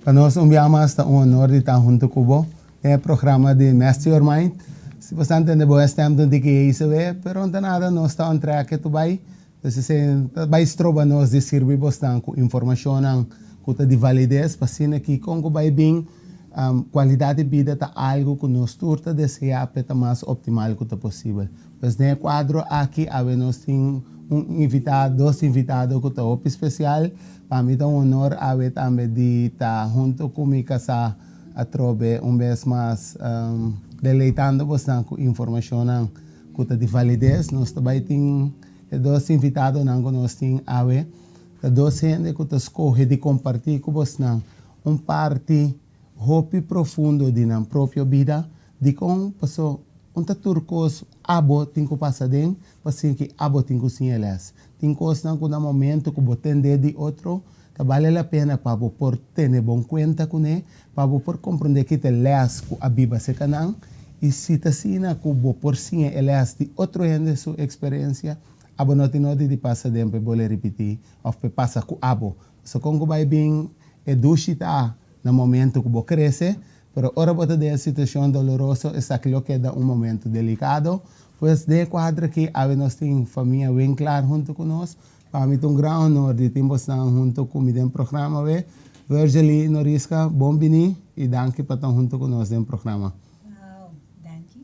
Pa nos un bia mas ta un honor di ta hunto cu bo den e programa di Master Your Mind. Si bo sa ntende bo e stem ta un tiki heise, pero no ta nada, nos ta on track tu bay. Pues esey ta bay stroba nos di sirbi bosnan cu informacionnan cu ta di validez pa asina ki con cu bay bin cualidad di bida ta algo cu nos tur ta desea p'e ta mas optimal cu ta posibel. Pues den e cuadro aki awe nos tin un invitado, dos invitado cu ta hopi special. Pa mi ta un honor awe tambe di ta hunto cu mi casa atrobe un bes mas deleitando bosnan cu informacionnan cu ta di validez. Nos ta bay tin e dos invitadonan cu nos tin awe, ta dos hende cu ta scoge di comparti cu bosnan un parti hopi profundo di nan propio bida. Dicon? Paso un ta tur cos abo tin cu pasa den pa sinti abo tin cu siña les. Tin cosnan cu na momento cu bo tende di otro ta bale la pena pa bo por tene bon cuenta cune, pa bo por comprende ki ta e les cu a biba cerca nan, y si ta asina cu bo por siña e les di otro hende su experiencia, abo no tin nodi di pasa den pa e bole ripiti of pa e pasa cu abo. Pasobra con cu bay bin e dushi ta na momento cu bo crece, pero ora bo ta den e situacion doloroso esaki lo keda un momento delicado. Pues den e cuadro aki awe nos tin famia Winklaar hunto cu nos. Pa mi ta un gran honor di tin bosnan hunto cu mi den programa awe. Virgely Norisca, bon bini y danki pa ta hunto cu nos den programa. Wow, danki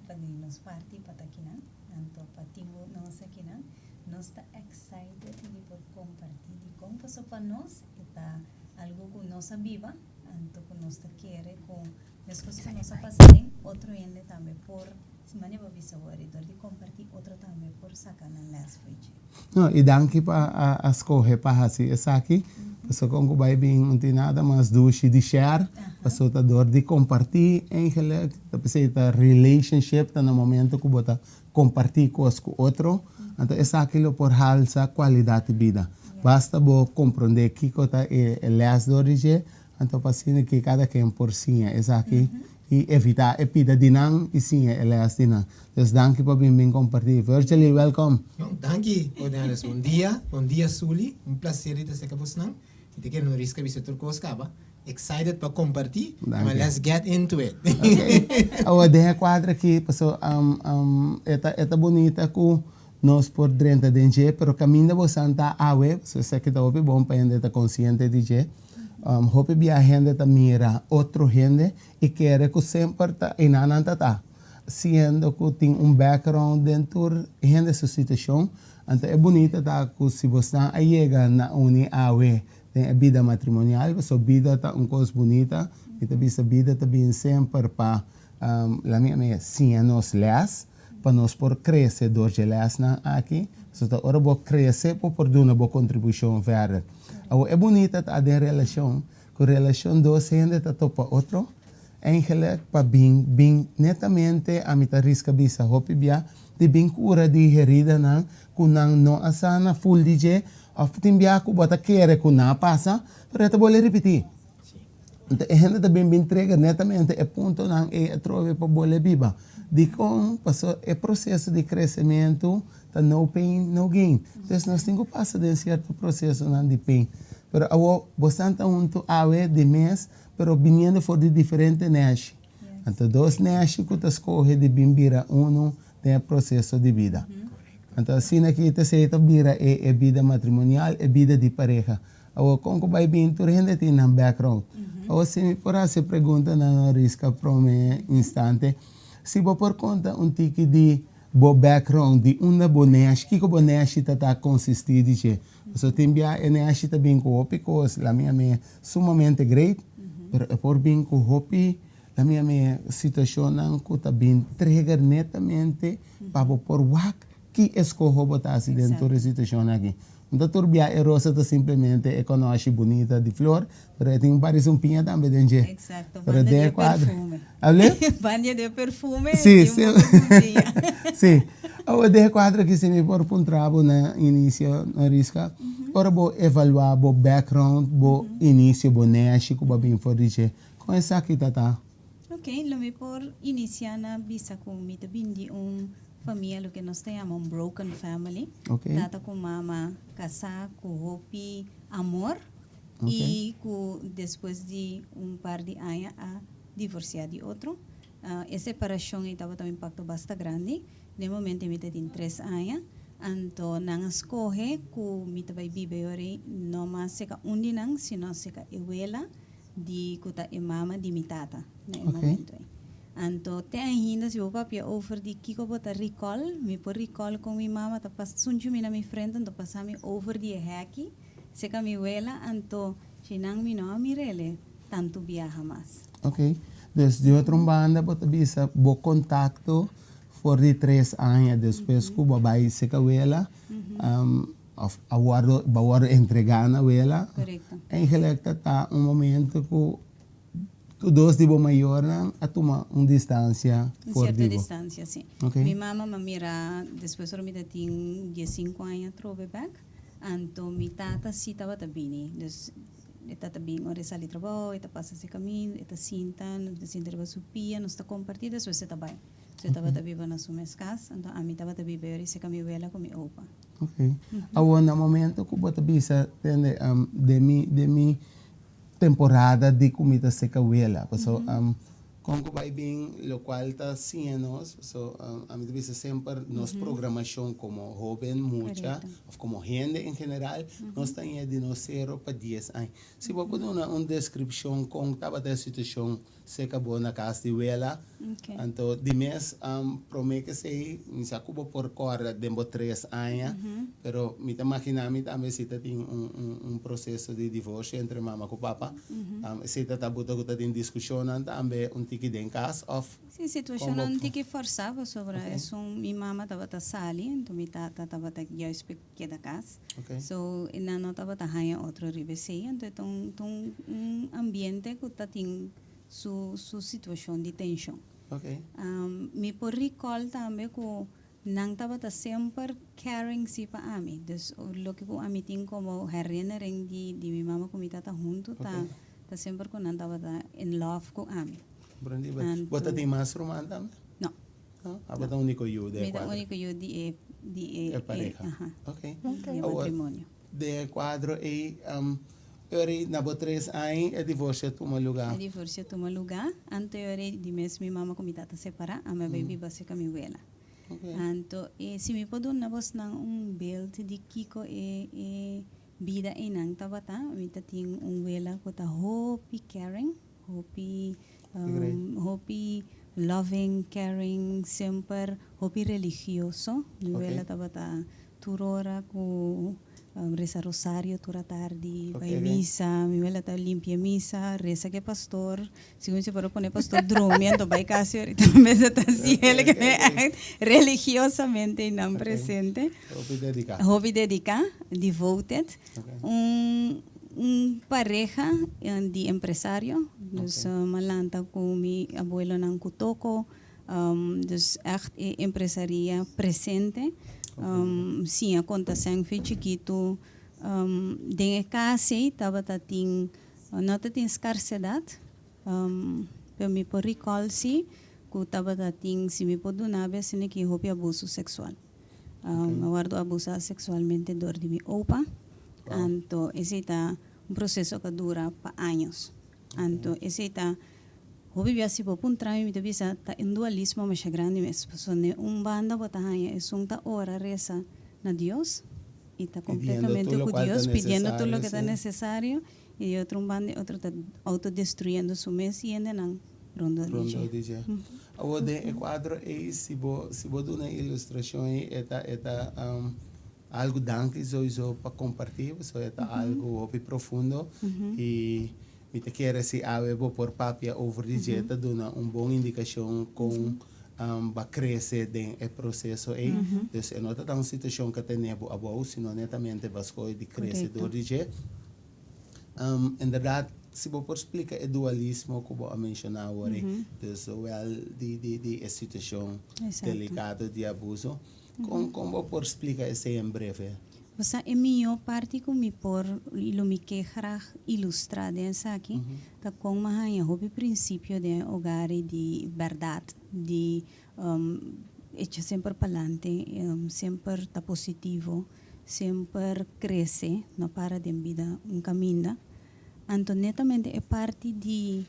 pa di nos parti pa ta akinan, anto pa tin bo nos akinan. Nos ta excited di por comparti dicon paso pa nos e ta algo cu nos a biba, anto cu nos ta kere cu mescos cu nos a pasa den, otro hende tambe por. Si mane bo bisa wòrdu dor di kompartí otro tambe por saka nan lès fo'i dje. No, i danki pa a skohe pa hasi esaki, pasobra kon ku bai bin no tin nada mas dushi di share, pasobra ta dor di kompartí eigenlijk, ta p'esei ta relationship ta na momento ku bo ta kompartí kos ku otro, anto esaki lo por halsa kualidat di bida. Basta bo komprondé kiko ta e lès dor di dje, Anto pa asina ki kada ken por siña esaki i evitá e pida di nan i siña e lès di nan. Dus danki pa bin bin kompartí. Virgely, welkom! No, danki Ornelis. Bon dia, bon dia Sully. Un placer di ta serka bosnan. Mi ta kere no riska bisa tur kos kaba. Excited pa kompartí. Danki. But let's get into it. Okay. Awor den e kuadro aki, paso e ta e ta bunita ku nos por drenta den dje, pero kaminda bosan ta awe, pasobra esaki ta hopi bon pa hende ta konsiente di dje. Hopi bia hende ta mira otro hende i kere ku semper ta einan nan ta ta, siendo ku tin un background den tur hende su situashon. Anto e bunita ta ku si bosnan a yega na uni awe den e bida matrimonial, pasobra bida ta un kos bunita, mi ta bisa bida ta bin semper pa laat mi siña nos les, pa nos por krese dor dje lèsnan aki, pasobra ta ora bo krese bo por duna bo kontribushon verder. Awor e bunita ta den relashon, ku relashon dos hende ta topa otro, eigenlik pa bin bin netamente ami ta riska bisa hopi bia di bin kura di heridanan ku nan no a sana ful di dje òf tin bia ku bo ta kere ku nan a pasa pero e ta bolbe ripití. Anto e hende ta bin bin trega netamente e puntonan ei atrobe pa bolbe biba. Dikon? Pasobra e proseso di kresementu ta no pain, no gain. Entonces nos tin ku pasa den sierto prosesonan di pain. Pero awor bosan ta huntu awe di mes, pero biniendo for di diferente nèshi. Anto dos nèshi ku ta skohe di bin bira unu den e proseso di bida. Anto asina ki ta esei ta bira e bida matrimonial, e bida di pareha. Awor kon ku bai bin tur hende tin nan background. Awor si mi por hasi pregunta na Noriska prome instante, si bo por konta un tiki di bo background, di unda bo neshi, kiko bo neshi ta ta konsisti di dje. Pasobra tin bia e neshi ta bin ku hopi kos, la mi a mi sumamente great, pero e por bin ku hopi, la mi a mi situashonnan ku ta bin trigger netamente pa bo por wak ki eskoho bo ta hasi den tur e situashonnan aki. No ta tur bia e rosa ta simplemente e konoshi bunita di flor, pero e tin un par di sumpiña tambe den dje. Exacto, Pero banda den di e e kuadro. perfume. Able? Banda di e perfume Sí, tin sí. un poko sumpiña. Sí. Awor den e kuadro aki si mi por puntra bo na inicio, Noriska, ora bo evalua bo background, bo inicio, bo neshi ku bo a bin for di dje, kon esaki ta ta? Ok, lo mi por inicia na bisa ku mi ta bin di un famia loke nos ta yama un broken family. Ok. Tata ku mama kasá ku hopi amor. I ku despues di un par di aña a divorsiá di otro. E separashon ei tabata un impakto basta grandi. Den momento ei mi ta tin tres aña. Anto nan a skohe ku mi ta bai biba e ora ei no mas seka un di nan, sino seka e wela di ku ta e mama di mi tata na e momento ei. Anto te ainda si bo papia over di kiko bo ta recall, mi por recall kon mi mama ta pas sunchi mi na mi frente anto pasa mi over di e heki seka mi wela anto shinan mi no a mirele tantu biaha mas. Ok, dus di otro un banda bo ta bisa bo kontakto for di tres aña despues ku bo a bai seka wela of a wordo bo a wordo entrega na wela. Korekto. Eigenlijk ta ta un momento ku Tur dos di bo mayornan a tuma un distansia Un for sierto di bo. distansia, si. Ok. Mi mama m'a mira despues ora mi ta tin diesinku aña atrobe bek, anto mi tata si tabata bini. Dus e tata bin ora e sali trabou, e ta pasa si kaminda, e ta sinta, nos ta sinta riba su pia, nos ta komparti, despues e ta bai. So e tabata biba na su mes kas, anto ami tabata biba ora esei ka mi wela ku mi opa. Ok. Awor na momento ku bo ta bisa, tende, den mi, den mi temporada di ku mi ta seka wela paso kon ku bai bin lokual ta siña nos paso ami ta bisa semper nos programashon komo hoben mucha òf komo hende en general nos ta ña di nos sero pa dies aña si bo por duna un deskripshon kon tabata e situashon Seka bo na kas di wela. Anto di mes prome kesei mi sa ku bo por kòrda den bo tres aña, pero mi ta maginá mi tambe si ta tin un proseso di divorsio entre mama ku papa. Esei ta tabuta ku ta tin diskushonnan tambe un tiki den kas òf? Si, situashonnan un tiki fòrsá pasobra esun mi mama tabata sali, anto mi tata tabata juist keda kas. So e nan no tabata haña otro riba esei, anto e ta un ta un ambiente ku ta tin su su situashon di tenshon. Mi por recall tambe ku nan tabata semper caring si pa ami, dus loke ku ami tin komo herinnering di di mi mama ku mi tata huntu ta ta semper ku nan tabata in love ku ami. Bo ta tin mas ruman tambe? No. Abo ta úniko yu den e kuadro? Mi ta úniko yu di e di e E pareha. Aha. Ok. Di e matrimonio. Den e kuadro ei, ora na bo tres aña e divorsio a tuma lugá? E divorsio a tuma lugá. Anto e ora ei di mes mi mama ku mi tata separá, ami a bai biba serka mi wela. Anto e si mi por duna bosnan un beeld di kiko e e bida einan tabata, mi ta tin un wela ku ta hopi caring, hopi Hopi loving, caring, semper hopi religioso. Mi wela tabata tur ora ku resa rosario tur atardi, bai misa. Mi wela ta limpia misa, resa ku e pastor. Segun si por a pone pastor drumi anto bai kasi orita mester ta hasiel religiosamente einan presente. Hopi dediká. Hopi dediká, devoted. Un un pareha di empresario, dus m'a lanta ku mi abuelonan ku toko, dus ègt e empresaria presente, siña konta sèn fe chikitu. Den e kas ei tabata tin, no ta tin skarsedat, pero mi por recall si ku tabata tin, si mi por duna be asina ki hopi abuso seksual. Mi a wòrdu abusá seksualmente dor di mi opa. Anto esei ta un proseso ku a dura pa años. Anto esei ta hopi bia si bo puntra mi, mi ta bisa ta un dualismo masha grandi mes. Pasobra den un banda bo ta haña esun ta ora resa na Dios i ta kompletamente ku Dios, pidiendo tur loke ta nesesario. I di otro un banda e otro ta autodestruyendo su mes i hendenan rondó di dje. Rondó di dje. Awor den e kuadro ei si bo si bo duna e ilustrashon ei e ta e ta algu danki souiso pa kompartí pasobra e ta algu hopi profundo i mi ta kere si awe bo por papia over di dje ta duna un bon indikashon kon bo a krese den e proseso ei. Dus e no ta ta un situashon ku a tene bo abou sino netamente bo a skohe di krese dor di dje. Inderdaad, si bo por splika e dualismo ku bo a menshoná awor ei, dus zowel di di di e situashon delikado di abuso, kon kon bo por splika esei en breve? Bo sa e mihó parti ku mi por i lo mi ke graag ilustrá den esaki ta kon mi a haña hopi prinsipio den e hogar ei di bèrdat, di echa semper palante, semper ta positivo. Semper crece, no para den bida un caminda. Anto netamente e parti di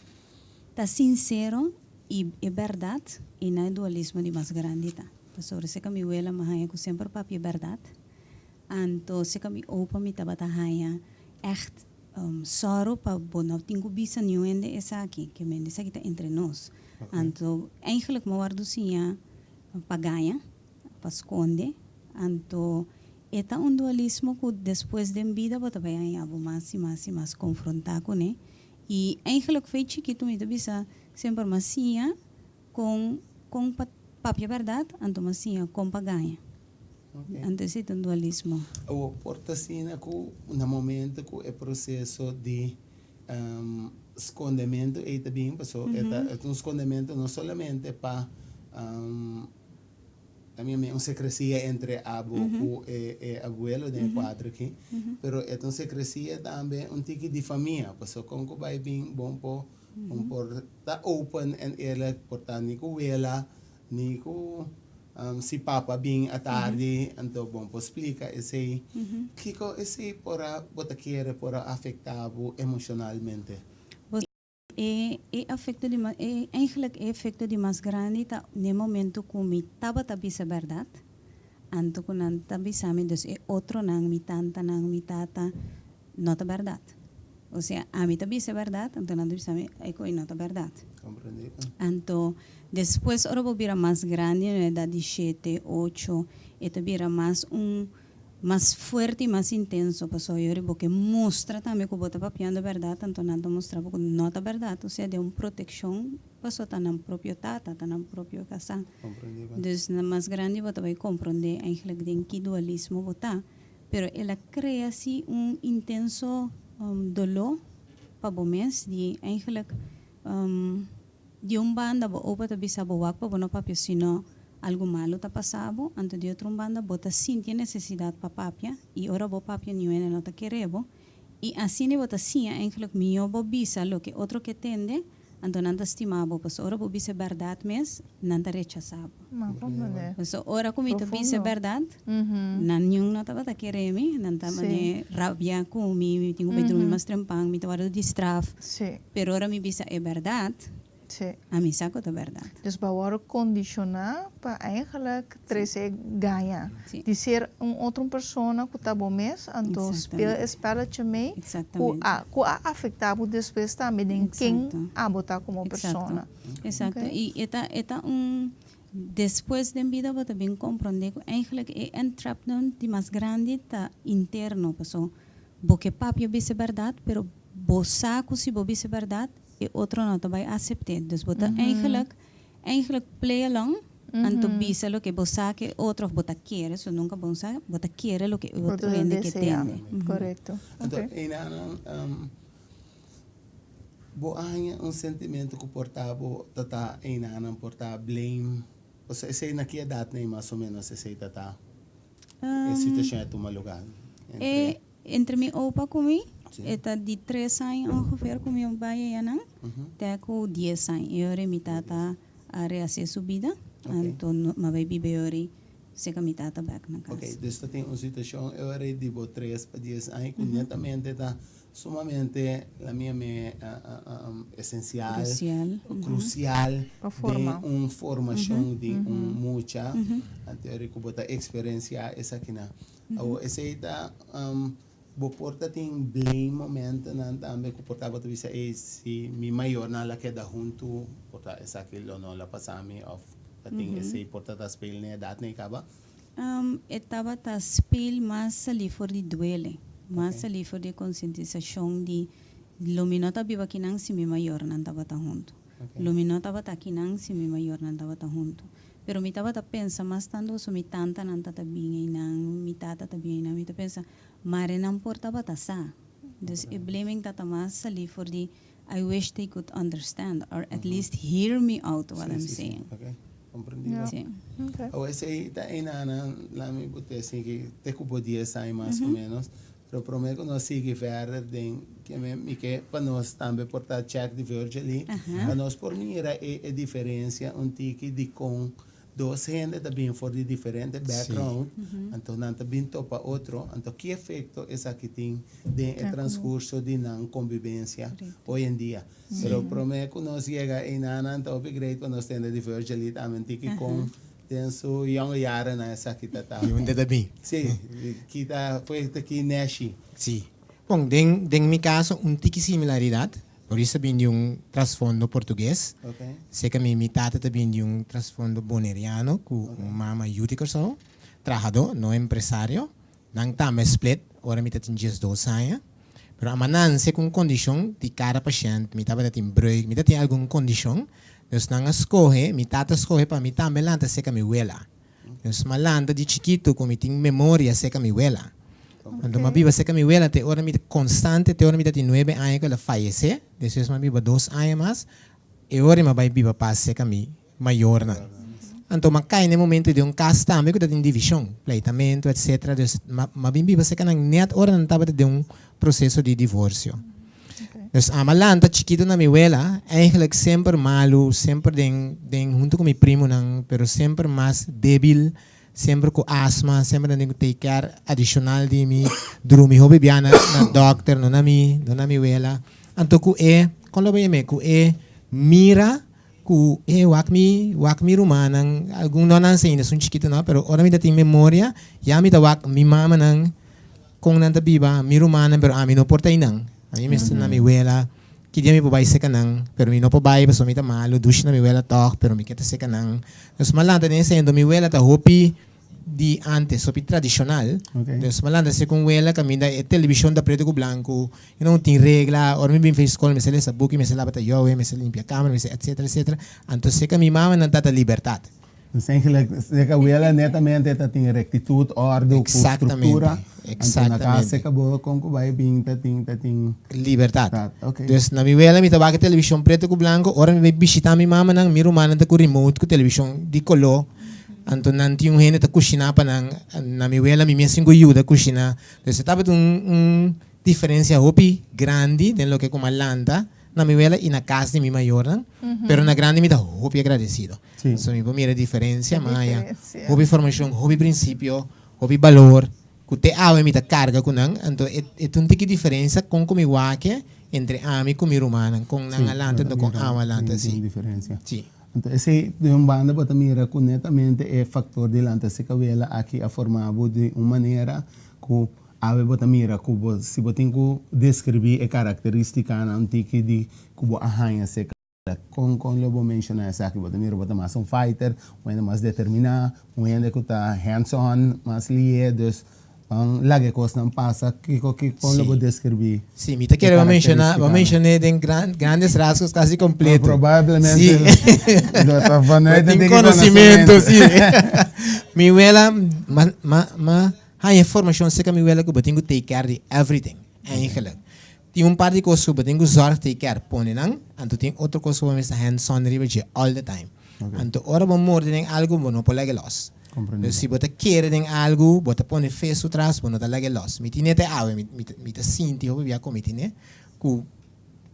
ta sincero y e berdad y na e dualismo di mas grandi ta. Pasobra serka mi wela mi haña ku semper papia berdad. Anto serka mi opa mi tabata haña echt sòru pa bo no tin ku bisa niun hende esaki, ke mende esaki ta entre nos. Anto eigenlijk mi a wòrdu siña pa gaña, pa skonde. Anto e ta un dualismo ku despues den bida bo ta bai haña bo mas i mas i mas konfrontá kuné. I eigenlijk fei chikitu mi ta bisa semper mi a siña kon kon pa papia bèrdat, anto mi a siña kon pa gaña. Anto esei ta un dualismo. Awor por ta asina ku na momento ku e proseso di skondementu ei ta bin, pasobra e ta un skondementu no solamente pa un sekresia entre abo ku e abuelo den e kuadro aki, pero e ta un sekresia tambe un tiki di famia, pasobra kon ku bai bin bon por bon por ta open en eerlijk por ta ni ku wela ni ku si papa bin atardi anto bon por splika esei. Kiko esei por a bo ta kere por a afekta bo emoshonalmente? E e afekto di mas e eigenlijk e efekto di mas grandi ta n'e momento ku mi tabata bisa bèrdat, anto ku nan ta bisa mi dus e otronan, mi tantanan, mi tata, no ta bèrdat. Osea, ami ta bisa e bèrdat, anto nan ta bisa mi e ku no ta bèrdat. Komprendí. Anto despues ora bo bira mas grandi, na edat di shete, ocho, e ta bira mas un Mas fuerte i mas intenso, pasobra yori bo ke mustra tambe ku bo ta papiando bèrdat, anto nan ta mustra bo ku no ta bèrdat, osea den un protekshon pasobra ta nan propio tata, ta nan propio kasá. Dus na mas grandi bo ta bai komprondé eigentlik den ki dualismo bo ta, pero el a krea si un intenso doló pa bo mes di eigentlik Di un banda bo opa ta bisa bo wak pa bo no papia sino algu malu ta pasa bo, anto di otro un banda bo ta sinti e nesesidat pa papia i ora bo papia niun hende no ta kere bo i asina bo ta siña eigenlijk mihó bo bisa loke otro ke tende anto nan ta stima bo pasobra ora bo bisa e bèrdat mes nan ta rechasa bo. Pasobra ora ku mi ta bisa e bèrdat nan niun no tabata kere mi nan ta mane rabia ku mi, mi tin ku bai drumi mas trempan mi ta wòrdu di straf. Pero ora mi bisa e bèrdat, ami sa ku ta bèrdat. Dus bo a wòrdu kondishoná pa eigenlijk trese gaña. Di ser un otro persona ku ta bo mes, anto speel e spèletje mee ku a ku a afektá bo despues tambe den ken abo ta komo persona. Eksakto. I e ta e ta un despues den bida bo ta bin komprondé ku eigenlijk e entrapment di mas grandi ta interno paso bo ke papia bisa e bèrdat pero Bo sa ku si bo bisa bèrdat, e otro no ta bai asept'é. Dus bo ta eigenlijk, eigenlijk play along, anto bisa loke bo sa ku e otro òf bo ta kere, so nunka bo no sa, bo ta kere loke e otro hende ke tende. Korekto. Anto einanan bo a haña un sentimentu ku por ta bo ta ta einanan por ta blame, osea esei na ki edat nei mas o menos esei ta ta e situashon a tuma luga? E Entre mi opa ku mi, e ta di tres aña ongeveer ku mi a bai ayanan, te ku dies aña. E ora mi tata a rehasé su bida, anto mi a bai biba e ora serka mi tata bèk na kas. Oké, dus ta tin un situashon e ora di bo tres pa dies aña ku netamente ta sumamente la mia me esensial, krusial den un formashon di un mucha, anto e ora ku bo ta eksperensiá esakinan. Awor esei ta bo por ta tin blame momentonan tambe ku por ta bo ta bisa ey si mi mayornan la keda huntu por ta esaki lo no la pasa mi of ta tin esei por ta ta speel n'e edat n'e kaba? E tabata speel mas salí for di duele, mas salí for di e konsientisashon di lo mi no ta biba akinan si mi mayornan tabata huntu, lo mi no tabata akinan si mi mayornan tabata huntu. Pero mi tabata pensa mas tantu su mi tantanan ta ta bin einan, mi tata ta bin einan, mi ta pensa, mare nan por tabata sa. Dus e blaming ta ta mas sali for di I wish they could understand or at least hear me out what I'm saying. Si, si, si. Ok. Komprendido. Si. Awor esei ta einanan laat mi bote esei te ku bo dies aña mas o menos. Pero prome ku nos sigui verder den ke mi mi ke pa nos tambe por ta check di Virgily, pa nos por mira e e diferencia un tiki di kon. Dos hende ta bin for di diferente background, anto nan ta bin topa otro, anto ki efecto esaki tin den e transcurso di nan convivencia hoy en dia. Pero prome cu nos yega eynan ta hopi great pa nos tende di Virgil y tambe tiki con den su yonge jarennan esaki ta ta. Di unda ta bin. Si, ki ta fue ta ki neshi. Si. Bon, den den mi caso un tiki similaridad. Maurice ta bin di un trasfondo portugues. Seka mi mi tata ta bin di un trasfondo boneriano ku un mama yu di Kòrsou, trahadó, no empresario. Nan tambe split ora mi ta tin diesdos aña. Pero a mananse ku un kondishon di kada pashènt, mi tabata tin breuk, mi ta tin algun kondishon. Dus nan a skohe, mi tata a skohe pa mi tambe lanta seka mi wela. Dus m'a lanta di chikitu ku mi tin memoria serka mi wela. Anto m'a biba serka mi wela te ora mi ta konstante te ora mi ta tin nuebe aña ku el a fayesé. Despues m'a biba dos aña mas. E ora m'a bai biba pas serka mi mayornan. Anto m'a kai na e momento den un kas tambe ku ta tin divishon, pleitamentu etcetera. Dus m'a bin biba serka nan nèt ora nan tabata den un proseso di divorsio. Dus ama lanta chikitu na mi wela, eigenlijk semper malu, semper den den hunto ku mi primonan, pero semper mas debil, semper ku asma, semper nan tin ku take care adishonal di mi, drumi hopi bia na na dokter, no na mi, no na mi wela. Anto ku e, kon lo bo yam'é, ku e mira ku e wak mi, wak mi rumannan, algun no nan ainda esun chikitu no, pero ora mi ta tin memoria, ya mi ta wak mi mamanan, Kon nan ta biba, mi rumannan, pero ami no por ta einan. Ami mester na mi wela, ki dia mi por bai seka nan, pero mi no por bai pasobra mi ta malu, dushi na mi wela tòg, pero mi ke ta seka nan. Dus mi a lanta den esei, enton mi wela ta hopi di ántes, hopi tradishonal. Dus mi a lanta seka un wela kaminda e televishon ta pretu ku blanku, i no tin regla, ora mi bin for skol mi mester lesa buki, mi mester laba tayowe, mi mester limpia kamera, mi mester etsetera etsetera. Anto seka mi mama nan tata libertat. Dus eigenlijk, de abuela netamente ta tin rectitud, orde, ku struktura. Anto na kas e kabo kon ku bai bin ta tin ta tin. Libertad. Okay. Dus na mi wela mi ta wak e televishon preto ku blanko, ora mi bai bishita mi mamanan, mi rumannan ta ku remote ku televishon di koló. Anto nan tin un hende ta kushiná pa nan. Na mi wela mi mes tin ku yuda kushiná. Dus e tabata un un diferensia hopi grandi den loke ku mi a lanta na mi wela i na kas di mi mayornan. Pero na grandi mi ta hopi agradesido. Sí. So mi por mira diferencia, ma haya hopi formacion, hopi principio, hopi balor cu te awe mi ta carga cu nan. Anto e e ta un tiki diferencia con cu mi wak entre ami cu mi rumannan, con nan a lanta anto con ami a lanta, si. Tin diferencia. Sí. Anto esey di un banda bo ta mira cu netamente e factor di lanta si cabela aki a forma bo di un manera cu awe bo ta mira cu bo si bo tin cu describi e caracteristicanan un tiki di cu bo a haya si Kon kon lo bo menshoná esaki? Bo ta mira bo ta mas un fighter, un hende mas determiná, un hende ku ta hands on, mas lié, dus ban laga e kosnan pasa. Kiko ki kon lo bo deskribí Sí, mi ta e kere bo menshoná, bo karakterístikanan? menshoné den gran grandes rasgos kasi kompleto. Probablemente Sí. lo ta Bo vanuit tin di konosimento, konosementu. sí. Mi wela ma ma ma haña e formashon serka mi wela ku bo tin ku take care di everything, eigenlijk. Tin un par di kos ku bo tin ku zòrg take care pone nan, anto tin otro kos ku bo mester hands on riba dje all the time. Anto ora bo morde den algu bo no por laga e lòs. Dus si bo ta kere den algu bo ta pone fe su tras bo no ta laga e lòs. Mi tine te awe mi mi ta sinti hopi bia ku mi tine ku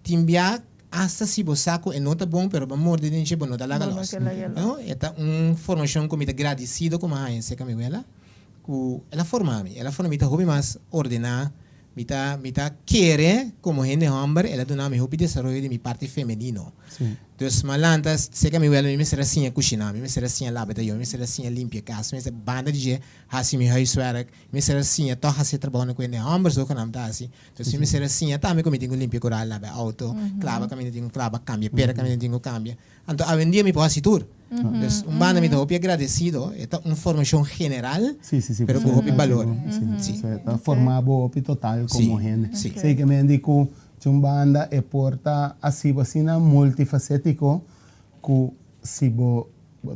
tin bia asta si bo sa ku e no ta bon pero bo morde den dje bo no ta laga lòs. No e ta un formashon ku mi ta gradisido ku mi a haña serka mi wela ku el a forma mi el a forma mi ta hopi mas ordená. Mi ta mi ta kere komo hende hòmber el a duna mi hopi desaroyo di mi parti femenino. Dus mi a lanta serka mi wela mi mester a siña kushiná, mi mester a siña laba tayo, mi mester a siña limpia kas, mi mester banda di dje hasi mi huiswerk, mi mester a siña tòg hasi e trabounan ku hende hòmber zogenaamd ta hasi. Dus mi mester a siña tambe ku mi tin ku limpia kural, laba e outo, klaba kaminda tin ku klaba, kambia pera kaminda tin ku kambia. Anto awendia mi por hasi tur. Dus un banda mi ta hopi agradecido, e ta un formacion general, pero cu hopi balor. Si, si, ta forma bo hopi total como hende. Si, ke men di cu di un banda e por ta hasi bo asina multifacetico cu si bo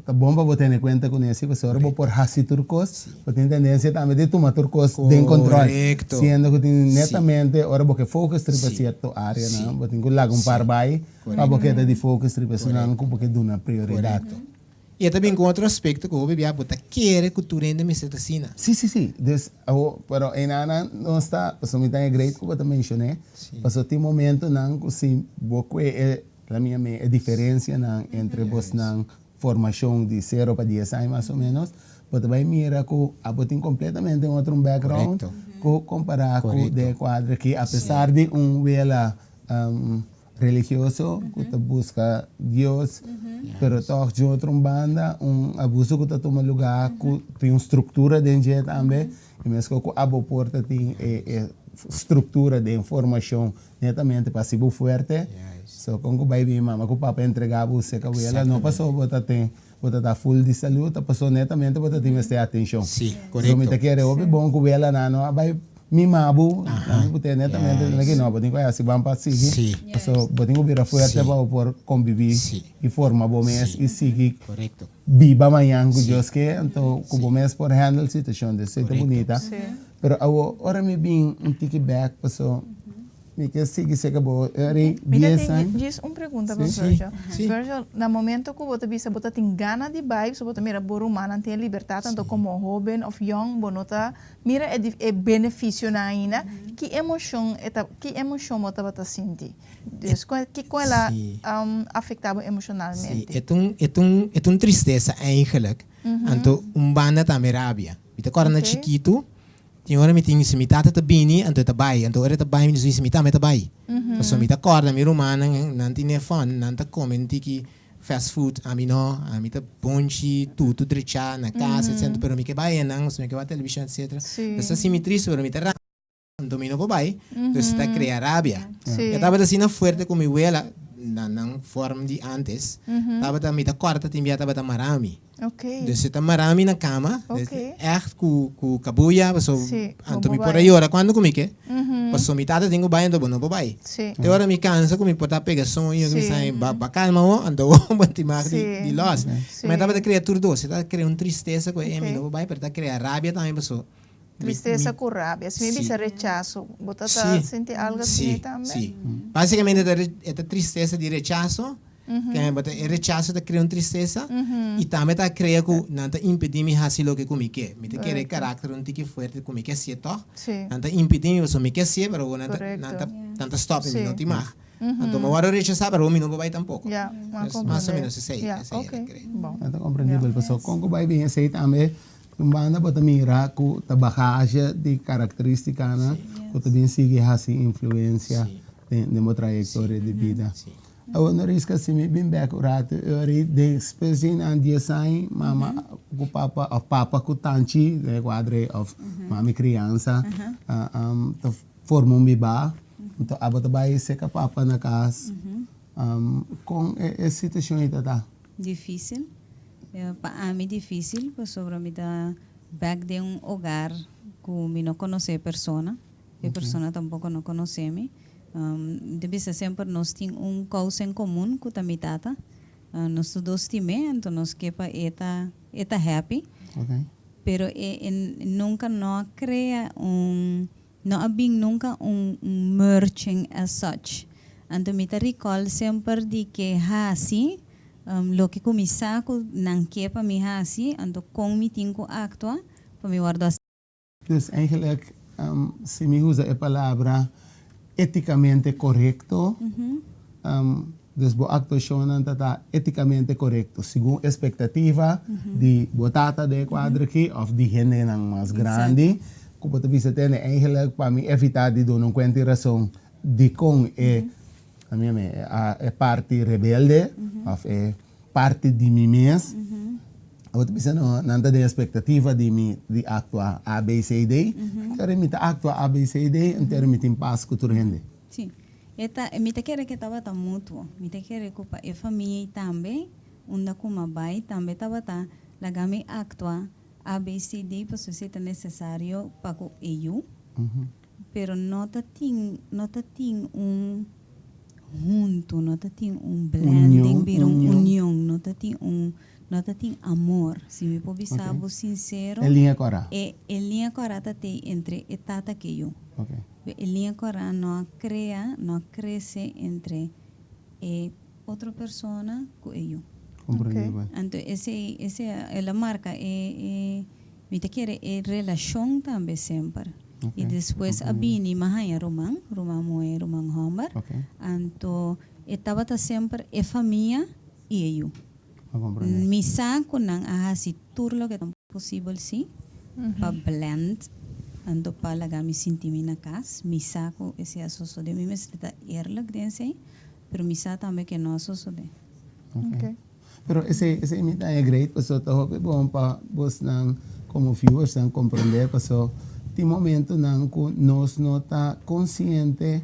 ta bon pa bo tene cuenta cu nesi, pasobra ora bo por hasi tur cos, bo tin tendencia tambe di tuma tur cos den control, siendo cu tin netamente ora bo ke focus riba cierto areanan, bo tin cu laga un par bay. Pa bo keda di focus riba esunnan ku bo ke duna prioridat. Korekto. I e ta bin ku otro aspekto ku hopi bia bo ta kere ku tur hende mester ta asina. Si, si, si. Dus, awo, pero einanan nos ta, pasobra mi ta agree ku bo ta menshoné, pasobra tin momentonan ku si bo kue e, la mi yam'é, e diferensianan entre bosnan. formashon di sero pa dies aña mas o menos, bo ta bai mira ku abo tin kompletamente un otro background ku kompará ku den e kuadro aki, apesar di un wela religioso ku ta buska Dios, pero tòg di un otro banda un abuso ku ta tuma lugá ku tin un struktura den dje tambe, i meskos ku abo por ta tin e struktura den formashon Netamente pa hasi bo fuerte. So kon ku bai bin mama ku papa entrega bo seka wela no paso bo ta ten bo ta ta full di salud ta paso netamente bo ta tin mester atencion. Si, korekto. So mi ta kere hopi bon ku wela nan no a bai mima bo nan bo ten netamente tene ki no bo tin ku hasi ban pa sigui paso bo tin ku bira fuerte pa bo por kombibi i forma bo mes i sigui biba mañan ku Dios ke anto ku bo mes por handle situacion di esei ta bunita. Pero awo ora mi bin un tiki bek paso mi ke sigui seka bo eri Mi ta dies tin aña. djis un pregunta pa Si. Virgil. Si. Virgil, na momento ku bo ta bisa bo ta tin gana di bai, so bo ta mira bo rumannan tin e libertat, anto komo hoben òf yòn bo no ta mira e e benefisionan ainda, ki emoshon e ta ki emoshon bo tabata sinti? Dus kon kiko el a Si. afektá bo Si, emoshonalmente? e ta un e ta un e ta un tristesa eigenlijk, anto un banda tambe rabia. Mi ta kòrda na chikitu, tin ora mi tin si mi tata ta bini, anto e ta bai, anto ora e ta bai mi di si mi tambe ta bai. Pasobra mi ta kòrda mi rumannan, nan tin e fòn, nan ta kome un tiki fast food, ami no, ami ta bonchi, tutu drechá na kas, etcetera, pero mi ke bai einan, pasobra mi ke wak televishon, etcetera. Pues ta hasi mi tristu, pero mi ta rabia. Anto mi no por bai, dus ta crea rabia. E tabata asina fuerte cu mi wela, na nan form di antes, tabata mi ta corta tin bia tabata mara mi. Dus e ta mara mi na cama, echt cu cu cabuya, paso anto mi por a yora cuando cu mi ke, paso mi tata tin cu bai anto bo no por bai. Te ora mi cansa cu mi por ta pega soño, cu mi sa ba calma bo, anto bo tin mag di los. Ma e tabata crea tur dos, e tabata crea un tristesa cu e mi no por bai, pero e ta crea rabia tambe paso. Tristesa ku rabia. Si mi bisa rechaso, bo ta ta sinti algo asina tambe? Si, si. Básicamente e ta tristesa di rechaso, ke bo ta e rechaso ta krea un tristesa i tambe ta krea ku nan ta impedí mi hasi loke ku mi ke. Mi ta kere e karakter un tiki fuerte ku mi ke hasié tòg. Nan ta impedí mi pasobra mi ke hasié pero awor nan ta nan ta nan ta stòp mi, mi no tin mag. Anto mi a wòrdu rechasá pero awor mi no por bai tampoko. Mas o ménos esei, esei e ta krea. Ta komprendibel pasobra kon ku bai bin esei tambe Un banda bo ta mira ku ta bagage di karakteristikanan ku ta bin sigui hasi influensia den bo trayektoria di bida. Awor no riska si mi bin bek un ratu e ora ei despues di nan dies aña mama ku papa òf papa ku tanchi den e kuadra ei òf mami kriansa ta forma un bibá anto abo ta bai seka papa na kas kon e situashon ei ta ta? Difícil. Pa ami difícil pasobra mi ta bek den un hogar ku mi no konosé e persona, e persona tampoko no konosé mi. Mi ta bisa semper nos tin un kousa en komun ku ta mi tata. Nos tur dos stim'é, anto nos ke pa e ta e ta happy. Pero e e nunka no a krea un no a bin nunka un un merging as such. Anto mi ta recall semper di ke hasi Loke ku mi sa ku nan ke pa mi hasi, anto kon mi tin ku aktua pa mi wòrdu aseptá. Dus eigenlijk si mi usa e palabra eticamente korekto, dus bo aktuashonnan ta ta eticamente korekto segun espektativa di bo tata den e kuadro aki òf di hendenan mas grandi ku bo ta bisa tende eigenlijk pa mi evitá di duna un kuenta i rason dikon e E parti rebelde of e parti di mi mes bo ta bisa no nan ta den expectativa di mi di actua A B C D pero mi ta actua A B C D entero mi tin pas cu tur hende. Si, e ta mi ta kere ke tabata mutuo, mi ta kere ku pa e famia ei tambe unda ku mi a bai tambe tabata laga mi actua A B C D pasobra si ta necesario pa ku e yu. Pero no ta tin, no ta tin un huntu, no ta tin un blending, bira un union, no ta tin un, no ta tin amor. Si mi por bisa bo sincero, E liña kòrá. e e liña kòrá ta tei entre e tata ku e yu. E liña kòrá no a krea, no a krese entre e otro persona ku e yu. Komprendibel. Anto esei, esei el a marka e e Mi ta kere e relashon tambe semper. I despues a bini mi a haña ruman, ruman muhé, ruman hòmber. Anto e tabata semper e famia i e yu. Mi sa ku nan a hasi tur loke ta posibel si pa blend anto pa laga mi sinti mi na kas. Mi sa ku esei a sosode. Mi mester ta eerlijk den esei, pero mi sa tambe ke no a sosode. Ok. Pero esei esei mi ta haña great pasobra ta hopi bon pa bosnan komo viewersnan komprende pasobra tin momentonan ku nos no ta konsiente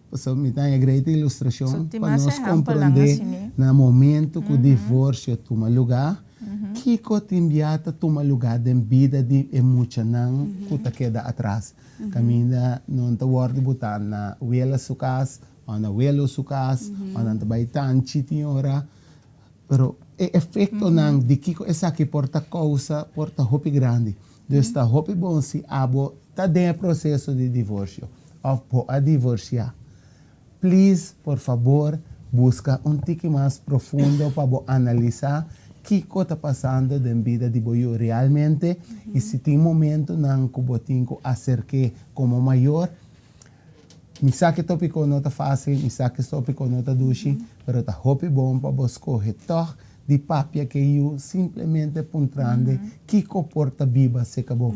Pasobra mi ta haña great ilustrashon pa nos komprondé na momento ku divorsio tuma lugá, kiko tin bia ta tuma lugá den bida di e muchanan ku ta keda atras. Kaminda nan ta wòrdu botá na wela su kas òf na welo su kas òf nan ta bai tanchi tin ora. Pero e efektonan di kiko esaki por ta kousa por ta hopi grandi. Dus ta hopi bon si abo ta den e proseso di divorsio òf bo a divorsiá. Please, por fabor, buska un tiki mas profundo pa bo analisá kiko ta pasando den bida di bo yu realmente i si tin momentunan ku bo tin ku aserk'é komo mayor. Mi sa ku e tópiko no ta fásil, mi sa ku e tópiko no ta dushi, pero ta hopi bon pa bo skohe tòg di papia ku e yu simplemente puntrand'e kiko por ta biba serka bo.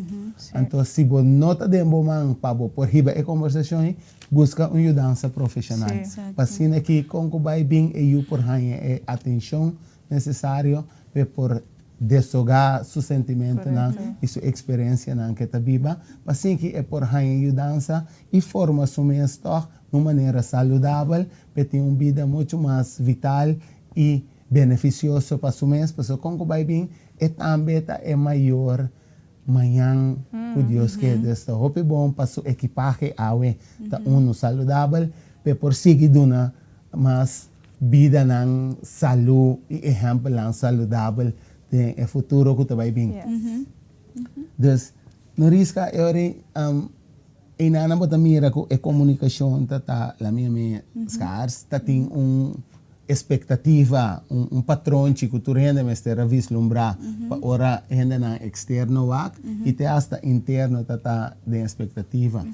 Anto si bo no ta den bo man pa bo por hiba e kombersashon ei, buska un yudansa profeshonal. Pa asina ki kon ku bai bin e yu por haña e atenshon nesesario pa e por deshogá su sentimentunan i su eksperensianan ku e ta biba, pa asina ki e por haña yudansa i forma su mes tòg na un manera saludabel pa e tin un bida muchu mas vital i benefisioso pa su mes, pasobra kon ku bai bin e tambe ta e mayor mañan ku Dios ke. Dus ta hopi bon pa su ekipahe awe ta unu saludabel pa e por sigui duna mas bidanan salú i ehèmpelnan saludabel den e futuro ku ta bai bin. Dus no riska e ora einan bo ta mira ku e komunikashon ta ta la mia mia skars, ta tin un espektativa, un patronchi ku tur hende mester a vislumbrá pa ora hendenan eksterno wak i te asta interno ta ta den espektativa.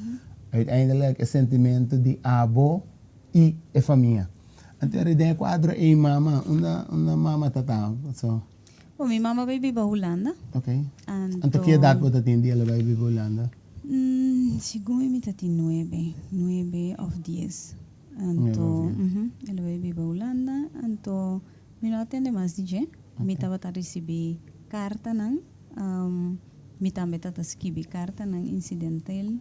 Uiteindelijk e sentimentu di abo i e famia. Anto eri den e kuadro ei mama, unda unda mama ta ta? So. Bo, mi mama bai biba Hulanda. Ok. Anto ki edat bo ta tin di el a bai biba Hulanda? Segun mi ta tin nuebe, nuebe of dies. Anto, el a bai biba Hulanda, anto mi no a tende mas di dje. Mi tabata ricibi cartanan, mi tambe tata skibi cartanan incidental.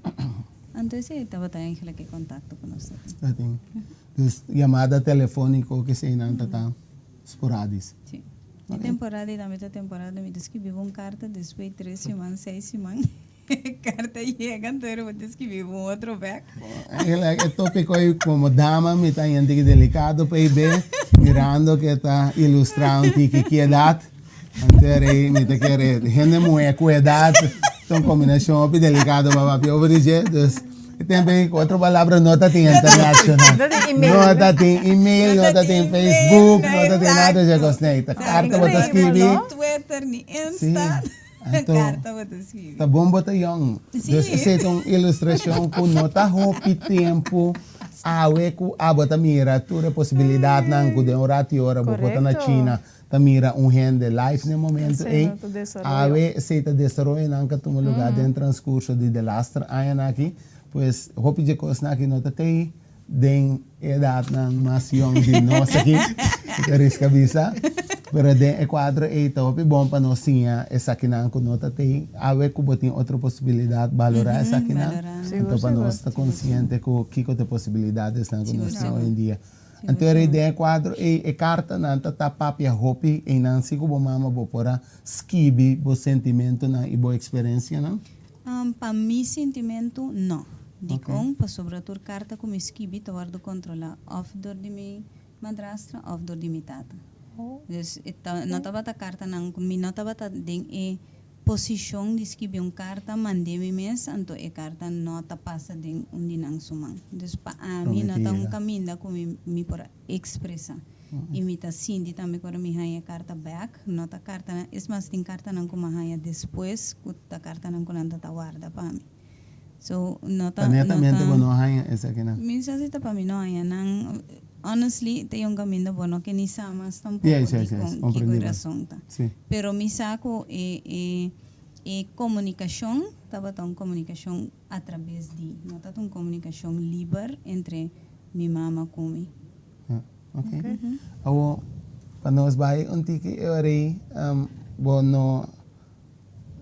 Anto esei tabata eigenlijk e contacto cu nos ta tin. Dus yamada telefonico keseinan ta ta sporadis. Si. E temporada ei tambe ta temporada mi ta skibi bo un carta, despues tres siman, seis siman. Carta yega anto bo ta skibi un otro bek. Eigenlijk e topico ei como dama mi ta haña un tiki delicado pa ei be, mirando ke ta ilustra un tiki ki edad. Anto ei mi ta kere hende muhe ku edad ta un combinacion hopi delicado pa papia over di dje. Dus e tempo ei ku otro palabra no ta tin international. No ta tin email, no ta tin Facebook, no ta tin nada di dje kosnan ei. Ta carta bo ta skibi. Ni Twitter, ni Insta. Anto, ta bon bo ta yòn. Dus esei ta un ilustrashon ku no ta hopi tempu awe ku abo ta mira tur e posibilidatnan ku den un ratu i ora bo por ta na China ta mira un hende live na e momentu ei. Awe esei ta desaroyonan ku a tuma lugá den transkurso di de laster añanan aki. Pues hopi dje kosnan aki no ta tei Den e edatnan mas yong di nos aki, mi ta riska bisa, pero den e kuadro ei ta hopi bon pa nos siña esakinan ku no ta tei awe ku bo tin otro posibilidat, balorá esakinan, anto pa nos ta konsiente ku kiko ta e posibilidadesnan ku nos tin oyendia. Anto eri den e kuadro ei e kartanan ta ta papia hopi einan si ku bo mama bo por a skibi bo sentimentunan i bo eksperensianan? Pa mi sintimentu, no. Dikon? Pasobra tur karta ku mi skibi ta wòrdu kontrolá òf dor di mi madrastra òf dor di mi tata. Dus e ta no tabata kartanan ku mi no tabata den e posishon di skibi un karta mand'é mi mes, anto e karta no ta pasa den un di nan su man. Dus pa ami no ta un kaminda ku mi mi por a ekspresá. I mi ta sinti tambe ku ora mi haña e karta bèk, no ta kartanan, es mas tin kartanan ku mi a haña despues ku ta kartanan ku nan ta ta warda pa mi. So, no ta, no ta. Netamente bo no haña esakinan? Mi sa si ta pa mi no haña nan. Honestly, ta un kaminda bo no ke ni sa mas tampoko Yes, dikon, kiko e komprendibel. rason ta. Pero mi sa ku e e e komunikashon tabata un komunikashon atraves di, no tabata un komunikashon liber entre mi mama ku mi. Ja, ok. Awor, pa nos bai un tiki e ora ei, bo no,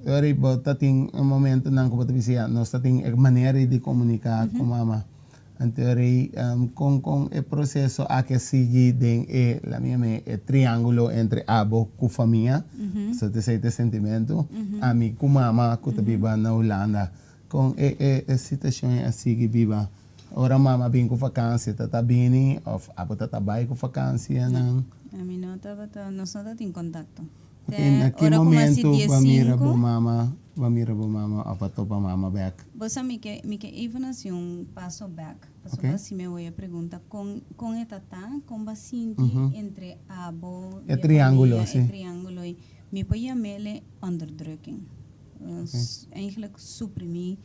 e ora ei bo ta tin un momentonan ku bo ta bisa ya, nos ta tin e manera ei di komuniká ku mama. Anto e ora ei, kon kon e proseso aki a sigui den e, laat mi yam'é, e triángulo entre abo ku famia, pasobra ta esei ta e sentimentu, ami ku mama ku ta biba na Hulanda. Kon e e e situashon ei a sigui biba? Ora mama bin ku vakansia ta ta bini òf abo ta ta bai ku vakansianan? Ami no tabata, nos no tatin kontakto. Ok, na ki Ora ku mi hasi momentu bo a mira bo diesinku. mama, bo a mira bo mama òf a topa mama bèk? Bo sa mi ke mi ke even hasi un paso bèk, pasobra si mi a pregunta kon kon e ta ta, kon bo a sinti entre abo E i e triángulo, famia, si. e triángulo ei. Mi por yam'el onderdrukking. Eigenlijk suprimí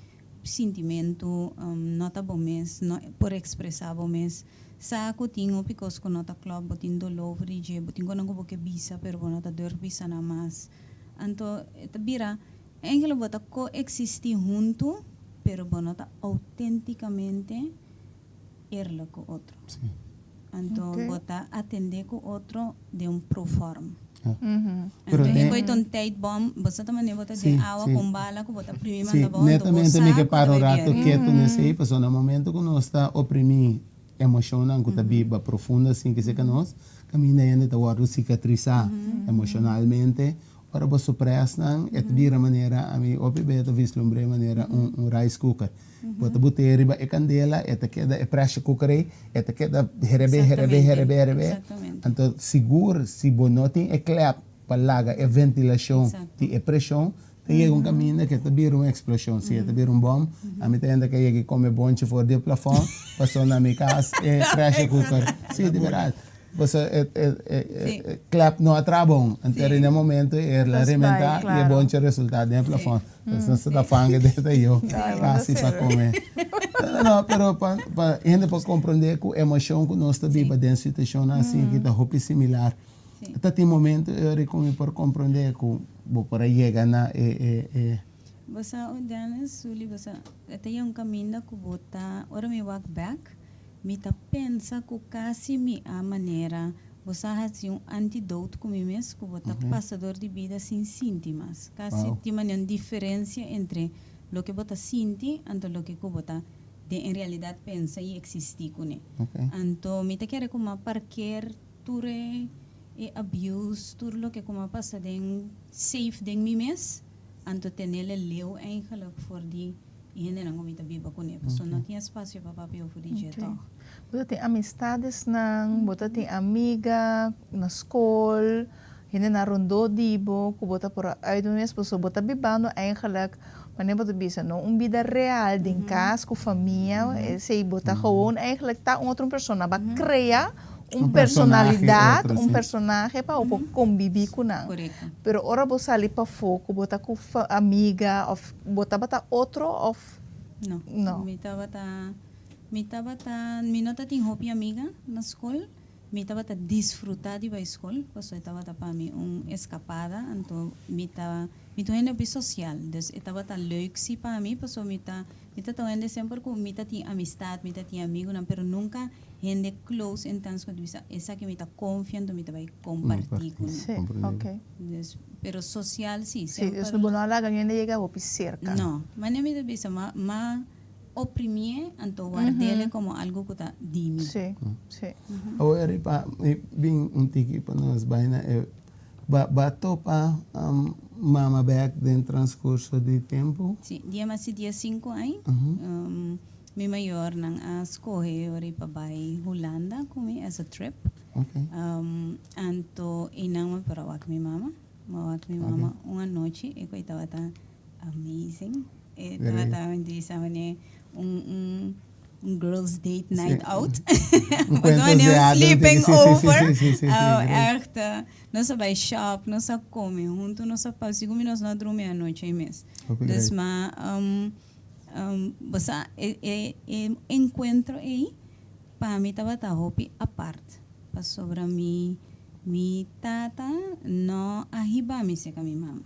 sintimentu, no ta bo mes, no por ekspresá bo mes. Sa ku tin hopi kos ku no ta klòp, bo tin doló for di dje, bo tin konan ku bo ke bisa pero bo no ta durf bisa nan mas. Anto e ta bira, eigenlijk bo ta koeksistí huntu pero bo no ta outéntikamente eerlijk ku otro. Anto bo ta atendé ku otro den un proforma. Pero Anto den e koi ta un tijdbom, bo sa ta manera bo ta den awa ku un bala ku bo ta primi manda bo, anto bo Netamente mi sa ke ku ta para un bai rato bier. ketu nesei, pasobra na momento ku nos ta oprimí emoshonnan ku ta biba profundo asin ke seka nos, kaminda hende ta wòrdu sikatrisá emoshonalmente. Ora bo supres nan, e ta bira manera, ami hopi bes ta vislumbr'é manera un rice cooker. Bo ta bot'é riba e kandela, e ta keda, e pressure cooker ei, e ta keda herebé, herebé, herebé, herebé. Anto sigur si bo no tin e klep pa laga e ventilashon di e preshon, ta yega un kaminda ku e ta bira un eksploshon. Si e ta bira un bòm, ami ta hende ku a yega i kome bonchi for di e plafòn, pasobra na mi kas e pressure cooker, si, di bèrdat. Pasobra e e klep no a traha bon. Anto na e momento e la rementa i e bonchi a resulta den e plafòn. Pues nos ta fange den ta yo kasi pa kome. No, no, no, pero pa pa hende por komprende ku emoshon ku nos ta biba den situashonnan asin ki ta hopi similar. Ta tin momento e ora ku mi por komprende ku bo por a yega na e e e. Bo sa, Dennis, Sully, bo sa, e ta un kaminda ku bo ta, ora mi wak bek, Mi ta pensa ku kasi mi a manera bo sa hasi un antidote ku mi mes ku bo ta pasa dor di bida sin sinti mas. Kasi tin manera un diferensia entre loke bo ta sinti anto loke ku bo ta den en realidat pensa i eksistí kuné. Anto mi ta kere ku mi a parker tur e e abuse, tur loke ku mi a pasa den safe den mi mes anto tenel e leu eigenlijk for di E hendenan ku mi ta biba kuné, pasobra no tin espasio pa papia over di dje tòg. Bo ta tin amistadesnan, bo ta tin amiga na skol, hendenan rondó di bo ku bo ta por a uit mes, pasobra bo ta bibando eigenlijk, manera bo ta bisa no, un bida real den kas ku famia, esei bo ta gewoon eigenlijk ta un otro persona, bo a krea un personalidat, un personahe pa bo por kombibí ku nan. Pero ora bo sali pafó ku bo ta ku amiga òf Bo tabata otro of No. no? Mi tabata, mi tabata, mi no ta tin hopi amiga na skol. Mi tabata disfruta di bai skol, pasobra e tabata pa mi un eskapada. Anto mi ta, mi ta un hende hopi sosial, dus e tabata leuk si pa mi, pasobra mi ta, mi ta ta un hende semper ku mi ta tin amistad, mi ta tin amigunan, pero nunka hende close intens ku mi ta bisa esaki mi ta konfia, anto mi ta bai kompartí kuné. Sí, ok. Dus, pero social si, Sí, dus semper. bo no a laga niun hende yega hopi serka. No, manera mi ta bisa, m'a, m'a oprimié, anto ward'el komo algu ku ta di mi. Sí, sí. Awor riba mi bin un tiki pa nos bai na e, ba, ba topa mama bek den transkurso di tempu? Sí, dia mi a hasi diesinku aña, mi mayornan a skohe ora pa bai Hulanda ku mi as a trip. Anto einan mi por a wak mi mama. Mi a wak mi mama un anochi e koe tabata amazing. E tabata mi di sa manera un un un girls date night out. Un Pasobra cuentos manera de un hadas, sleeping sí, sí, sí, over. sí, sí, sí, sí, great. Echt, nos a bai shop, nos a come hunto, nos a pasa, sigur mi nos no a drumi anochi ei mes. Hopi Dus great. ma bo sa e e e encuentro ei. Pa mi tabata hopi apart, pasobra mi mi tata no a hiba mi serka mi mama.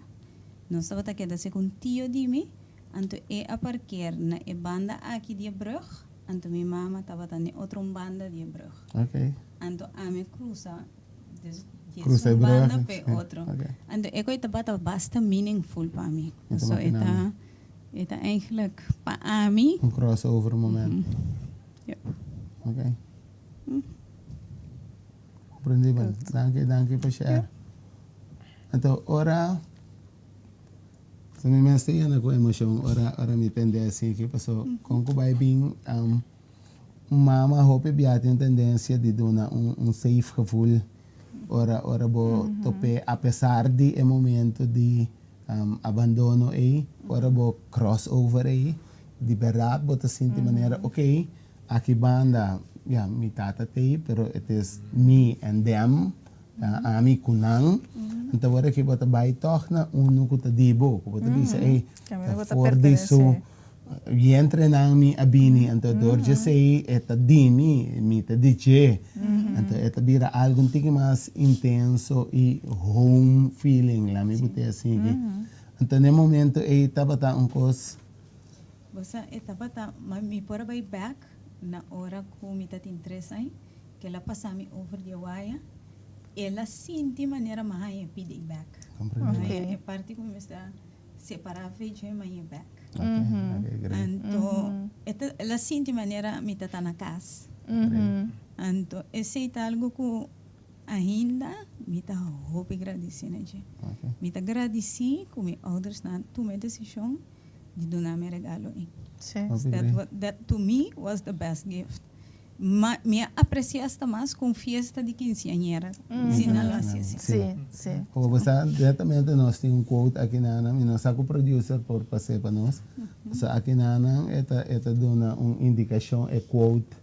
Nos tabata keda serka un tio di mi, anto e a parkeer na e banda aki di e brug, anto mi mama tabata na e otro un banda di e brug. Anto ami a krusa dus di Krusa esun e brug, banda pa e sí, otro. ok. Anto e koi tabata basta meaningful pa mi. Mi ta So e imaginá ta mi. e ta eigenlijk pa ami. Un crossover moment. Yep. Ok. Comprendibel. Danki, danki pa share. Anto ora so mi mes ta yena ku emoshon ora ora mi tende asiki paso kon ku bai bin un mama hopi bia tin tendensia di duna un un safe gevoel ora ora bo top'é apesar di e momento di abandono ei, ora bo cross over ei, di berdad bo ta sinti manera ok, aki banda, ya, mi tata t'ei, pero it is me and them, ami ku nan, anto ora ki bo ta bai tog na unu ku ta di bo, ku bo ta bisa ei, ta for di su Vientre nan mi a bini, anto dor djesei e ta di mi, mi ta di dje. Anto e ta bira algo un tiki mas intenso i home feeling, laat mi bute asiki. Anto na e momento ei tabata un kos. Bo sa e tabata, ma mi por a bai bek na ora ku mi ta tin tres aña, ku el a pasa mi over di e waya, el a sinti manera mi a haña e pidi bek. Comprende. E parti ku mi mester a separá fe dje, mi a haña bek. Okay, okay, great. Anto e ta el a sinti manera mi ta ta na cas. Anto esey ta algo cu ainda mi ta hopi gradici na dje. Mi ta gradici cu mi oudersnan a tuma e decision di duna mi e regalo ey. Hopi That great. wa that to me was the best gift. Ma mi a aprecia hasta mas cu un fiesta di quinceañera si nan lo haci así. Sí, sí. Como bo sa, directamente nos tin un quote aki nanan y nos sa cu producer por pas'é pa nos. So aki nanan e ta e ta duna un indicacion e quote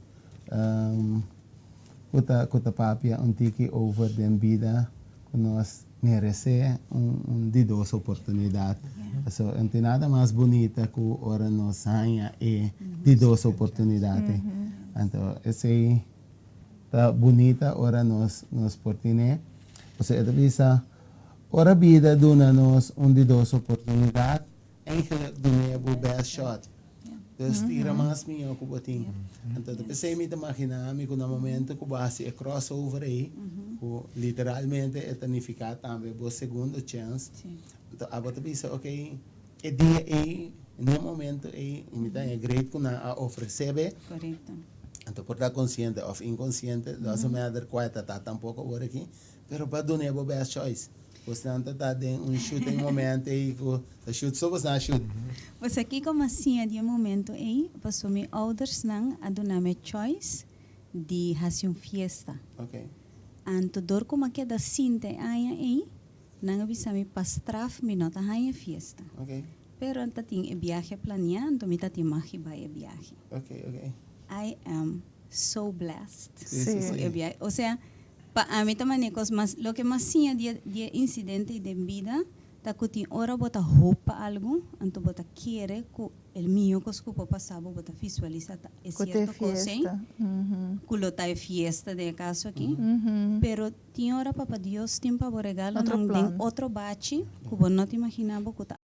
cu ta cu ta papia un tiki over den bida cu nos merecé un un di dos oportunidad. So no tin nada mas bunita cu ora nos haña e di dos oportunidad ei. Anto esey ta bunita ora nos nos por tine. Pasobra e ta bisa, ora bida duna nos un di dos oportunidad, Eigenlijk dun'é bo best shot. Dus tira mas mihó ku bo tin. Anto ta p'esei mi ta maginá mi ku na momento ku bo hasi e crossover ei, ku literalmente e ta nifiká tambe bo segundo chèns, anto abo ta bisa, ok, e dia ei, n'e momento ei, mi ta haña great ku nan a ofresé be. Anto por ta konsiente òf inkonsiente, doesn't matter kua e ta ta tampoko awor aki, pero bo a dun'é bo best choice. Bosnan ta ta den un shooting moment ei ku ta shoot so bosnan a shoot. Bo sa kiko mi a siña di e momento ei? Pasobra mi oudersnan a duna mi e choice di hasi un fiesta. Anto dor ku mi a keda sinta e aña ei, nan a bisa mi pa straf mi no ta haña e fiesta. Pero ta tin e biahe planeá, anto mi ta tin mag di bai e biahe. I am so blessed ku e biahe. Osea, Pa ami ta manera kos mas loke mas siña di e di e insidente i den bida ta ku tin ora bo ta hoop pa algu anto bo ta kere ku el mihó kos ku por pasa bo bo ta visualisa ta e Ku ta e sierto kos ei fiesta. ku lo ta e fiesta den e kaso aki pero tin ora papa Dios tin pa bo Otro regalonan den plan. otro bachi ku bo no ta imagina bo ku ta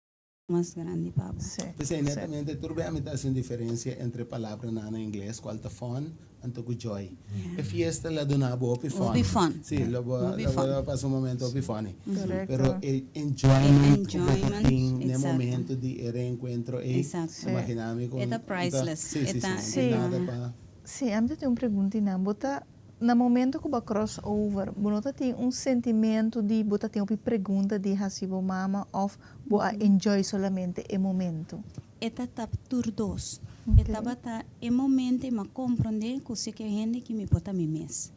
mas grandi pa bo. P'esei netamente tur bia mi ta hasi un diferensia entre palabranan na ingles kual ta fun anto ku joy. E fiesta la duna bo hopi fun. Hopi fun. Si, lo bo Hopi lo fun. bo pasa un momento hopi funny. Correcto. Pero e enjoyment ku bo ta Enjoyment, tin n'e exacto. momento di e reencuentro ei, Exacto. imagina mi ku E ta ta priceless. si E si ta si, no tin nada pa. Si, ami ta tin un preguntinan. Bo ta Na momento ku bo a cross over, bo no ta tin un sentimento di bo ta tin hopi pregunta di hasi bo mama of bo a enjoy solamente e momento? E ta tap tur dos. E tabata e momento i mi a comprende ku si ke hende ki mi por ta mi mes.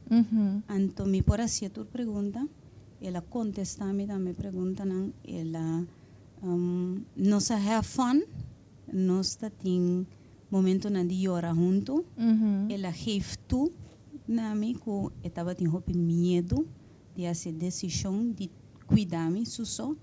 Anto mi por hacia tur pregunta, el a contesta mi tambe preguntanan, el a nos a have fun, nos ta tin Momentonan di yora huntu, el a geef toe na mi ku e tabatin hopi miedu di hasi e desishon di kuida mi su so.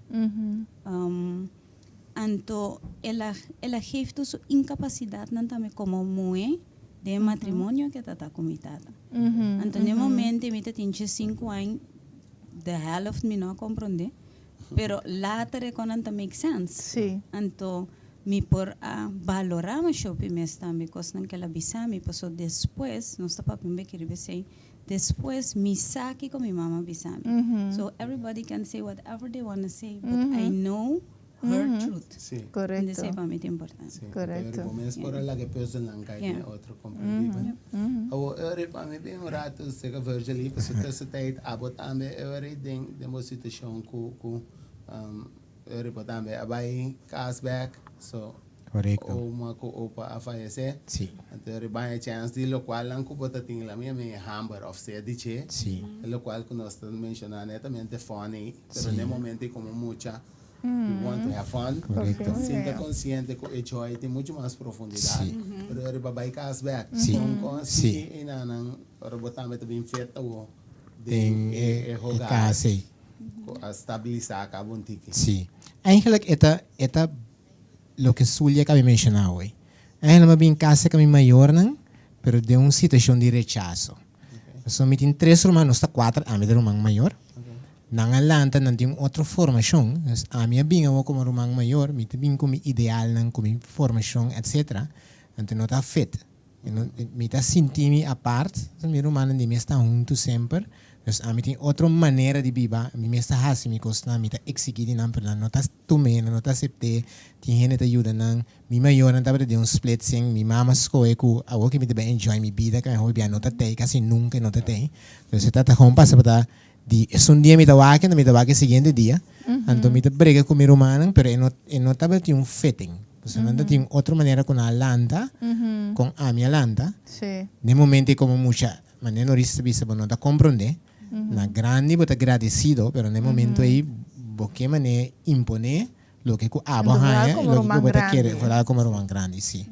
Anto el a el a geef toe su inkapasidatnan tambe komo muhé. Den matrimonio ku e ta ta ku mi tata. Anto den momento mi ta tin 5 aña, de helft mi no a komprondé, pero later e konan ta make sense. Anto mi por a balorá masha hopi mes tambe kosnan ku el a bisa mi, pasobra despues, nos ta papia un beki riba esei, despues mi sa kiko mi mama a bisa mi. So everybody can say whatever they wanna say, but I know her truth. Korekto. Esei pa mi ta importante. Sí, pero bo mes por a laga e puzzelnan kai den otro, komprendí? Awor, Eury, pa mi bin un ratu serka Virgil, pasobra tussentijd abo tambe, Eury, den bo situashon ku Eury bo tambe a bai kas bek, so oma ku opa a fayesé. Anto Eury baña chèns di lokualnan ku bo ta tin la mi a mi hamber òf sed di dje, lokual ku nos ta menshoná netamente funny, pero n'e momento ei komo mucha We want to have fun. Sinta konsiente ku e joy tin muchu mas profundidat. Pero riba bai kas bek. Kon kon a sigui einanan ora bo tambe ta bin fit awo den e hogar ku a stabilisá kaba un tiki. Sí. Eigenlijk e ta e ta loke Zulia kabi menshoná awe. Eigenlijk mi a bin kasa ku mi mayornan pero den un situashon di rechaso. Pasobra mi tin tres ruman, nos ta kuater, ami ta ruman mayor. Nan a lanta, nan tin un otro formashon. Dus ami a bin awor komo ruman mayor, mi ta bin ku mi idealnan, ku mi formashon, etsetera. Anto no ta fit. Mi ta sinti mi apart, mi rumannan di mi esta huntu semper. Dus ami tin otro manera di biba, mi mes ta hasi mi kosnan, mi ta eksigí di nan, pero nan no ta tum'é, nan no ta asept'é. Tin hende ta yuda nan. Mi mayornan tabata den un splitsing, mi mama skohe ku awor ke mi ta bai enjoy mi bida, ku mi hopi bia no ta tei, kasi nunka e no ta tei. Dus e tata gewoon pasa pa ta di esun dia mi ta wak anto mi ta wak e siguiente dia. Anto mi ta brega ku mi rumannan pero e no e no tabatin un fitting. Pasobra nan ta tin otro manera ku nan a lanta kon ami a lanta. Den momento ei komo mucha manera Norisa ta bisa bo no ta komprondé. Na grandi bo ta gradesido pero den momento ei bo ke manera imponé loke ku abo haña i loke ku bo ta kere vooral komo ruman grandi si.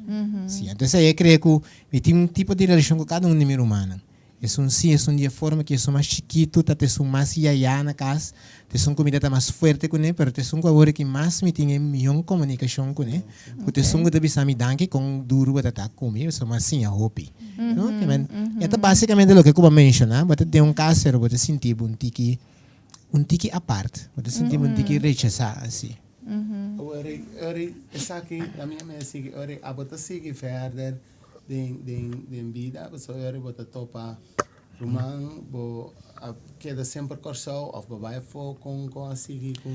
Si entonces ei e krea ku mi tin un tipo di relashon ku kada un di mi rumannan. Esun si, esun di e forma ki esun mas chikitu ta ta esun mas yayá na kas, ta esun ku mi ta ta mas fuerte kuné, pero ta esun ku awor aki mas mi tin e mihó komunikashon kuné, ku ta esun ku ta bisa mi danki kon duru bo ta ta ku mi, pasobra mi a siña hopi. No? Ke men, e ta basikamente loke ku bo a menshoná, bo ta den un kas pero bo ta sinti bo un tiki, un tiki apart, bo ta sinti bo un tiki rechasá asi. Awor, esaki na mi a mester sigui, ora abo ta sigui verder. Den den den bida pasobra ora bo ta topa ruman bo a keda semper Kòrsou òf bo bai afó kon kon a sigui ku.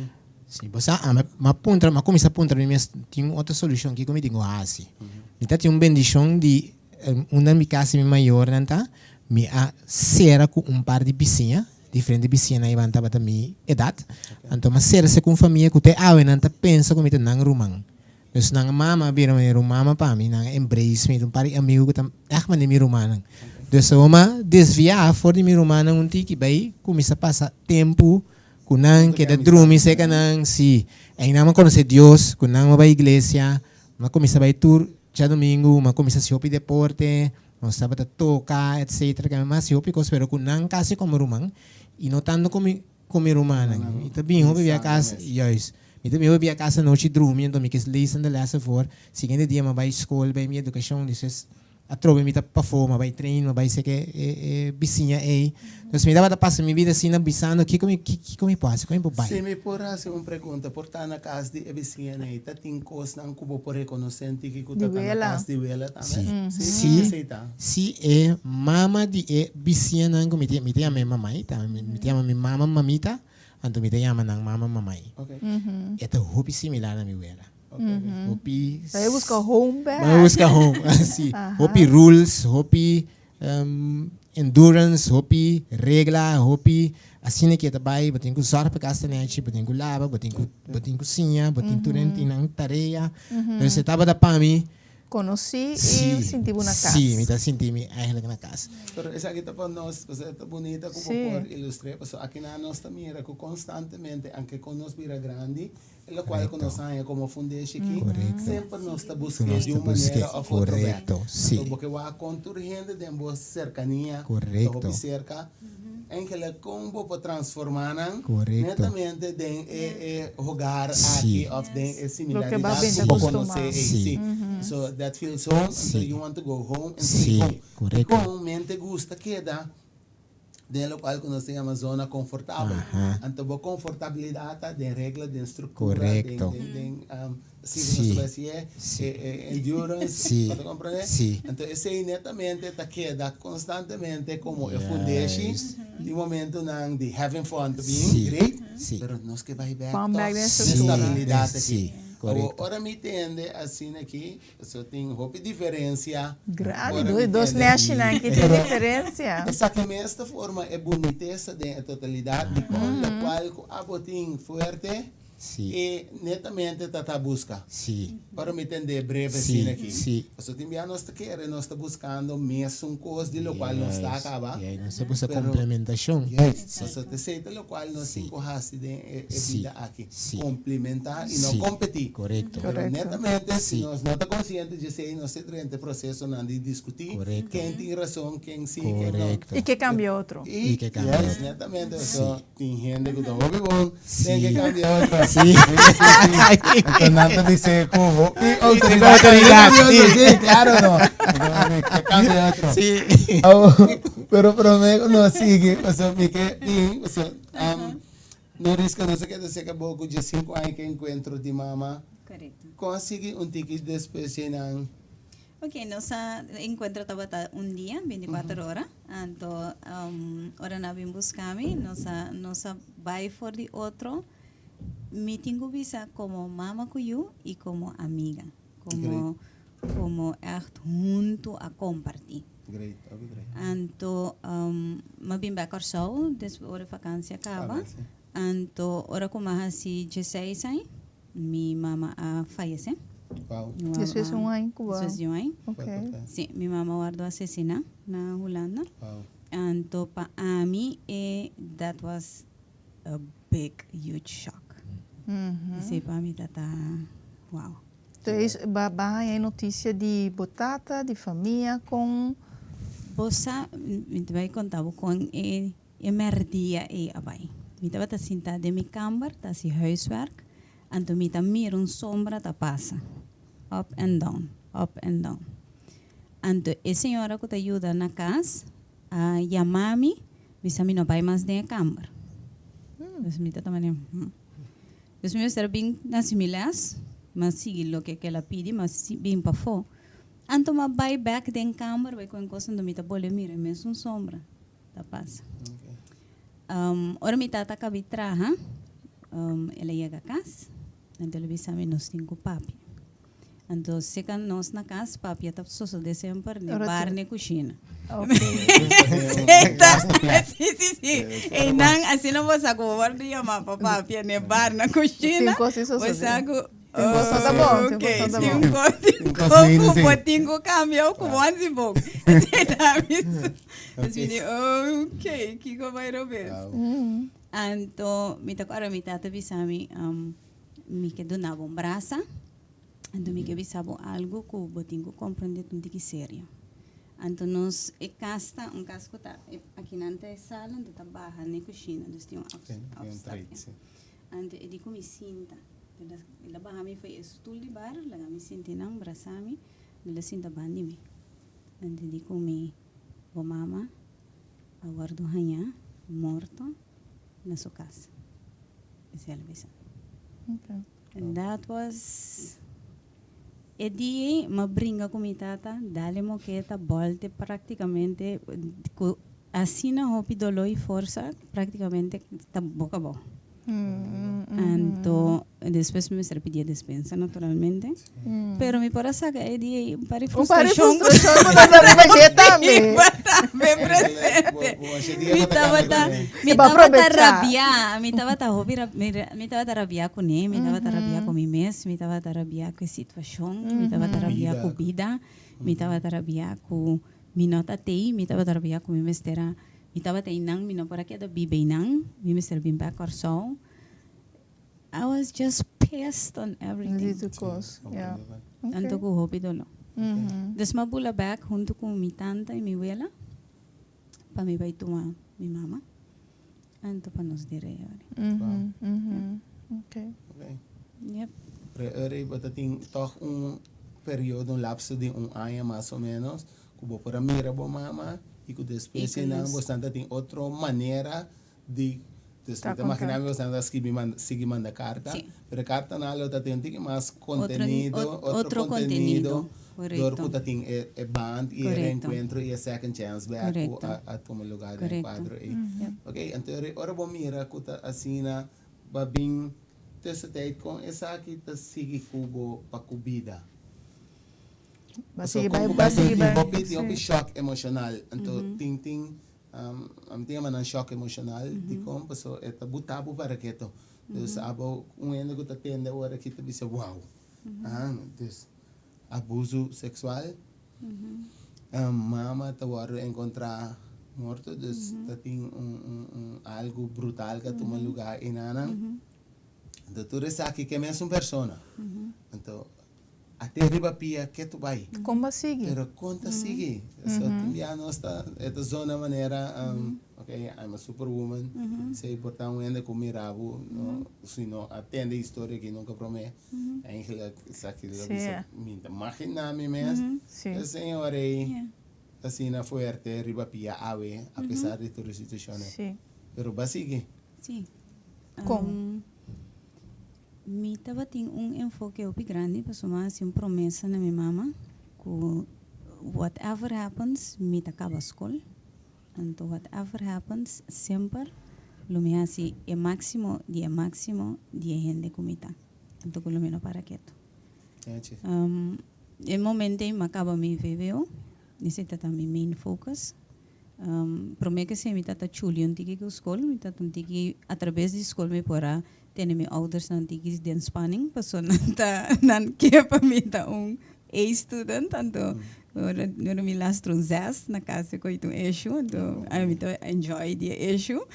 Si bo sa ami mi a puntra mi a kuminsá puntra mi mes tin un otro solushon kiko mi tin ku hasi mi ta tin un bendishon di unda mi kasi mi mayornan ta mi a sera ku un par di bisiña diferente bisiñanan iban tabata mi edat anto mi a sera ku un famia ku te awe nan ta pensa ku mi ta nan ruman. Dus nan mama a bira manera un mama pa mi, nan a embrace mi, un par di amigu ku ta ègt manera mi rumannan. Dus awor mi a desviá for di mi rumannan un tiki bai kuminsá pasa tempu ku nan, keda drumi serka nan, sí. Einan mi a konosé Dios, ku nan mi a bai iglesia, mi a kuminsá bai tur djadumingu, mi a kuminsá hasi hopi deporte, nos tabata toka, etcetera. Mi a hasi hopi kos, pero ku nan kasi komo ruman i no tantu ku mi. Ku mi rumannan. Mi ta bin hopi bia kas, juist. Mi ta bin hopi bia kas anochi drumi, anto mi ke lezen de lessen voor. Siguiente dia mi a bai skol, bai mi edukashon, despues atrobe mi ta pafó, mi a bai train, mi a bai seke e e bisiña ei. Dus mi tabata pasa mi bida asina bisando kiko mi kiko mi por hasi, kon mi por bai. Si mi por hasi un pregunta, por ta na kas di e bisiñanan ei ta tin kosnan ku bo por rekonosé tiki ku ta ta na kas di wela tambe? Si. Si. Esei ta. Si e mama di e bisiñanan ku mi ta mi ta yama e mamai ta mi ta yama mi mama mamita anto mi ta yama nan mama mamai. E ta hopi similar na mi wela. Hopi Bai buska home bek. Bai buska home si. Hopi rules, hopi endurance, hopi regla, hopi asina ke ta bai bo tin ku sòrg pa kas ta nechi, bo tin ku laba, bo tin ku bo tin ku siña, bo tin tur hende tin nan tarea. Entonces e tabata pa mi Konosí i sinti bo na kas. Sí, mi ta sinti mi eigenlijk na kas. Pero esaki ta pa nos, pasobra ta bunita ku bo por ilustr'é, pasobra akinan nos ta mira ku konstantemente, anke kon nos bira grandi, e lokual ku nos haña komo fundeshi aki, semper nos ta busk'é di un manera òf otro bèk. Anto bo ke wak kon tur hende den bo serkania ta hopi serka, Eigenlijk kon bo por transformá nan netamente den e hogar aki òf den e similaridat ku bo konosé ei. Sí. So that feels home, so you want to go home and stay home. Kon mente gusta keda den lokual ku nos ta yama zona konfortabel. Anto bo konfortabilidat ta den regla, den struktura, den si ku nos ta bai hasié, e endurance, bo ta komprendé? Anto esei netamente ta keda konstantemente komo e fundeshi di momentunan di having fun ta bien great, pero nos ke bai bèk tòg na estabilidat aki. Awor ora mi tende asina aki. So tin hopi diferencia. Grandi, dos, dos neshinan ki tin diferencia. Esaki mes ta forma e bunitesa den e totalidad di con locual cu abo tin fuerte y netamente ta ta busca. Ora mi tende breve asina aki. Pasobra tin bia nos ta kere nos ta buscando mesun cos di locual nos ta caba. Nos ta busca complementacion. Juist. Pasobra esey ta locual nos tin cu haci den e bida aki. Complementa y no competi. Correcto. Pero netamente si nos no ta consciente dje esey nos ta drenta e procesonan di discuti ken tin razon, ken si, ken no. Y ke cambia otro. Y ke cambia otro. Netamente paso tin hende cu ta hopi bon den ke cambia otro. Enton nan ta bisa cu hopi autoridad. Si, claro no. Ke cambia otro. Pero prome cu nos sigui paso mi ke bin paso. No riska nos a keda seka bo ku diesinku aña ke enkuentro di mama. Korekto. Kon a sigui un tiki despues dje nan? Ok, nos a enkuentro tabata un dia, bintikuater ora. Anto ora nan a bin buska mi, nos a nos a bai for di otro. Mi tin ku bisa komo mama ku yu i komo amiga. Komo komo ègt huntu a kompartí. Great, hopi great. Anto mi a bin bek Kòrsou despues ora e vakansia kaba. Anto ora ku mi a hasi dieseis aña mi mama a fayesé. Wow. Despues di un aña ku bo a. Despues di un aña. Ok. Sí, mi mama a wòrdu asesiná na Hulanda. Wow. Anto pa ami e that was a big huge shock. Esei pa mi ta ta wow. Entonces ba ba haña e noticia di bo tata, di famia, con. Bo sa, mi ta bai conta bo con e e merdia ei a bai. Mi tabata sinta den mi camber ta haci huiswerk, anto mi ta mira un sombra ta pasa, up and down, up and down. Anto e señora cu ta yuda na cas a yama mi, bisa mi no bai mas den e camber. Dus mi ta ta manera, hm. Dus mi mester a bin na si mi les, m'a sigui loke ku el a pidi, m'a bin pafó. Anto m'a bai bèk den kamber bai ku e kos, anto mi ta bolbe mira e mesun sombra ta pasa. Ora mi tata kabi traha, el a yega kas, anto el a bisa mi nos tin ku papia. Anto seka nos na kas papia ta sosode semper ne bar ne kushina. Si si si einan asina bo sa ku bo wòrdu yamá pa papia ne bar na kushina bo sa ku ok tin kos tin kos ku bo tin ku kambia o ku bo hasi bon mi di ok kiko bai robes anto mi ta kòrda mi tata bisa mi Mi ke duna bo un brasa, anto mi ke bisa bo algu ku bo tin ku komprendé ta un tiki serio. Anto nos e kas ta un kas ku ta akinan ta e sala anto ta baha na e kushina, dus tin un opstapje. Anto e di ku mi sinta, el a baha mi fo'i e stul di bar, laga mi sinti nan, brasa mi, el a sinta banda di mi. Anto e di ku mi, bo mama a wòrdu hañá morto na su kas. Esei a bisa. And that was e dia ei m'a bringa ku mi tata, dale moketa, bòlte praktikamente ku asina hopi doló i forsa praktikamente ta boka abou. Anto despues mi mester a pidi e despensa naturalmente. Pero mi por a saca e dia ei un par di frustracion. Un par di frustracion cu ta riba dje tambe. Tambe presente. Mi tabata, mi tabata rabia, mi tabata hopi, mi tabata rabia cune, mi tabata rabia cu mi mes, mi tabata rabia cu e situacion, mi tabata rabia cu bida, mi tabata rabia cu mi no ta tei, mi tabata rabia cu mi mester a, mi tabata einan, mi no por a keda biba einan, mi mester bin bek Kòrsou. I was just pissed on everything. Di tur kos, ya. Anto ku hopi doló. Dus m'a bula bek huntu ku mi tanta i mi wela pa mi bai tuma mi mama. Anto pa nos di rei ori. Okay. Yep. Rei ori bo ta tin tòg un. periodo, un lapso di un aña mas o menos, ku bo por a mira bo mama i ku despues I ku nan nos. bo ta tin otro manera di. Dus Ta mi ta imaginá kontakto. mi bo ta skirbi manda, sigui manda karta, pero karta nan lo ta tin un mas Otro, kontenido, otro otro kontenido, kontenido, dor ku korekto. ta tin e band i e reenkuentro i e second chance bèk ku a tuma lugá den e kuadro ei. Ok, anto ora bo mira ku ta asina ba bin tussentijd kon esaki ta sigui ku bo pa ku bida. Ba So sigui kon bai, ku ba bai sigui tin bai. hopi tin hopi shock emoshonal, anto tin tin ami ta yama nan shock emoshonal dikon paso e ta buta bo paraketo. Dus abo un hende ku ta tende ora aki ta bisa wow, dus abuso seksual, mama ta wòrdu enkontrá morto, dus ta tin un un un algu brutal ku a tuma lugá einanan. Anto tur esaki ke mesun persona. Anto ate riba pia ke tu bai. Kon ba sigui? Pero kon ta sigui? So tin bia nos ta e ta zona manera ok I'm a superwoman esei por ta un hende ku mira bo no si no a tende e historia aki nunka prome eigenlijk esaki lo bisa mi ta magina mi mes e señor ei ta asina fuerte riba pia awe apesar di tur e situashon pero ba sigui. Sí. Kon? Mi tabatin un enfoke hopi grandi pasobra mi a hasi un promesa na mi mama ku whatever happens mi ta kaba skol. Anto whatever happens semper lo mi hasi e máksimo di e máksimo di e hende ku mi ta. Anto ku lo mi no para ketu. E momento ei mi a kaba mi VWO, esei ta ta mi main focus. Promé ke esei mi ta ta chuli un tiki ku skol, mi ta ta un tiki atrabes di skol mi por a tene mi oudersnan un tiki den spanning pasobra nan ta nan ke pa mi ta un A student, anto ora ora mi lastra un zes na kas e koe ta un issue, anto ami ta enjoy di e issue.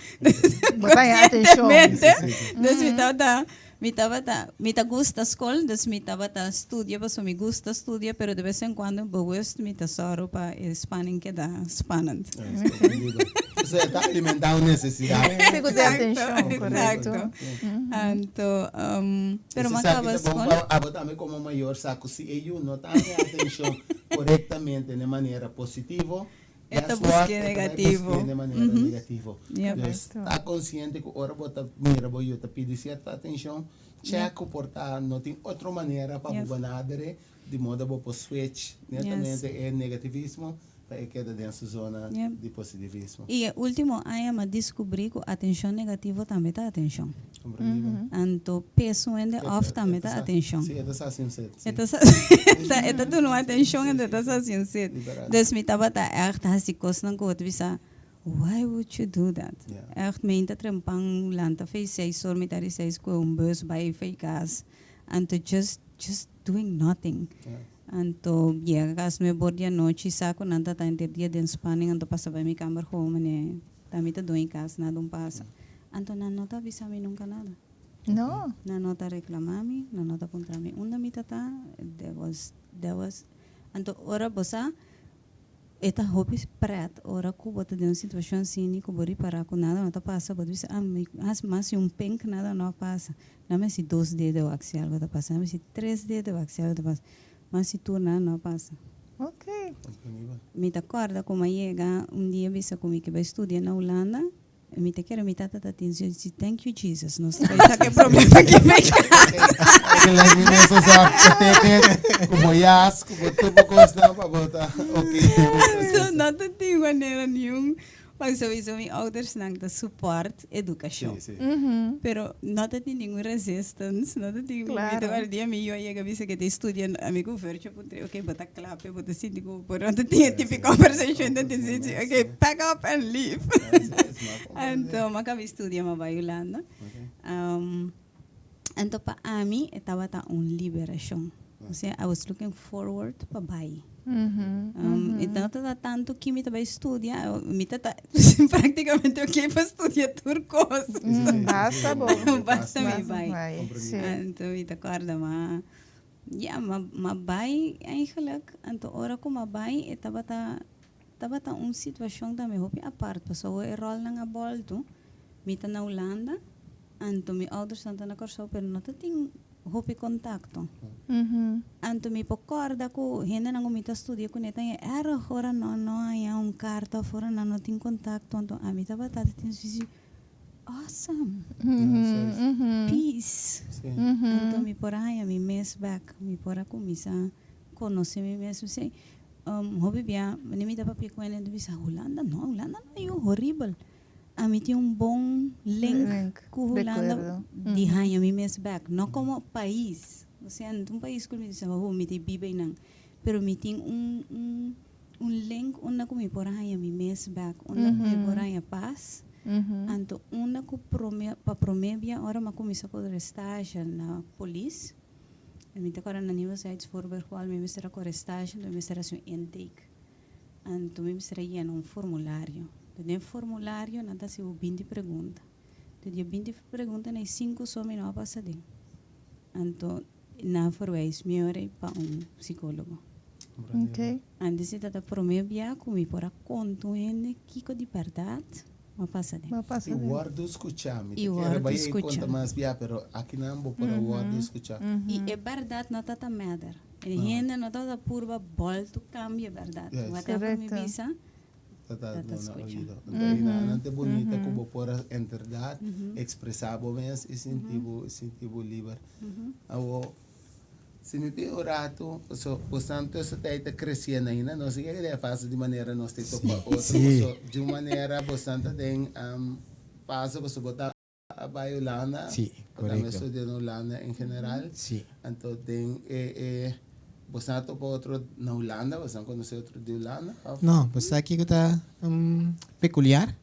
Bo ta haña atenshon. Konsientemente. Dus mi tabata mi tabata mi ta gusta skol, dus mi tabata studia pasobra mi gusta studia, pero de bes en kuando bewust mi ta sòru pa e spanning keda spannend. Esei e ta alimentá un nesesidat. Sí, ku tin atenshon, korekto. Exacto. Anto, pero Esei mi a sa kaba ki ta bon skol. pa abo tambe komo mayor sa ku si e yu no ta haña atenshon korektamente na e manera positivo, E ta guess what? busk'é E ta bai negativo. busk'é na manera negativo. Dus Correcto. ta konsiente ku ora bo ta mira bo yu ta pidi sierto atenshon, chèk ku por ta no tin otro manera pa bo benadere di modo bo por switch netamente e negativismo pa e keda den su zona di positivismo. I e último aña mi a diskubrí ku atenshon negativo tambe ta atenshon. Komprendí. Anto peso hende òf tambe ta atenshon. Sí, e ta sa sin set. E ta sa e ta duna un atenshon anto e ta sa sin set. Dus mi tabata ègt hasi kosnan ku bo ta bisa, why would you do that? Ègt mi ta trempan lanta fei seis or mitad di seis kue un bus bai fei kas. Anto just just doing nothing. Anto yega kas nuebe or di anochi sa ku nan ta ta henter dia den spanning anto pasa bai mi kamber gewoon mane ta mi ta doña kas nada un pasa. Anto nan no ta bisa mi nunka nada. No. Nan no ta reclama mi, nan no ta puntra mi unda mi ta ta, there was, there was, anto ora bo sa, e ta hopi pret ora cu bo ta den un situacion asini cu bo ripara cu nada no ta pasa, bo ta bisa, ah, mi haci mas di un pink nada no a pasa, nan mi haci dos dedo wak si algo ta pasa, nan mi haci tres dedo wak si algo ta pasa, mas si tur nada no a pasa. Ok. Mi ta corda como a yega un dia bisa cu mi ke bay studia na Hulanda, Mi ta kere mi tata ta tin su di thank you Jesus nos ta bai saka e problema aki mi casa. Eigenlijk mi mes a sa ticket ku bo jas ku bo tur bo kosnan pa bo ta ok. So no ta tin manera niun pa sowieso mi oudersnan ta support edukashon. Sí, sí. Pero no ta tin ningun resistance, no ta tin mi ta Claro. wòrdu dia mi yu a yega bisa ke ta studia ami ku Virgil puntra ok bo ta kla p'e bo ta sinti ku bo no ta tin e tipo conversation ta tin sinti ok pack up and leave. Anto mi a kaba studia mi a bai Hulanda. Anto pa ami e tabata un liberashon. Osea I was looking forward pa bai. E no tabata tantu ki mi ta bai studia, mi ta ta praktikamente ok pa studia tur kos. Basta bo. Basta mi bai. Anto mi ta kòrda ma Ya, ma ma bai eigenlijk, anto ora ku ma bai e tabata tabata un situashon tambe hopi apart pasobra e ròlnan a bòltu, mi ta na Hulanda, anto mi oudersnan ta na Kòrsou pero no ta tin. hopi kontakto. Anto mi por kòrda ku hendenan ku mi ta studia kuné ta haña erg ora nan no haña un karta òf ora nan no tin kontakto. Anto ami tabata ta tin suisi awesome, peace. Anto mi por a haña mi mes bèk, mi por a kuminsá konosé mi mes. P'esei hopi bia wanneer mi ta papia ku hende, mi ta bisa Hulanda no, Hulanda no yu horibel. Ami tin un bon link ku Hulanda di haña mi mes bèk. No komo pais, osea no ta un pais ku mi ta bisa oh mi ta biba einan, pero mi tin un un un link unda ku mi por a haña mi mes bèk, unda ku mi por haña pas. Anto unda ku prome pa prome bia ora mi a kuminsá kore stage na polis, mi ta kòrda na Nieuwezijds Voorburgwal mi mester a kore stage, mi mester a hasi un intake. Anto mi mester a yena un formulario. Den e formulario nan ta hasi bo binti pregunta. Di e binti pregunta nan e sinku so mi no a pasa den. Anto nan a verwijs mi ora pa un psicologo. Antes e tabata prome bia ku mi por a konta un hende kiko di bèrdat mi a pasa den. I wòrdu skuchá. Mi ta kere bai ei konta mas bia pero akinan bo por a wòrdu skuchá. I e bèrdat no tabata mèder. E hende no tabata purba bòltu kambia bèrdat. Whatever mi bisa, ta ta skucha. Nan ta bunita ku bo por a en bèrdat ekspresá bo mes i sinti bo sinti bo liber. Awor, si mi bin un ratu, paso bosan tur esei ta kresiendo ainda, no si e fase di manera nos ta topa otro, paso di un manera bosan ta den fase paso bo ta. A bai Hulanda. Sí, Bo tambe korekto. studia na Hulanda en general. Sí. Anto den e e boso a topa otro na Hulanda? Boso a konosé otro di Hulanda òf? No, bo sa kiko ta pekuliar?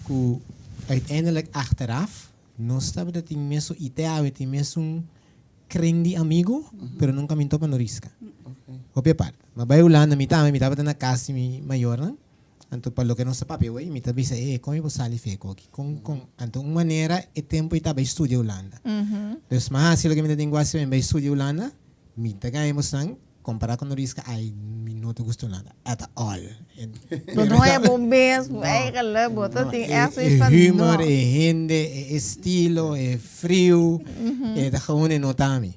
Ku uiteindelijk achteraf nos tabata tin mesun i te awe tin mesun kring di amigu, pero nunka mi topa Noriska. Hopi apart. Mi a bai Hulanda mi tambe, mi tabata na kas di mi mayornan. Anto pa loke nos ta papia awey, mi ta bisa e, kon mi por sali fe koki? Kon, kon? Anto un manera e tempo i ta bai studia Hulanda. Dus mi a hasi loke mi ta tin ku hasi, mi bai studia Hulanda, mi ta gaña bosnan, kompara ku Noriska, ai, mi no ta gusta Hulanda at all. Bo no haña bo mes eigenlijk, bo ta tin echt zoiets van E humor, no. e hende, e estilo, e friu, e ta gewoon e no ta mi.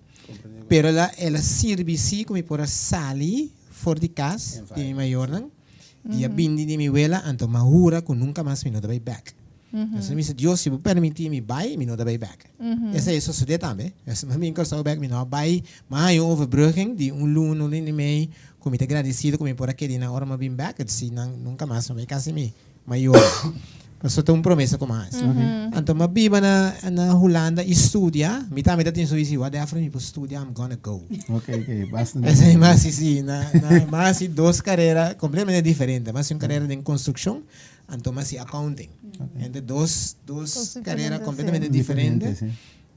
Pero el a, el a sirbi si ku mi por a sali for di kas di mi mayornan. Dia bindi di mi wela, anto m'a hura ku nunka mas mi no ta bai bèk. Entonces mi bisa, Dios, si bo permití mi bai, mi no ta bai bèk. Esei a sosodé tambe. Entonces m'a bin Kòrsou bèk, mi no a bai. M'a haña un overbrugging di un luna, un luna i mei, ku mi ta gradesido ku mi por a keda einan ora m'a bin bèk. Si nan nunka mas m'a bai kasi mi mayor. Pasobra ta un promesa ku m'a hasi. Anto m'a biba na na Hulanda i studia. Mi tambe ta tin zoiets di whatever mi por studia, I'm gonna go. Ok, ok, basta. Esei m'a hasi si. Na na m'a hasi dos karera kompletamente diferente. M'a hasi un karera den konstrukshon, anto m'a hasi accounting. Ente dos dos karera kompletamente diferente.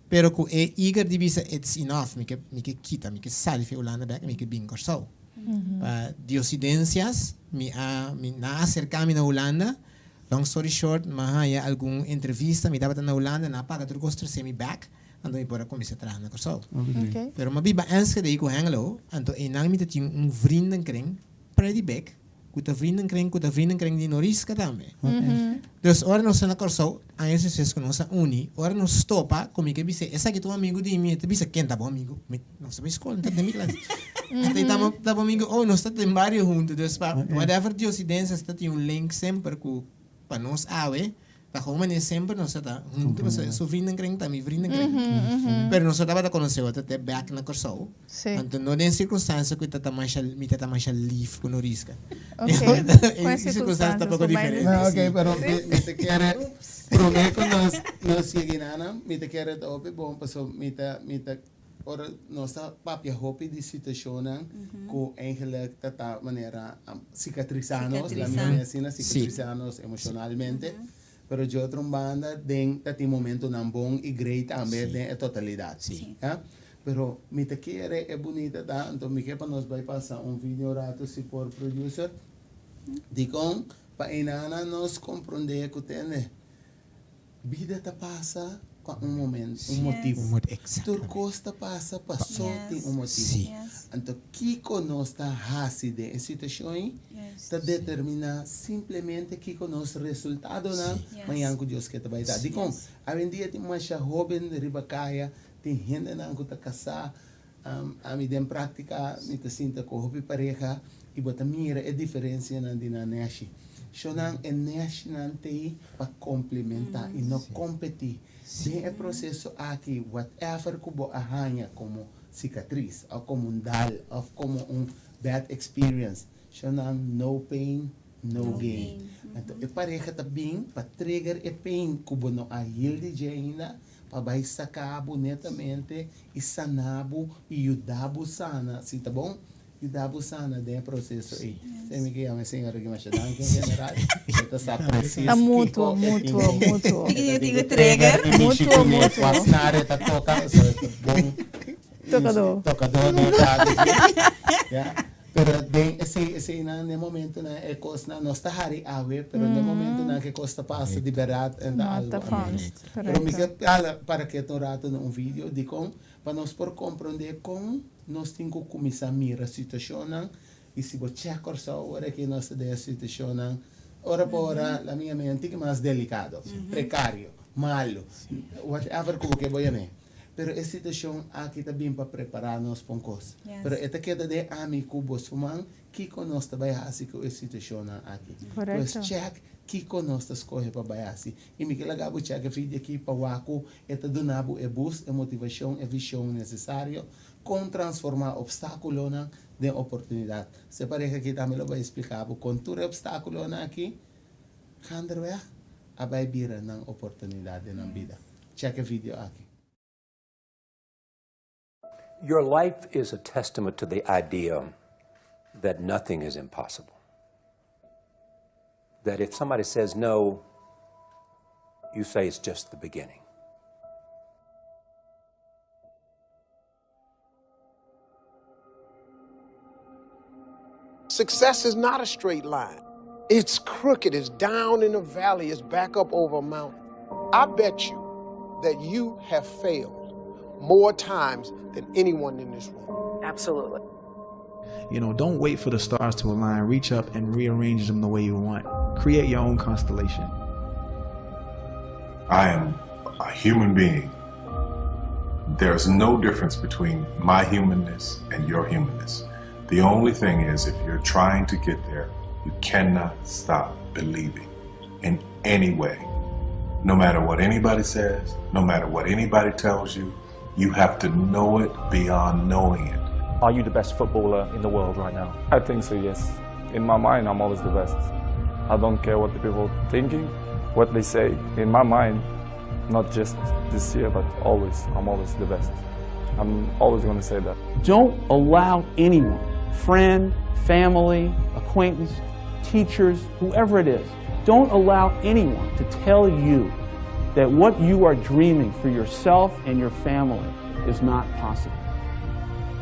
Pero ku e eager di bisa it's enough, mi ke mi ke kita, mi ke sali for Hulanda bèk, mi ke bin Kòrsou. Pa diosidensias mi a mi nan a aserká mi na Hulanda. Long story short, mi a haña algun entrevista, mi tabata na Hulanda, nan a paga tur kos trese mi bèk, anto mi por a kuminsá traha na Kòrsou. Pero mi a biba Enschede ku Hengelo, anto einan mi ta tin un vriendenkring pretty big, ku ta vriendenkring ku ta vriendenkring di Noriska tambe. Dus ora nos ta na Kòrsou, aña despues ku nos a uni, ora nos topa, ku mi ke bis'é, esaki ta un amigu di mi, e ta bisa, ken ta bo amigu? Mi, nos ta bai skol, no ta den mi klas. Anto e ta bo amigu, oh, nos ta den bario huntu, dus pa whatever diosidensias ta tin un link semper ku pa nos awe, Ta gewoon manera semper nos ta huntu pasobra su vriendenkring ta mi vriendenkring. Pero nos no tabata konosé otro te bek na Kòrsou. Anto no den sirkunstansia ku ta masha mi ta masha lif ku Noriska. E sirkunstansia ta poko diferente. No, ok, pero mi ta kere promé ku nos nos yega einan mi ta kere ta hopi bon pasobra mi ta mi ta Ora nos ta papia hopi di situashonnan ku eigenlijk ta ta manera sikatrisá nos, la mi pone asina, sikatrisá nos emoshonalmente, pero di otro un banda den ta tin momentunan bon i grei tambe den e totalidat. Ya. Pero mi ta kere e bunita ta, anto mi ke pa nos bai pasa un video rato si por producer, dikon pa einana nos komprondé ku tende. Bida ta pasa pa un momento, un motibu. Tur kos ta pasa paso tin un motibu. Anto kiko nos ta hasi den e situashon ei ta determiná simplemente kiko nos resultadonan mañan ku Dios ke ta bai da. Dikon? Awendia tin masha hóben riba kaya. Tin hendenan ku ta kasá, ami den práktika mi ta sinta ku hopi pareha i bo ta mira e diferensianan di nan nèshi. Shonnan, e nèshinan t'ei pa komplementá i no kompetí. Den e proseso aki, whatever ku bo a haña komo sikatris òf komo un dal òf komo un bad experience, shonnan, no pain, no gain. Anto e pareha ta bin pa trigger e pain ku bo no a heal di dje ainda, pa bai saka bo netamente i sana bo i yuda bo sana, si ta bon, yuda bo sana den e proseso ei. Esei mi ke yama e señora aki masha danki en general, e ta sa presis Ta kiko mutuo, e tin mutuo, ku mutuo. e ta tin ku trigger i mishi Mutuo, kuné mutuo. kua snaar e ta toka, so e ta bon Tokadó. tokadó di radio, ya. Pero den esei eseinan den momentonan e kosnan nos ta hari awe pero den momentonan ke kos ta pasa di bèrdat en ta No algu ta ameno. fans, Pero mi korekto. ke hala para ke un rato na un video dikon pa nos por komprondé kon nos tin ku kuminsá mira situashonnan i si bo chèk Kòrsou ora ke nos ta den e situashonnan ora pa ora la mi yama e un tiki mas delikado, prekario, malu, whatever ku bo ke bo yam'é. Pero e situashon aki ta bin pa prepará nos pa un kos. Pero e ta keda den ami ku bo su man kiko nos ta bai hasi ku e situashonnan aki. Pues chèk kiko nos ta skohe pa bai hasi. I mi ke laga bo chèk e video aki pa wak ku e ta duna bo e boost, e motivashon, e vishon nesesario kon transformá opstákulonan den oportunidat. Se pareha aki tambe lo bai splika bo kon tur e opstákulonan aki gaanderweg a bai bira nan oportunidat den nan bida. Check e video aki. Your life is a testament to the idea that nothing is impossible. That if somebody says no, you say it's just the beginning. Success is not a straight line. It's crooked, it's down in a valley, it's back up over a mountain. I bet you that you have failed more times than anyone in this room. Absolutely. You know, don't wait for the stars to align. Reach up and rearrange them the way you want. Create your own constellation. I am a human being. There's no difference between my humanness and your humanness. The only thing is, if you're trying to get there, you cannot stop believing in any way. No matter what anybody says, no matter what anybody tells you, you have to know it beyond knowing it. Are you the best footballer in the world right now? I think so, yes. In my mind, I'm always the best. I don't care what the people thinking, what they say. In my mind, not just this year, but always, I'm always the best. I'm always going to say that. Don't allow anyone, friend, family, acquaintance, teachers, whoever it is, don't allow anyone to tell you that what you are dreaming for yourself and your family is not possible.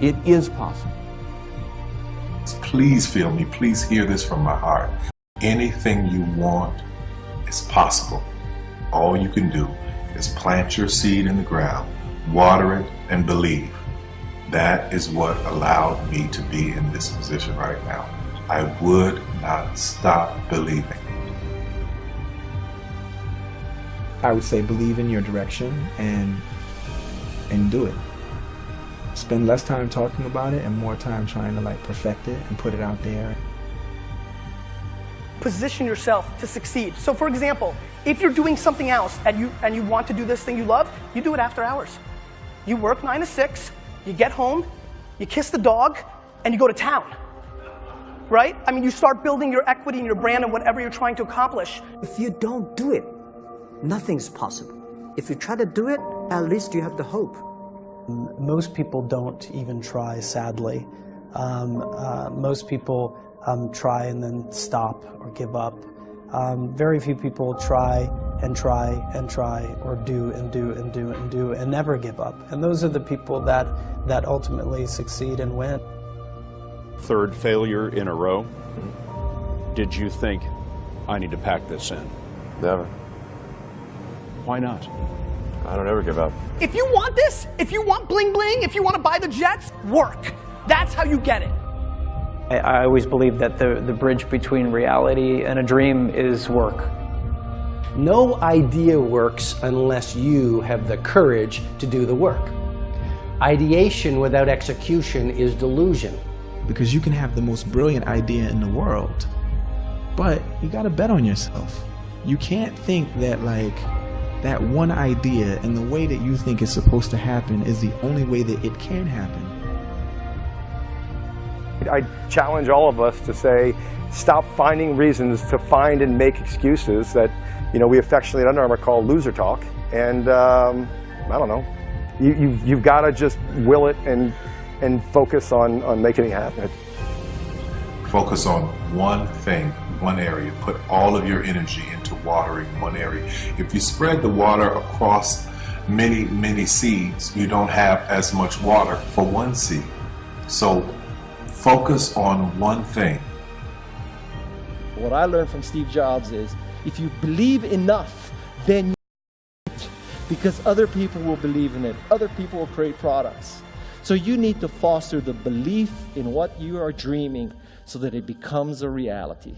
It is possible. Please feel me. Please hear this from my heart. Anything you want is possible. All you can do is plant your seed in the ground, water it, and believe. That is what allowed me to be in this position right now. I would not stop believing. I would say believe in your direction and and do it. Spend less time talking about it and more time trying to like perfect it and put it out there. Position yourself to succeed. So for example, if you're doing something else and you and you want to do this thing you love, you do it after hours. You work 9 to 6, you get home, you kiss the dog, and you go to town. Right? I mean, you start building your equity and your brand and whatever you're trying to accomplish. If you don't do it, nothing's possible. If you try to do it, at least you have the hope. Most people don't even try, sadly. Um, uh, most people um, try and then stop or give up. Um, very few people try and try and try or do and do and do and do and never give up. And those are the people that, that ultimately succeed and win. Third failure in a row. Did you think, I need to pack this in? Never. Why not? I don't ever give up. If you want this, if you want bling bling, if you want to buy the Jets, work. That's how you get it. I, I always believe that the, the bridge between reality and a dream is work. No idea works unless you have the courage to do the work. Ideation without execution is delusion. Because you can have the most brilliant idea in the world, but you got to bet on yourself. You can't think that, like, that one idea and the way that you think is supposed to happen is the only way that it can happen. I challenge all of us to say, stop finding reasons to find and make excuses that, you know, we affectionately at Under Armour call loser talk. And um, I don't know, you, you, you've got to just will it and, and focus on, on making it happen. Focus on one thing, one area. Put all of your energy into watering one area. If you spread the water across many, many seeds, you don't have as much water for one seed. So focus on one thing. What I learned from Steve Jobs is if you believe enough, then you because other people will believe in it. Other people will create products. So you need to foster the belief in what you are dreaming so that it becomes a reality.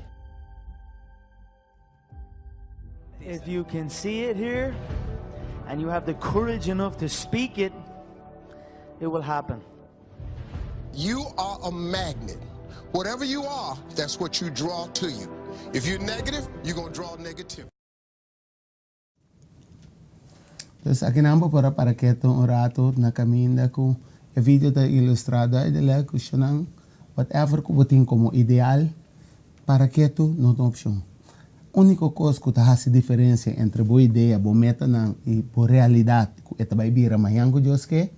If you can see it here and you have the courage enough to speak it, it will happen. You are a magnet. Whatever you are, that's what you draw to you. If you're negative, you're going to draw negativity. Dus akinan bo por a para keto un rato na kaminda ku e video ta ilustrá duidelijk ku shonnan whatever ku bo tin komo ideal para keto no ta un opshon. Úniko kos ku ta hasi diferensia entre bo idea, bo metanan i bo realidat ku e ta bai bira mañan ku Dios ke,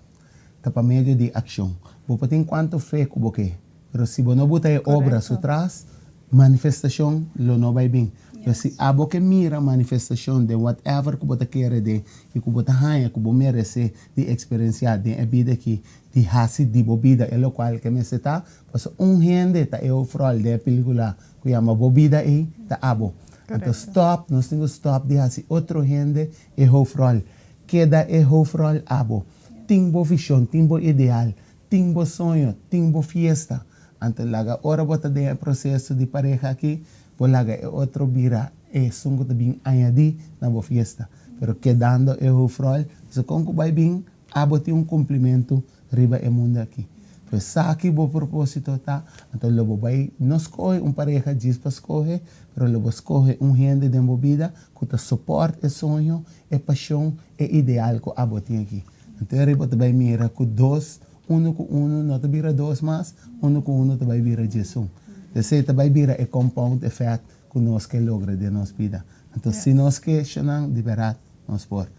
ta pa medio di akshon. Bo por tin kuantu fe ku bo ke, pero si bo no buta e obra su tras, manifestashon lo no bai bin. Pero si abo ke mira manifestashon den whatever ku bo ta kere den i ku bo ta haña ku bo meresé di eksperensiá den e bida aki, di hasi di bo bida e lokual ke mester ta, pasobra un hende ta e hoofrol den e pelikula ku yama Bo Bida ei, ta abo. Anto stòp, nos tin ku stòp di hasi otro hende e hoofrol. Keda e hoofrol abo. Tin bo vision, tin bo ideal, tin bo soño, tin bo fiesta. Anto laga ora bo ta den e proceso di pareha aki, bo laga e otro bira esun cu ta bin añadi na bo fiesta. Pero kedando e hoofrol, pasobra con cu bay bin, abo tin un cumplimento riba e mundo aki. Pues sa ki bo proposito ta, anto lo bo bay no scoge un pareha djis pa scoge, pero lo bo scoge un hende den bo bida cu ta support e soño, e pasion, e ideal cu abo tin aki. Anto e riba ta bay mira cu dos, uno cu uno no ta bira dos mas, uno cu uno ta bay bira djesun. Esey ta bay bira e compound effect cu nos ke logra den nos bida. Anto si nos ke eshonan, di berdad nos por.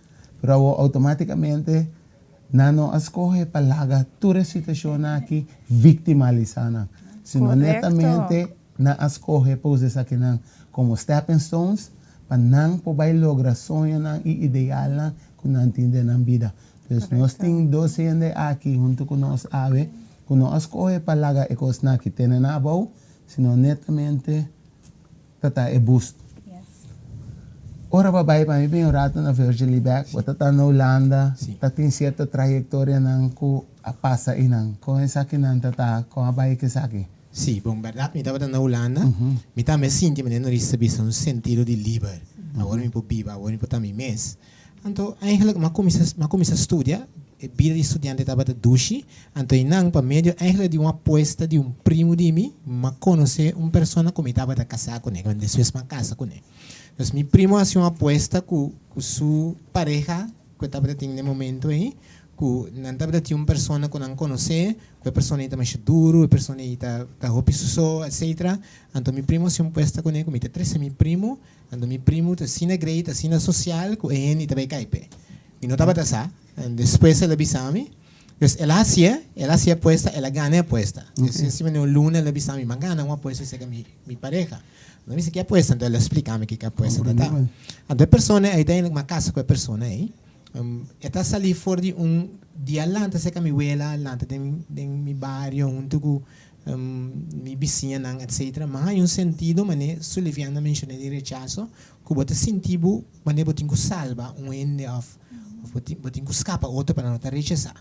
Pero awor automaticamente nan no a scoge pa laga tur e situacionnan aki victimalisa nan, sino netamente Nan a skohe pa usa esakinan komo stepping stones pa nan por bai logra soñonan i idealnan ku nan tin den nan bida. Dus nos tin dos hende aki huntu ku nos awe ku no a skohe pa laga e kosnan aki tene nan abou, sino netamente ta ta e boost. Ora bo a bai pa mi bin un rato na Virgil bek, bo ta ta na Hulanda, ta tin sierto trayektorianan ku a pasa einan. Kon esakinan ta ta? Kon a bai ku esaki? Sí, bon, bèrdat mi tabata na Hulanda, mi tambe a sinti manera Norisa ta bisa un sentido di liber. Awor mi por biba, awor mi por ta mi mes. Anto eigenlijk mi a kuminsá mi a kuminsá studia, e bida di studiante tabata dushi, anto einan pa medio eigenlijk di un apuesta di un primu di mi, mi a konosé un persona ku mi tabata kasá kuné, ku despues mi a kasa kuné. Dus mi primu a hasi un apuesta ku ku su pareha ku e tabata tin na e momento ei, Ku nan tabata tin un persona ku nan konosé, ku e persona ei ta masha duru, e persona ei ta ta hopi suso, etcetera. Anto mi primo hasi un puesta kuné ku mi ta trese mi primo, anto mi primo ta asina great, asina sosial ku e hende ta bai kai p'e. Mi no tabata sa, despues el a bisa mi. Dus el a hasié, el a hasi e apuesta, el a gana e apuesta. Dus asina manera un luna el a bisa mi, mi a gana un apuesta serka mi mi pareha. Mi a bisa ki apuesta? Anto el a splika mi kiko apuesta ta ta. Anto e persona ei, uiteindelijk mi a kasa ku e persona ei. E ta salí for di un dia lanta serka mi wela, lanta den den mi bario huntu ku mi bisiñanan etcetera. Mi a haña un sentido manera Sulivian a menshoné di rechaso ku bo ta sinti bo manera bo tin ku salba un hende òf òf bo tin bo tin ku skapa otro pa nan no ta rechasá.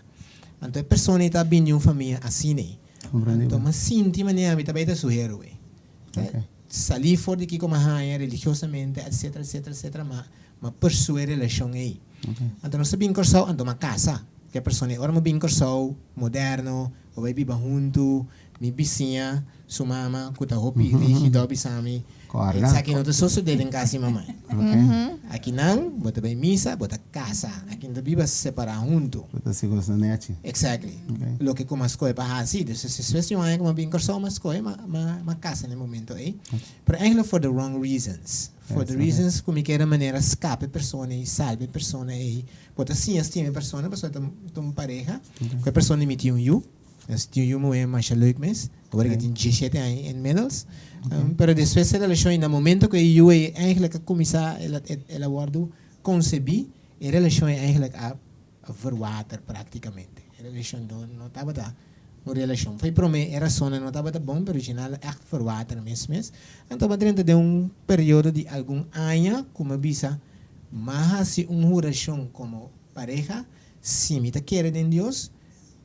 Anto e persona ei ta bini di un famia asina ei. Anto mi a sinti manera mi ta bai ta su héroe. Salí for di kiko mi a haña religiosamente etcetera etcetera etcetera. Mi a persu'e relashon ei. Anto nos a bin Kòrsou, anto mi a kasa. Ku e persona ei. Ora mi bin Kòrsou, moderno, bo bai biba huntu, mi bisiña, su mama, ku ta hopi rígido a bisa mi, Esaki no ta sosodé den kas di mama. Akinan bo ta bai misa, bo ta kasa. Aki no ta biba separá huntu. Bo ta hasi kosnan nèchi. Exactly. Loke ku mi a skohe pa hasi. Dus despues di un aña ku mi a bin Kòrsou, mi a skohe, mi a kasa na e momento ei. Pero eigenlijk for the wrong reasons. For the reasons ku mi kier a manera skapa e persona ei, salba e persona ei. Bo ta siña stima e persona pasobra ta un pareha. Ku e persona mi tin un yu. Nos tin un yu muhé masha leuk mes. Awor ke tin diesshete aña inmiddels. Pero despues e relashon ei na momento ku e yu ei eigenlijk a kuminsá el a wòrdu konsebí, e relashon ei eigenlijk a verwater práktikamente. E relashon no tabata un relashon. Fo'i promé e rasonnan no tabata bon, pero djinal ègt verwater mes mes. Anto bo a drenta den un periodo di algun aña ku mi a bisa, M'a hasi un hurashon komo pareha, si mi ta kere den Dios,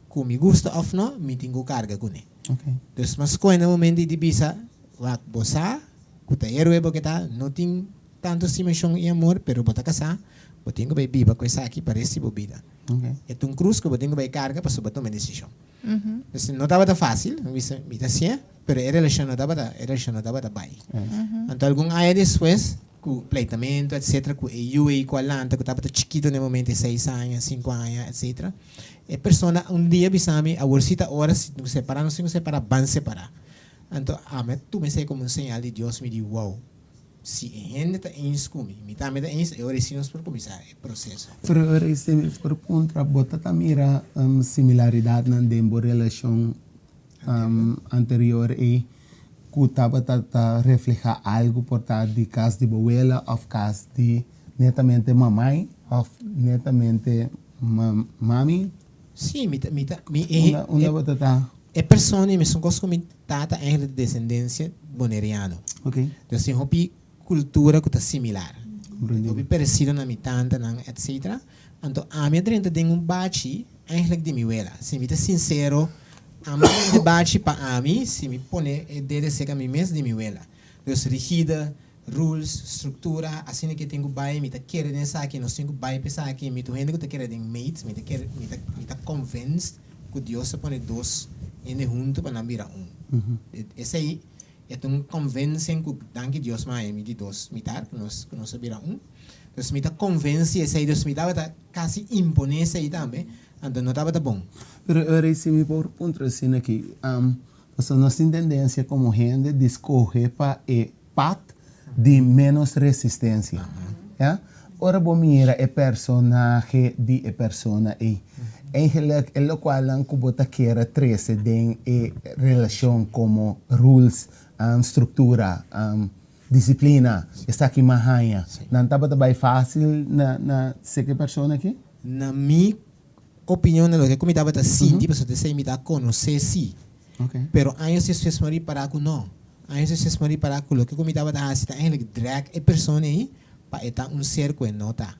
ku mi gusta òf no, mi tin ku karga kuné. Dus m'a skohe na momento di bisa, Wak, bo sa ku ta héroe bo ke ta, no tin tantu stimashon i amor, pero bo ta kasá, bo tin ku bai biba ku esaki pa rest di bo bida. E ta un krus ku bo tin ku bai karga pasobra bo a tuma e desishon. Dus no tabata fásil, mi bisa, mi ta hasié, pero e relashon no tabata, e relashon no tabata bai. Anto algun aña despues, ku pleitamentu etcetera, ku e yu ei ku a lanta ku tabata chikito na e momento, e seis aña, sinku aña, etcetera, e persona un dia a bisa mi, awor si ta ora, si tin ku separá, nos tin ku separá, ban separá. Anto ami a tuma esei komo un señal di Dios, mi di, wow. Si e hende ta eens ku mi, mi tambe ta eens, e ora ei si nos por kuminsá e proseso. Pero e ora ei si mi por puntra, bo ta ta mira similaridatnan den bo relashon anterior ei ku tabata ta reflehá algu por ta di kas di bo wela òf kas di netamente mamai òf netamente mami? Sí, mi ta, mi ta, mi e. Unda bo ta ta? E persona ei mesun kos ku mi tata eigenlijk di desendensia boneriano. Dus tin hopi kultura ku ta similar. Hopi paresido na mi tantanan etcetera. Anto ami a drenta den un bachi eigenlijk di mi wela. Si mi ta sinsero, ami a drenta e bachi pa ami si mi pone e dede seka mi mes di mi wela. Dus rigide, rules, struktura, asina ke tin ku bai, mi ta kere den esaki, nos tin ku bai pa esaki, mi ta un hende ku ta kere den mates, mi ta kere, mi ta, mi ta convinced ku Dios a pone dos hende huntu pa nan bira un. Esei e ta un convincing ku danki Dios mi a haña mi di dos mitar, ku nos, ku nos a bira un. Dus mi ta convenci esei, dus mi tabata kasi impone esei tambe, anto no tabata bon. Pero ora si mi por puntra asina aki, pasobra nos tin tendencia como hende di scoge pa e pad di menos resistencia. Ya? Ora bo mira e personahe di e persona ei, eigenlijk e locualnan cu bo ta kier a trece den e relacion como rules, structura, disciplina, esaki mas haña, nan tabata bay facil na na seki persona aki? Na mi opinion, na loke cu mi tabata sinti, pasobra ta esey mi ta conoce si. Pero años despues mi a ripara cu no. Años despues mi a ripara cu loke cu mi tabata haci ta eigenlijk drag e persona ey pa e ta un ser cu e no ta.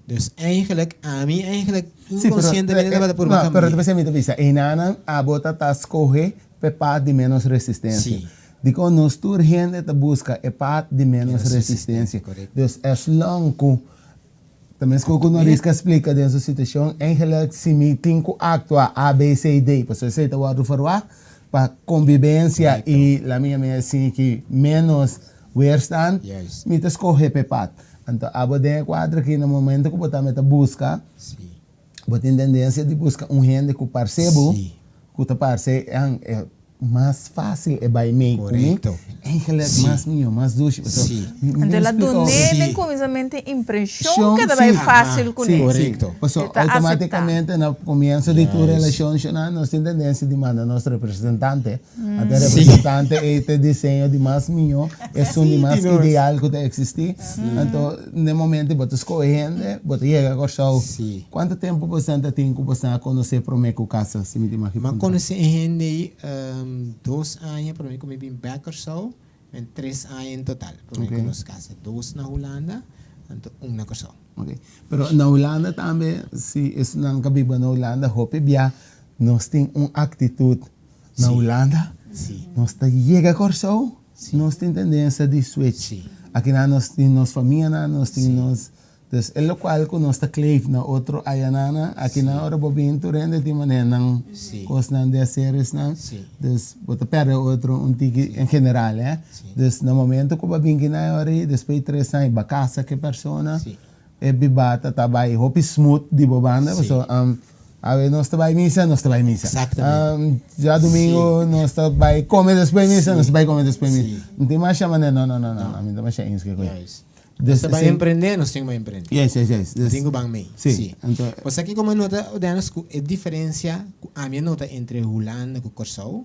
Dus eigenlijk ami eigenlijk inconsientemente tabata purba cambia. Pero ta p'esei mi ta bisa, einanan abo ta ta scoge p'e pad di menos resistencia. Dicon nos tur hende ta busca e pad di menos resistencia. Dus as long cu Ta meskos ku Noriska a splika den su situashon, Eigenlijk si mi tin ku aktua A, B, C, D, pasobra esei ta wòrdu ferwagt pa kombibensia i la mi a sinti ménos weerstand, mi ta skohe p'e pad. Anto abo den e kuadro aki na momento ku bo tambe ta buska, bo tin tendensia di buska un hende ku parse bo, ku ta parse Mas fácil e bai mei ku mi. Eigenlijk mas mihó, mas dushi. Pasobra mi mi Anto el a dun'é den kuminsamentu e impreshon ku e ta bai fácil kuné. Pasobra outomátikamente na komienso di tur relashon shona nos tin tendensia di manda nos representante. Anto e representante ei ta e diseño di mas mihó, esun di mas ideal ku ta eksistí. Anto den momento bo ta skohe hende, bo ta yega Kòrsou. Kuantu tempu bo ta tin ku bo a konosé promé ku kasa, si mi ta imagina? Mi a konosé e hende ei dos aña promé ku mi bin bèk Kòrsou, en tres aña en total promé ku nos kasa. Dos na Hulanda, anto un na Kòrsou. Oke. Pero na Hulanda tambe, si esnan ku a biba na Hulanda hopi bia nos tin un aktitut na Hulanda, nos ta yega Kòrsou, nos tin tendensia di switch. Akinan nos tin nos famianan, nos tin nos. Dus e lokual ku nos ta kleef na otro ayanana, akinan ora bo bin tur hende tin manera nan kosnan di hacer esnan. Dus bo ta perde otro un tiki en general eh. Dus na momento ku bo a bin kinan e ora ei, despues di tres aña bo a kasa ku e persona, e bibata ta bai hopi smooth di bo banda pasobra awe nos ta bai misa, nos ta bai misa. Djadumingu nos ta bai kome despues misa, nos ta bai kome despues misa. No tin masha manera, no no no no, ami no ta masha eens ku e kos. Nos ta bai emprende, nos tin ku bai emprende. Yes, yes, yes. Nos tin ku ban mei. Sí. Sí. Anto. Bo sa kiko mi a nota, Dennis, ku e diferensia ku ami a nota entre Hulanda ku Kòrsou,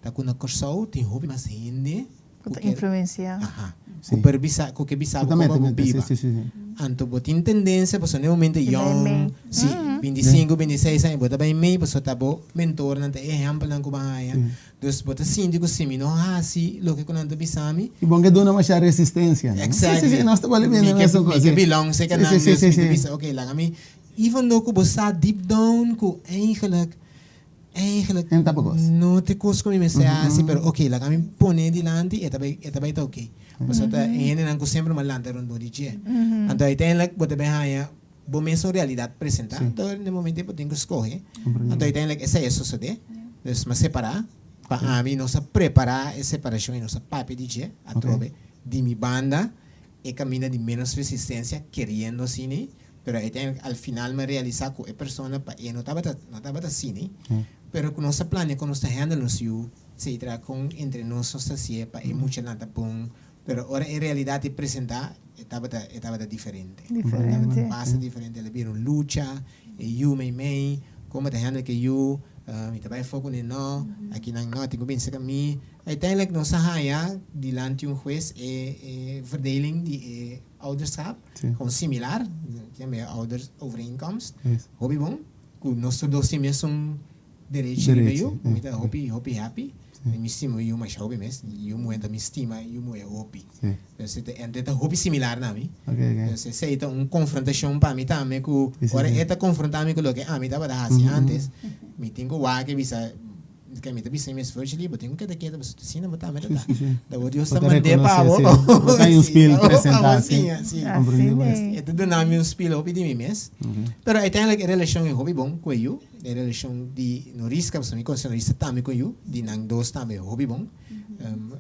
ta ku na Kòrsou tin hopi mas hende Ku ta influensiá. Aha. Ku por bisa, ku ke bisa bo komo bo biba. Sí, sí, sí. Anto bo tin tendensia, pasobra na e momento yòn, sí, bintisinko, bintiseis aña, bo ta bai mei, pasobra ta bo mentornan, ta e ehèmpelnan ku bo a haña. Dus bo ta sinti ku si mi no hasi loke ku nan ta bisa mi. I bon ke duna masha resistencia, no? Exactly. Si, si, si, nos ta bali bini mesun kos. Mi ke belong serka nan, dus mi ta bisa, ok, laga mi, even though ku bo sa deep down ku eigenlijk, eigenlijk no ta e kos ku mi mester hasi, pero ok, laga mi pone dilanti, e ta bai, e ta bai ta ok. Pasobra ta e hendenan ku semper mi a lanta rondó di dje. Anto uiteindelijk bo ta bai haña bo mesun realidad presenta, anto den momento ei bo tin ku skohe. Anto uiteindelijk esei a sosode. Dus mi a separá. Pa ami nos a prepará e separashon i nos a papia di dje atrobe di mi banda e kaminda di ménos resistensia keriendo asina, pero uiteindelijk al final mi a realisá ku e persona pa e no tabata no tabata asina, pero ku nos a plania kon nos ta handle nos yu, etcetera, kon entre nos nos ta hasié pa e muchanan ta bon. Pero ora e realidad e presenta, e tabata, e tabata diferente. Diferente. Tabata basta diferente. El a bira un lucha, e yu meimei, con bo ta handle cu e yu, mi ta bay afo cu ne no, aki nan no, tin cu bin cerca mi. Uiteindelijk nos a haya dilanti un huez e, e verdeling di e ouderschap, gewoon similar, tin e oudersovereenkomst, hopi bon, cu nos tur dos tin mesun Derechi riba yu, mi ta hopi hopi happy. Mi stima yu masha hopi mes. Yu muhe ta mi stima yu muhe hopi. Entonces e ta e ta hopi similar na mi. Entonces esei ta un konfrontashon pa mi tambe ku ora e ta konfronta mi ku loke ami tabata hasi antes, mi tin ku wak i bisa ke mi ta bisa mi mes Virgily bo tin ku keda ketu pasobra asina bo tambe ta ta. Ta bo Dios ta mand'é pa bo. Bo ta un spil presentá si. E ta duna mi un spil hopi di mi mes. Pero uiteindelijk e relashon e hopi bon ku e yu. E relashon di Noriska, pasobra mi konosé Noriska tambe ku yu, di nan dos tambe hopi bon.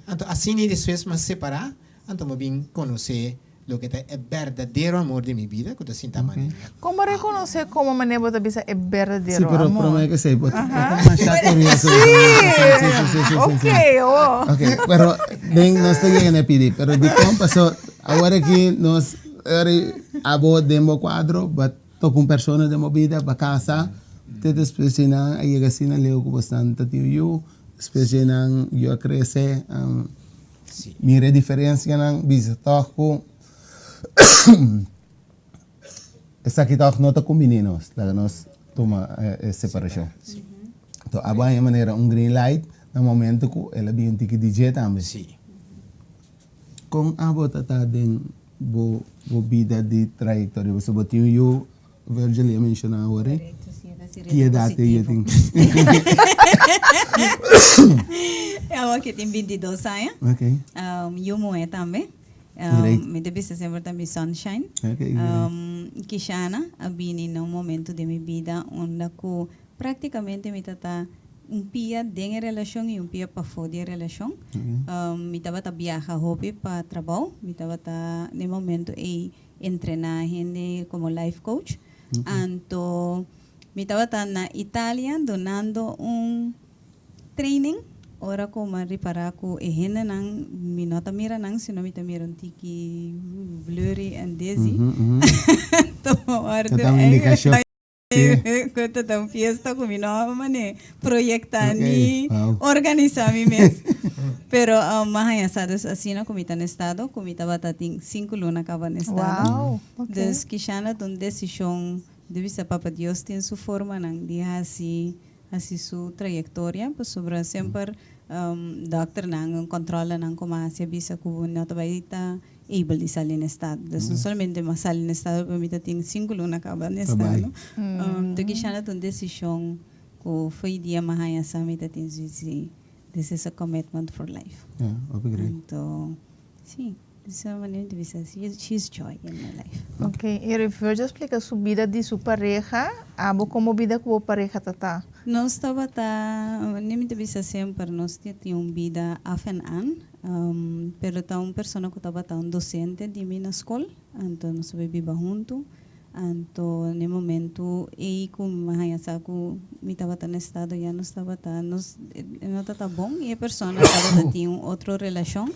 Anto asina i despues mi a separá, anto mi a bin konosé loke ta e berdadero amor di mi bida, ku ta sinta manera. Kon bo rekonosé komo manera bo ta bisa e berdadero amor? Sí, pero promé ke esei, bo ta masha kurioso. Sí! Ok, awor. Ok, pero den nos ta yega na e pidi, pero dikon? Pasobra awor aki nos, abo den bo kuadro, but Toca un persona den bo bida pa casa, te despues dje nan a yega asina leu cu bosnan ta tin un yu, despues dje nan yu a crece, mira e diferencianan, bisa toch cu esaki toch no ta cumbini nos, laga nos tuma e separacion. Enton abo haña manera un green light na momento cu el a bin un tiki di dje tambe. Con abo ta ta den bo bo bida di trayectoria? Pasobra bo tin un yu, Virgil a menciona awor, eh? Ki edad e yu tin? Awor ke tin bintidos aña. Ok. Yu muhe tambe. Great. Mi ta bisa semper ta mi sunshine. Ok, great. Kishana a bini na un momento den mi bida unda ku Práktikamente mi ta ta un pia den e relashon i un pia pafó di e relashon. Mi tabata biaha hopi pa trabou. Mi tabata den e momento ei entrená hende komo life coach. Anto mi tabata na Italia dunando un training ora ku mi a ripará ku e hendenan mi no ta mira nan sino mi ta mira un tiki blurry en dizzy. Anto mi a wòrdu Ta un indikashon. Ku ta ta un fiesta ku mi no a mane proyekta ni organisa mi mes. Pero mi a haña sa dus asina ku mi ta na estado, ku mi tabata tin sinku luna kaba na estado. Dus Kishana ta un desishon di bisa Papa Dios tin su formanan di hasi hasi su trayektoria pasobra semper dòkternan, kòntròlenan ku mi a hasi a bisa ku no ta bai ta able di sali na estado. Dus no solamente mi a sali na estado, pero mi ta tin sinku luna kaba na estado. Enton kishana ta un desishon ku fo'i dia mi a haña sa mi ta tin zoiets di this is a commitment for life. Ja, hopi great. Anto, si. So manera mi ta bisa she's joy in my life. Ok, y Virgil a splica su bida di su pareha, abo como bida cu bo pareha ta ta? Nos tabata, manera mi ta bisa semper, nos tin un bida af en aan, pero ta un persona cu tabata un docente di mi na scol, anto nos a bay biba hunto, anto na e momento ey cu mi a haya sa cu mi tabata na estado ya nos tabata, nos no tabata bon y e persona tabata tin un otro relacion.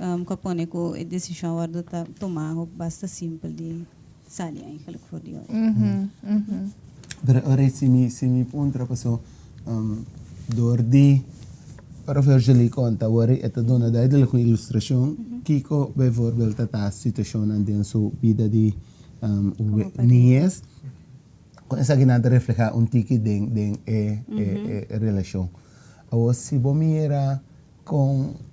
Ku a pone ku e desishon a wòrdu ta tumá basta simpel di sali eigenlijk for di otro. Pero ora si mi si mi puntra paso dor di ora Virgily konta awor e ta duna duidelijk un ilustrashon kiko bijvoorbeeld ta ta situashonnan den su bida di niñez kon esakinan ta reflehá un tiki den den e e relashon. Awor si bo mira Kon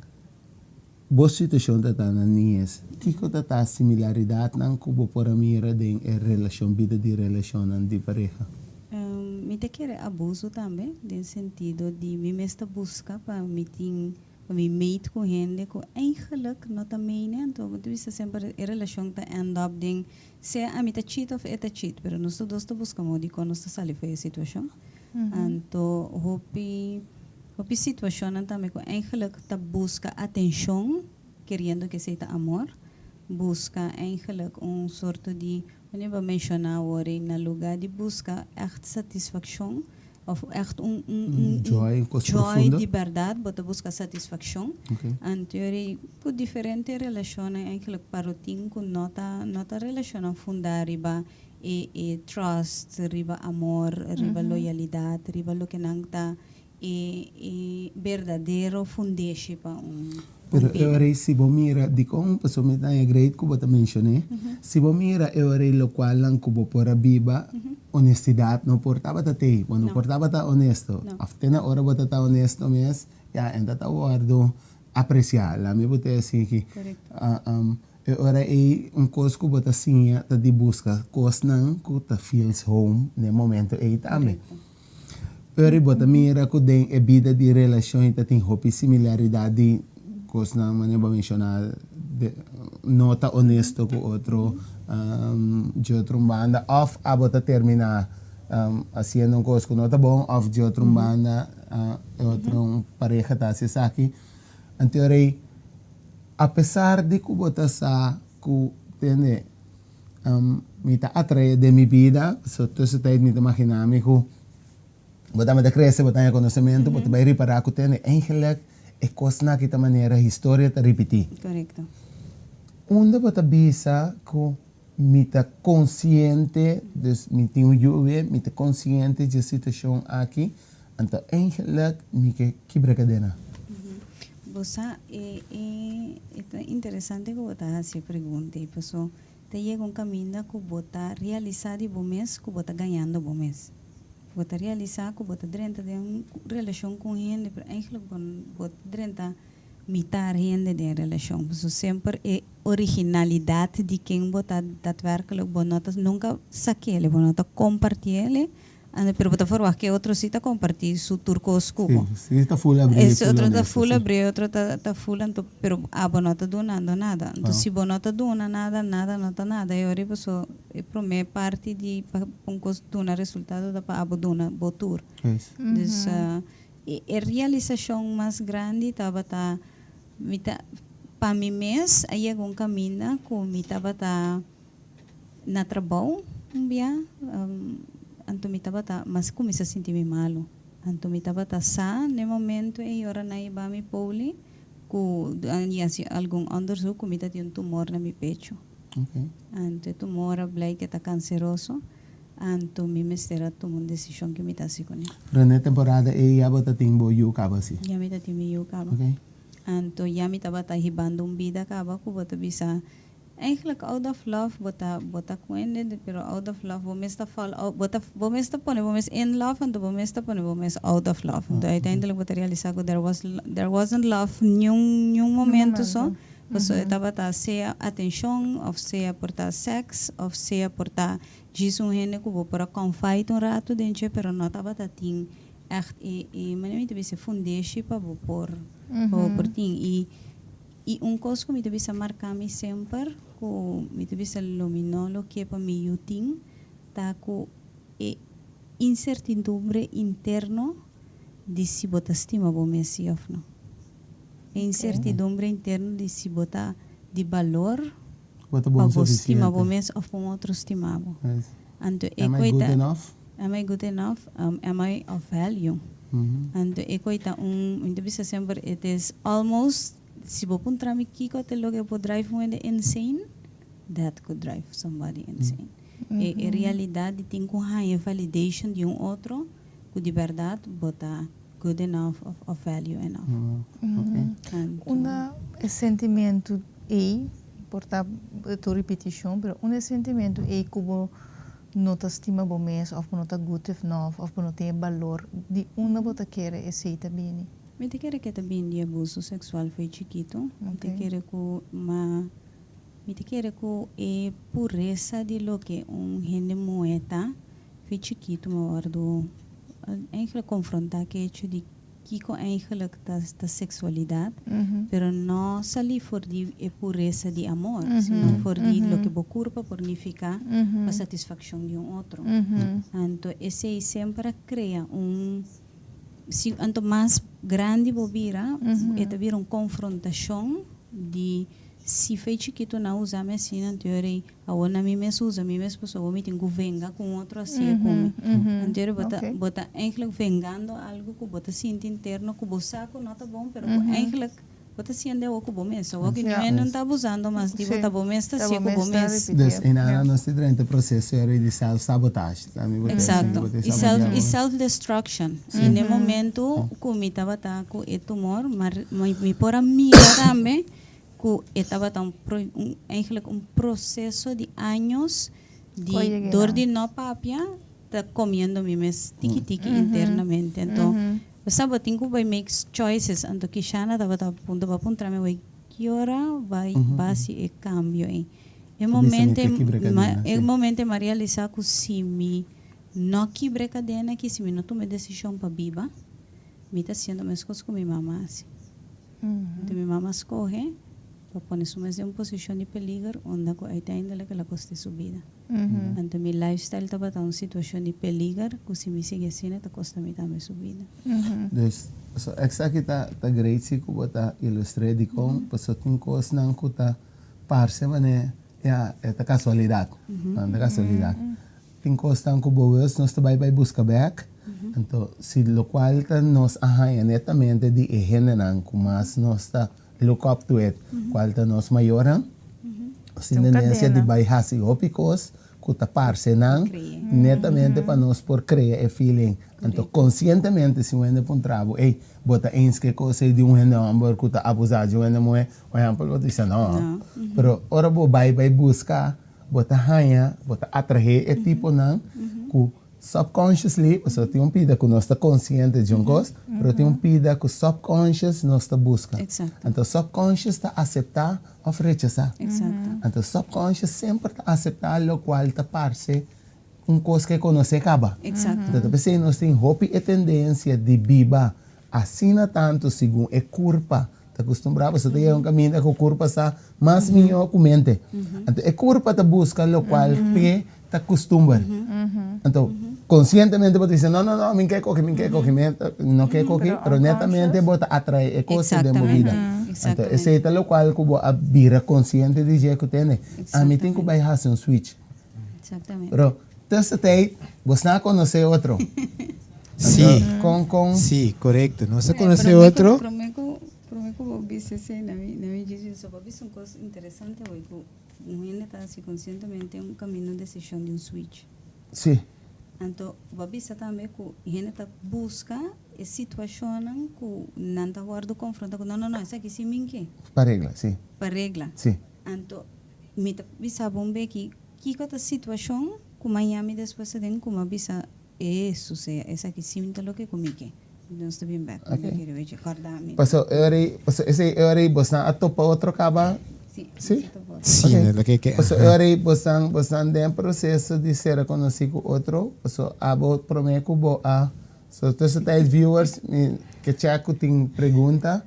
bo situashon ta ta na niñes? Kiko ta ta similaridatnan ku bo por a mira den e relashon, bida di relashonnan di pareha? Mi ta kere abuso tambe, den sentido di mi mes ta buska pa mi tin, pa mi mate ku hende ku eigenlijk no ta mene, anto bo ta bisa semper e relashon ta end up den sea ami ta cheat of e ta cheat, pero nos tur dos ta buska modo di kon nos ta sali for e situashon. Anto hopi hopi situacionnan tambe cu eigenlijk ta busca atencion keriendo cu esey ta amor, busca eigenlijk un sorto di, wanneer bo a menciona awor ey, na lugar di busca echt satisfaccion of echt un un un Joy, un cos joy profundo. di berdad, bo ta busca satisfaccion. Anto ey cu diferente relacionnan eigenlijk parotin cu no ta no ta relacionnan funda riba e e trust riba amor, riba loyalidad, riba loke nan ta e e berdadero fundeshi pa un Pero bida. e ora ei si bo mira, dikon pasobra mi ta haña great ku bo ta menshoné, si bo mira e ora ei lokualnan ku bo por a biba, honestidat no por tabata t'ei, bo no por tabata honesto, òf te na ora bo ta ta honesto mes, ya e ta ta wòrdu apresiá, lami bo ta hasi aki. E ora ei un kos ku bo ta siña ta di buska kosnan ku ta feels home den e momento ei tambe. Pero bo ta mira ku den e bida di relashon ei ta tin hopi similaridat di kosnan manera bo a menshoná no ta honesto ku otro dje otro un banda òf abo ta terminá hasiendo un kos ku no ta bon òf dje otro un banda e otro un pareha ta hasi esaki. Anto e ora ei Apesar di ku bo ta sa ku tende mi ta atraé den mi bida, so tussentijd mi ta imaginá mi ku bo tambe ta krese, bo ta haña konosementu, bo ta bai ripará ku tende eigenlijk e kosnan aki ta manera historia ta ripití. Korekto. Unda bo ta bisa ku mi ta konsiente, dus mi tin un yu awe, mi ta konsiente dje situashon aki, Anto eigenlijk mi ke kibra kadena. Bo sa, e e ta interesante ku bo ta hasi e pregunta ei, paso ta yega un kaminda ku bo ta realisá di bo mes ku bo ta gañando bo mes. Bo ta realisá ku bo ta drenta den un relashon ku un hende, pero eigenlijk bo bo ta drenta mitar hende den e relashon. Paso semper e originalidat di ken bo ta daadwerkelijk bo no ta nunka sak'el, bo no ta kompartiel. Anda, pero bo ta verwacht ke otro si ta kompartí su tur kos ku bo. Sí, sí ta full abrí. Ese otro ta full abrí, otro ta ta full anto, pero abo no ta dunando nada. Anto si bo no ta duna nada, nada no ta nada. E ora ei paso e promé parti di pa un kos duna resultado ta pa abo duna bo tur. Dus e realisashon mas grandi tabata mi ta pa mi mes a yega un kaminda ku mi tabata Na trabou un bia anto mi tabata mas cuminsa sinti mi malo. Anto mi tabata sa n'e momento ey ora nan hiba mi poli cu a haci algun onderzoek cu mi ta tin un tumor na mi pecho. Anto e tumor a blijk e ta canceroso anto mi mester a tuma un decision ki mi ta haci cune. Pero n'e temporada ey ya bo ta tin bo yu caba si? Ya mi ta tin mi yu caba. Anto ya mi tabata hibando un bida caba cu bo ta bisa Eigenlijk out of love bo ta bo ta cu hende pero out of love bo mes ta fall out bo ta bo mes ta pone bo mes in love anto bo mes ta pone bo mes out of love anto uiteindelijk bo ta realisa cu there was there wasn't love niun niun momento so pasobra e tabata sea atencion of sea por ta sex of sea por ta djis un hende cu bo por a confide un rato den dje pero no tabata tin echt e e manera mi ta bisa e fundeshi pa bo por pa bo por tin y. I un kos ku mi ta bisa marka mi semper, ku mi ta bisa lo mi no lo ke pa mi yu tin, ta ku e insertidumbre interno di si bo ta stima bo mes si òf no. E insertidumbre interno di si bo ta di balor Bo ta pa bon bo stima bo suficiente. mes òf pa un otro stima bo. Yes. Anto e Am I koi good ta, enough? Am I good enough? Am I of value? Anto e koi ta un, mi ta bisa semper, it is almost, si bo puntra mi kiko ta loke por drive un hende insane, that could drive somebody insane. E e realidad di tin ku haña validation di un otro ku di berdad bo ta good enough of of value enough. Anto. Unda e sentimentu ei, por ta tur ripitishon, pero unda e sentimentu ei ku bo no ta stima bo mes of bo no ta good enough of bo no tin e balor, di unda bo ta kere esei ta bini? Mi ta kere ku e ta bini di abuso seksual fo'i chikitu. Mi ta kere ku ma Mi ta kere ku e puresa di loke un hende muhé ta, fi chikitu mi a wòrdu eigenlijk konfrontá ku e hecho di kiko eigenlijk ta ta seksualidat, pero no salí for di e puresa di amor, sino for di loke bo kurpa por nifiká pa satisfakshon di un otro. Anto esei semper a krea un, si anto mas grandi bo bira, e ta bira un konfrontashon di Si fe chikitu nan usa mi asina, anto yo rei, awor na mi mes usa mi mes pasobra awor mi tin ku venga ku un otro hasié ku mi. Anto yo rei bo ta bo ta eigenlijk vengando algu ku bo ta sinti interno ku bo sa ku no ta bon, pero ku eigenlijk bo ta siente awor ku bo mes. Awor ku niun hende no ta abusando mas di bo, ta bo mes ta hasié ku bo mes. Dus einan nos ta drenta e proseso yo rei di self sabotage. Exacto. Y self y self destruction. Y n'e momento ku mi tabata ku e tumor, mi por a mira tambe Ku e tabata un pro un eigenlijk un proseso di años di dor di no papia ta komiendo mi mes tiki tiki internamente. Anto bo sa bo tin ku bai make choices anto Kishana tabata punto pa puntra mi wei ki ora bai basi e kambio ei. E momento e momento mi a realisa ku si mi no kibra e kadena aki si mi no tuma e desishon pa biba mi ta hasiendo meskos ku mi mama hasi. Anto mi mama skohe pa pone su mes den un posishon di peliger unda ku uiteindelijk el a koste su bida. Anto mi lifestyle tabata un situashon di peliger ku si mi sigui asina ta kosta mi tambe su bida. Dus, so esaki ta ta great si ku bo ta ilustr'é dikon pasobra tin kosnan ku ta parse manera ya e ta kasualidat, no ta kasualidat. Tin kosnan ku bo wes nos ta bai bai buska bek, anto si lokual ta nos a haña netamente di e hendenan ku mas nos ta look up to it, kual ta nos mayornan, nos tin tendensia di bai hasi hopi kos ku ta parse nan netamente pa nos por krea e feeling. Anto konsientemente si un hende puntra bo, ey, bo ta eens ku e kos ei di un hende hòmber ku ta abusá di un hende muhé? Por ehèmpel bo ta bisa no. Pero ora bo bai bai buska Bo ta haña, bo ta atraé e tiponan ku subconsciously, pasobra tin un pida ku nos ta konsiente di un kos, pero tin un pida ku subconscious nos ta buska. Anto subconscious ta aseptá òf rechasá. Anto subconscious semper ta aseptá lokual ta parse un kos ku e konosé kaba. Anto ta p'esei nos tin hopi e tendensia di biba asina tantu segun e kurpa Ta kustumbrá pasobra ta yega un kaminda ku kurpa sa mas mihó ku mente. Anto e kurpa ta buska lokual p'e ta kustumber. Anto konsientemente bo ta bisa, no, no, no, mi ke koki, mi ke koki, mi no ke koki, pero netamente bo ta atraé e kos den bo bida. Anto esei ta lokual ku bo a bira konsiente di dje ku tende, ami tin ku bai hasi un switch. Pero tussentijd bo sna konosé otro. Sí. Kon kon. Sí, korekto. Nos a konosé otro. Promé ku promé ku bo bisa esei na mi na mi djis so bo bisa un kos interesante awor ku un hende ta hasi konsientemente un kaminda un desishon di un switch. Sí. Anto bo a bisa tambe ku hende ta buska e situashonnan ku nan ta wòrdu konfrontá ku no no no esaki sí min ke. Pa regla, sí. Pa regla. Sí. Anto mi ta bisa bo un beki kiko ta situashon ku Miami despues ta den ku mi a bisa E susea esaki sin ta loke ku mi ke. Nos ta bin bek. Mi ta kere wechi kòrda mi. Paso e ora ei, paso esei e ora ei bosnan a topa otro kaba? Si, Si? nos a topa otro. Si, Oké. loke ke, Paso e aha. ora ei bosnan, bosnan den proseso di sera konosí ku otro, paso abo promé ku bo a, so tussen tijd viewers, mi ke chèk ku tin pregunta.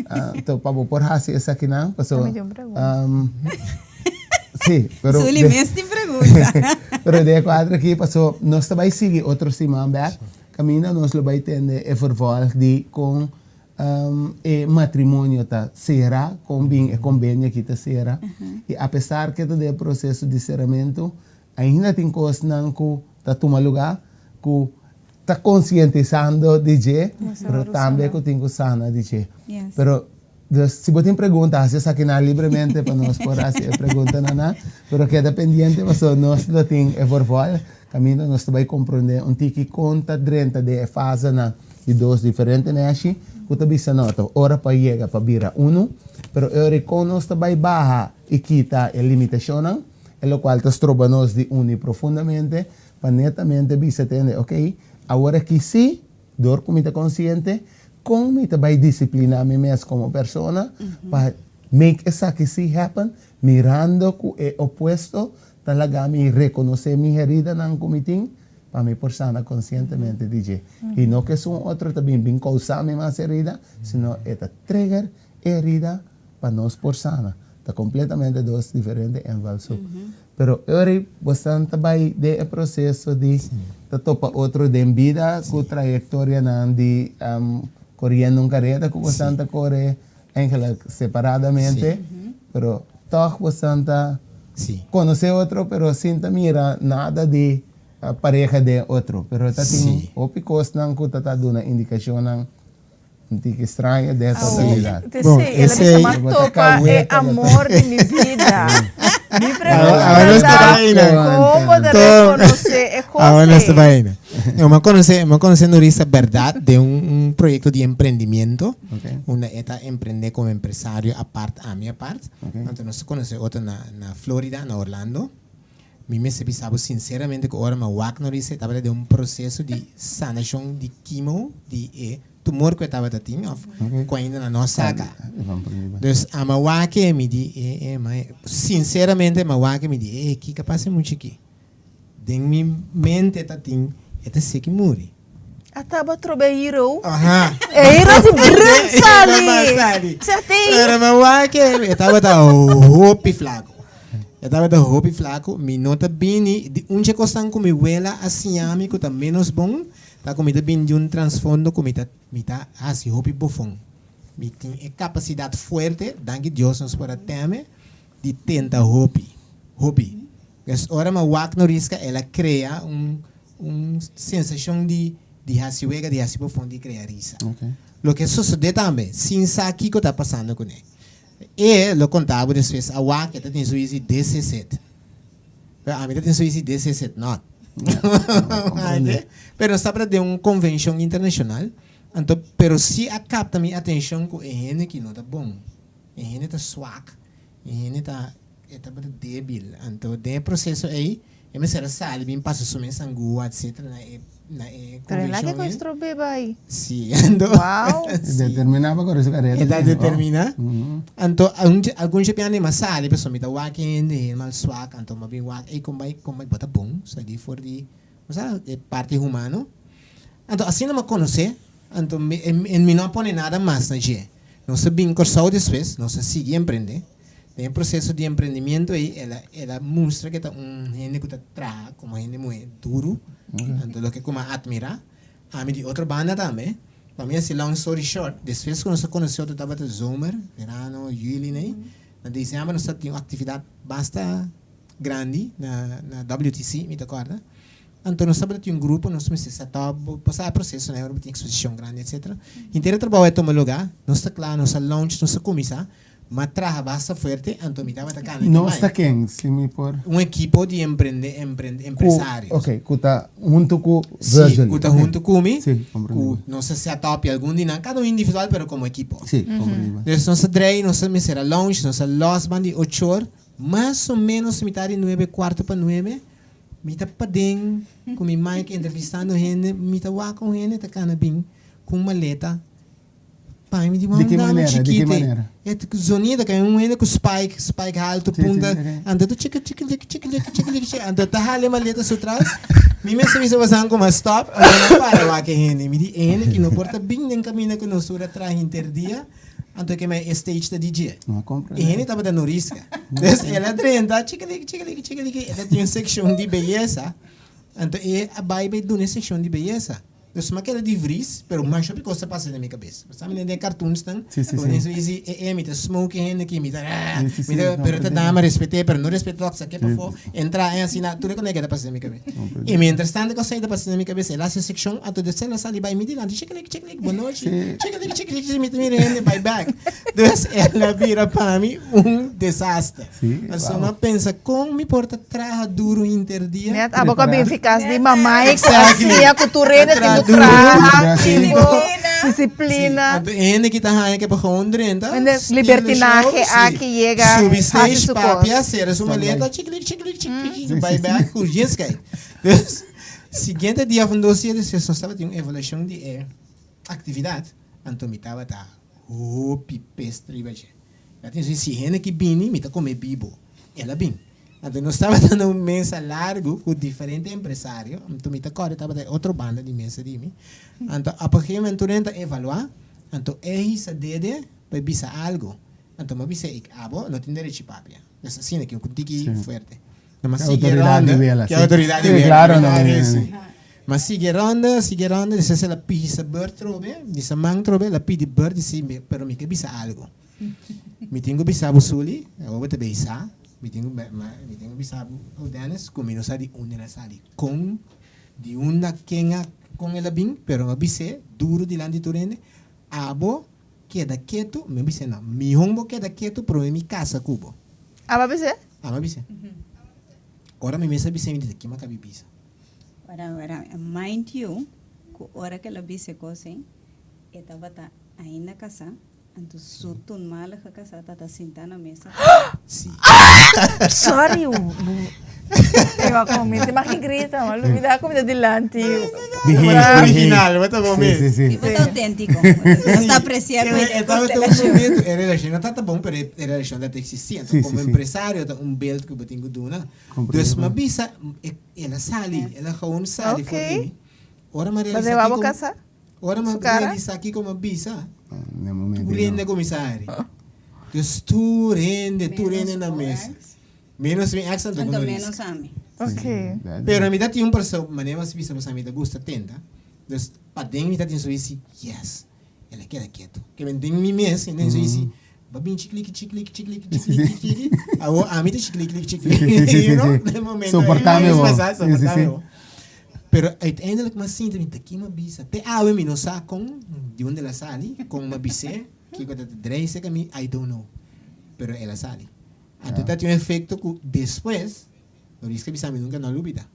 Anto pa bo por hasi esakinan paso Sí, pero Sully mes tin pregunta. Pero den e kuadro aki paso nos ta bai sigui otro siman bek kaminda nos lo bai tende e vervolg di kon e matrimonio ta sera, kon bin e kombenio aki ta sera i apesar ke ta den e proseso di seramentu ainda tin kosnan ku ta tuma luga ku ta konsientisando di dje pero tambe ku tin ku sana di dje. Pero dus si bo tin pregunta hasi esakinan libremente pa nos por hasi e preguntanan nan pero keda pendiente pasobra nos lo tin e vervolg kaminda nos ta bai komprende un tiki kon ta drenta den e fasenan di dos diferente neshi ku ta bisa no ta ora pa yega pa bira unu pero e ora kon nos ta bai baha i kita e limitashonnan e lokual ta stroba nos di uni profundamente Pa netamente bisa tende, ok, awor aki sí, dor ku mi ta konsiente, kon mi ta bai disipliná mi mes komo persona pa make esaki sí happen, mirando ku e opuesto ta laga mi rekonosé mi heridanan ku mi tin, pa mi por sana konsientemente di dje. I no ku esun otro ta bin bin kousá mi mas herida, sino e ta trigger e herida pa nos por sana. Ta kompletamente dos diferente invalshoek. Pero ora bosan ta bai den e proseso di ta topa otro den bida ku trayektorianan di koriendo un kareda ku bosan ta kore eigenlijk separadamente, pero tòg bosan ta konosé otro pero sin ta mira nada di pareha den otro. Pero ta tin hopi kosnan ku ta ta duna indikashonnan. Un tiki straño den totalidad. Bon, esey. El a bisa, "M'a topa e amor di mi bida." Mi pregunta ta, kon bo ta rekonosé e kos Awe nos ta bai aina. No, m'a konosé, m'a konosé Norisa bèrdat den un un proyekto di emprendimiento. Unda e ta emprendé komo empresario apart, ami apart. Anto nos a konosé otro na na Florida, na Orlando. Mi mester bisa bo sinceramente cu ora mi a wak Norisa e tabata den un proceso di sanacion di chemo di e tumor cu e tabata tin of cu ainda nan no a saca. Dus ami a wak e mi di e e ma sinceramente mi a wak e mi di e kico a pasa e mucha aki? Den mi mente ta tin e ta seki muri. A taba trobe e hero. Aha. E hero di brun sali. Sete. Pero mi a wak e e tabata hopi flaco. E tabata hopi flaco. Mi no ta bini di un dje cosnan cu mi wela a siña mi cu ta menos bon ta cu mi ta bini di un trasfondo cu mi ta mi ta haci hopi bofon. Mi tin e capacidad fuerte, danki Dios nos por a teme, di tenta hopi, hopi. Pues ora mi a wak Noriska el a crea un Un sensashon di di hasi wega, di hasi bofon, di krea risa. Loke a sosodé tambe, sin sa kiko ta pasando kuné. E lo konta bo despues, a wak e ta tin su isi this is it. Pero ami ta tin su isi this is it not. Pero nos tabata den un konvenshon internashonal, anto pero si a kapta mi atenshon ku e hende ki no ta bon, e hende ta swak, e hende ta E tabata debil. Anto den e proseso ei, e mester a sali bin pasa su mes angua, etcetera, na e na e Pero el a konvenshon ke ei. kos beba ei. Sí, anto. Wow. Sí. Determiná pa kore su karera. E ta determiná. Anto algun algun dje pian a sali pasobra mi ta wak hende helemaal swak, anto mi a bin wak, ey kon bai kon bai bo ta bon, sali for di, bo sa, e parti humano. Anto asina mi a konosé, anto mi mi no a pone nada mas na dje. Nos a bin Kòrsou despues, nos a sigui emprendé. Den e proseso di emprendimiento ei el a el a mustra ke ta un hende ku ta traha komo hende muhé duru, anto loke ku mi a atmirá. Ami di otro banda tambe, pa mi hasi long story short, despues ku nos a konosé otro tabata zomer, verano, juli nei, na desèmber nos tabatin un aktividat basta grandi na na WTC mi ta kòrda. Anto nos tabata tin un grupo, nos mester set up, bo sa e proseso ora bo tin eksposishon grandi etcetera. Henter e trabou a tuma lugá, nos ta kla, nos a launch, nos a kuminsá. M'a traha basta fuerte, anto mi tabata cana di Nos mai. ta ken, si mi por? Un ekipo di emprende, emprende, Ku, empresarios. ok, ku ta huntu ku Sí, Virgil. ku ta Ok. huntu ku mi, Sí, komprendí ku bo. nos a set up i algun di nan, kada un individual pero komo ekipo. Sí, komprendí bo. Dus nos a drei, nos a mester a lounge, nos a los ban di ocho or, mas o menos mitar di nuebe, kuarto pa nuebe, mi ta paden ku mi mic entrevistando hende, mi ta wak un hende ta kana bin ku un maleta. Pai mi di Di ki un dame manera? Di ki chikite. manera? E t- zonido ka un hende ku spike, spike haltu Sí, sí, punta. ok. Anto tu chiki chiki liki chiki liki chiki liki chiki. Anto ta hale maleta su tras. Mi mester bisa basan kuma stop. Anto na para wak e hende. Mi di e hende ki no por ta bin den kaminda ku nos tur a traha hinter dia. Anto ke men e stage ta di dje. No a comprende. E hende tabata no riska. Dus el a drenta, chikiliki, chikiliki, chikiliki, e ta tin un seccion di beyesa. Anto e a bai bai duna e seccion di beyesa. Dus mi a keda di vries, pero masha hopi kos ta pasa den mi kabes. Bo sa mi den den cartoonsnan, Sí, sí, bo sí. den su isi, e e mi ta smoke e hende aki, mi ta Sí, sí, sí, mi ta, no, pero ta comprende. dama respet'é, pero no respet'é tok sak'é Sí. pafó, entra en asina, tur e kos ta pasa den mi kabes. Comprende. I mientras tanto kos ei ta pasa den mi kabes, el a hasi e sekshon, anto despues el a sali bai mi dilanti, chikiliki, chikiliki, bonochi, Sí. chikiliki, chikiliki, mi ta mira e hende bai bek. Dus el a bira pa mi un desaster. Sí, Pasobra wow. mi a pensa kon mi por ta traha duro hinter dia. Net abo ku a bin fikas di mamá i ku Exactly. asia ku tur hende tin ku Traha traha, duro. tipo, disciplina. Anto e hende ki ta haña ke pa gewoon drenta, Hende steal the libertinahe show, sí. aki yega, Subi hasi stage, su kos. papia, sera su maleta, chiklik, chiklik, chiklik, chiklik, bai bek, ku jiskei. Dus, siguiente dia van dos dia despues nos tabatin un evaluashon di e aktividat, anto mi tabata hopi pest riba dje. Mi a tin si hende ki bini, mi ta come bibo. El a bin. Anto nos tabata na un mesa largu cu diferente empresario. Anto mi ta corda tabata e otro banda di mesa di mi. Anto op een gegeven moment tur hende ta evalua. Anto e hisa dede pa e bisa algo. Anto mi a bisa ik, abo no tin derechi papia. Dus asina ki un tiki fuerte. No ma Ki sigui autoridad ronda. di wela, Ki si. autoridad di Sí, wela. claro, no, Claro, no, no, si. no. Ma sigui ronda, sigui ronda, despues el a pisa beurt trobe, bisa man trobe, el a pidi beurt, di si, pero mi ke bisa algo. Mi tin ku bisa bo Sully, awor bo ta bay sa, mi tin ku mi tin ku bisa bo oh Dennis ku mi no sa di unda el a sali, kon, di unda, ken a, kon el a bin, pero mi a bis'é duro dilanti tur hende, abo keda ketu, mi a bis'é no, mihon bo keda ketu prome mi kasa ku bo. Abo a bis'é? Abo a bis'é. Ora mi mes a bis'é mi di ta kin mi a kabi bisa? Ora, ora, mind you, ku ora ku el a bis'é kos ei, e tabata ainda kasá. Anto su toenmalige kasá tata sintá na mesa. Sí. Sorry. Eu a comi, te mag grita, maar lubida ku mi ta dilanti. Original, wat ta bo mes. Sí, sí, sí. Bo ta auténtiko. Nos ta aprecia ku E tabata un momento, e relashon no tabata bon, pero e relashon tabata existi. Anto Sí, komo sí, sí. empresario ta un beeld ku bo tin ku duna. Dus mi a bisa, el a sali, el a gewoon sali for di mi. Ora mi a Mas realisa e wou kiko. kasa? Ora mi Su cara? realisa kiko mi a bisa, Na momento tur hende a kuminsá hari. Dus tur hende, tur hende na mesa. Menos mi ex anto ku Anto no menos riska. ami. Ok. Pero mi ta tin un perso, manera mi a bisa boso mi ta gusta tenta. Dus paden mi ta tin soisi, yes, el a keda ketu. Ke men den mi mes mi tin soisi, ba bin chikliki chikliki chikliki chikliki chikliki. Awor ami ta chikliki chikliki, you know? Den momento ei, Soportame bo. soportame bo. Pero uiteindelijk m'a sinti mi ta ki m'a bisa. Te awe mi no sa kon di unda el a sali, kon m'a bis'é, kiko ta drei cerca mi, I don't know. Pero el a sali. Anto ta tin un efecto ku despues, lo riska bisa mi nunca no a lubida.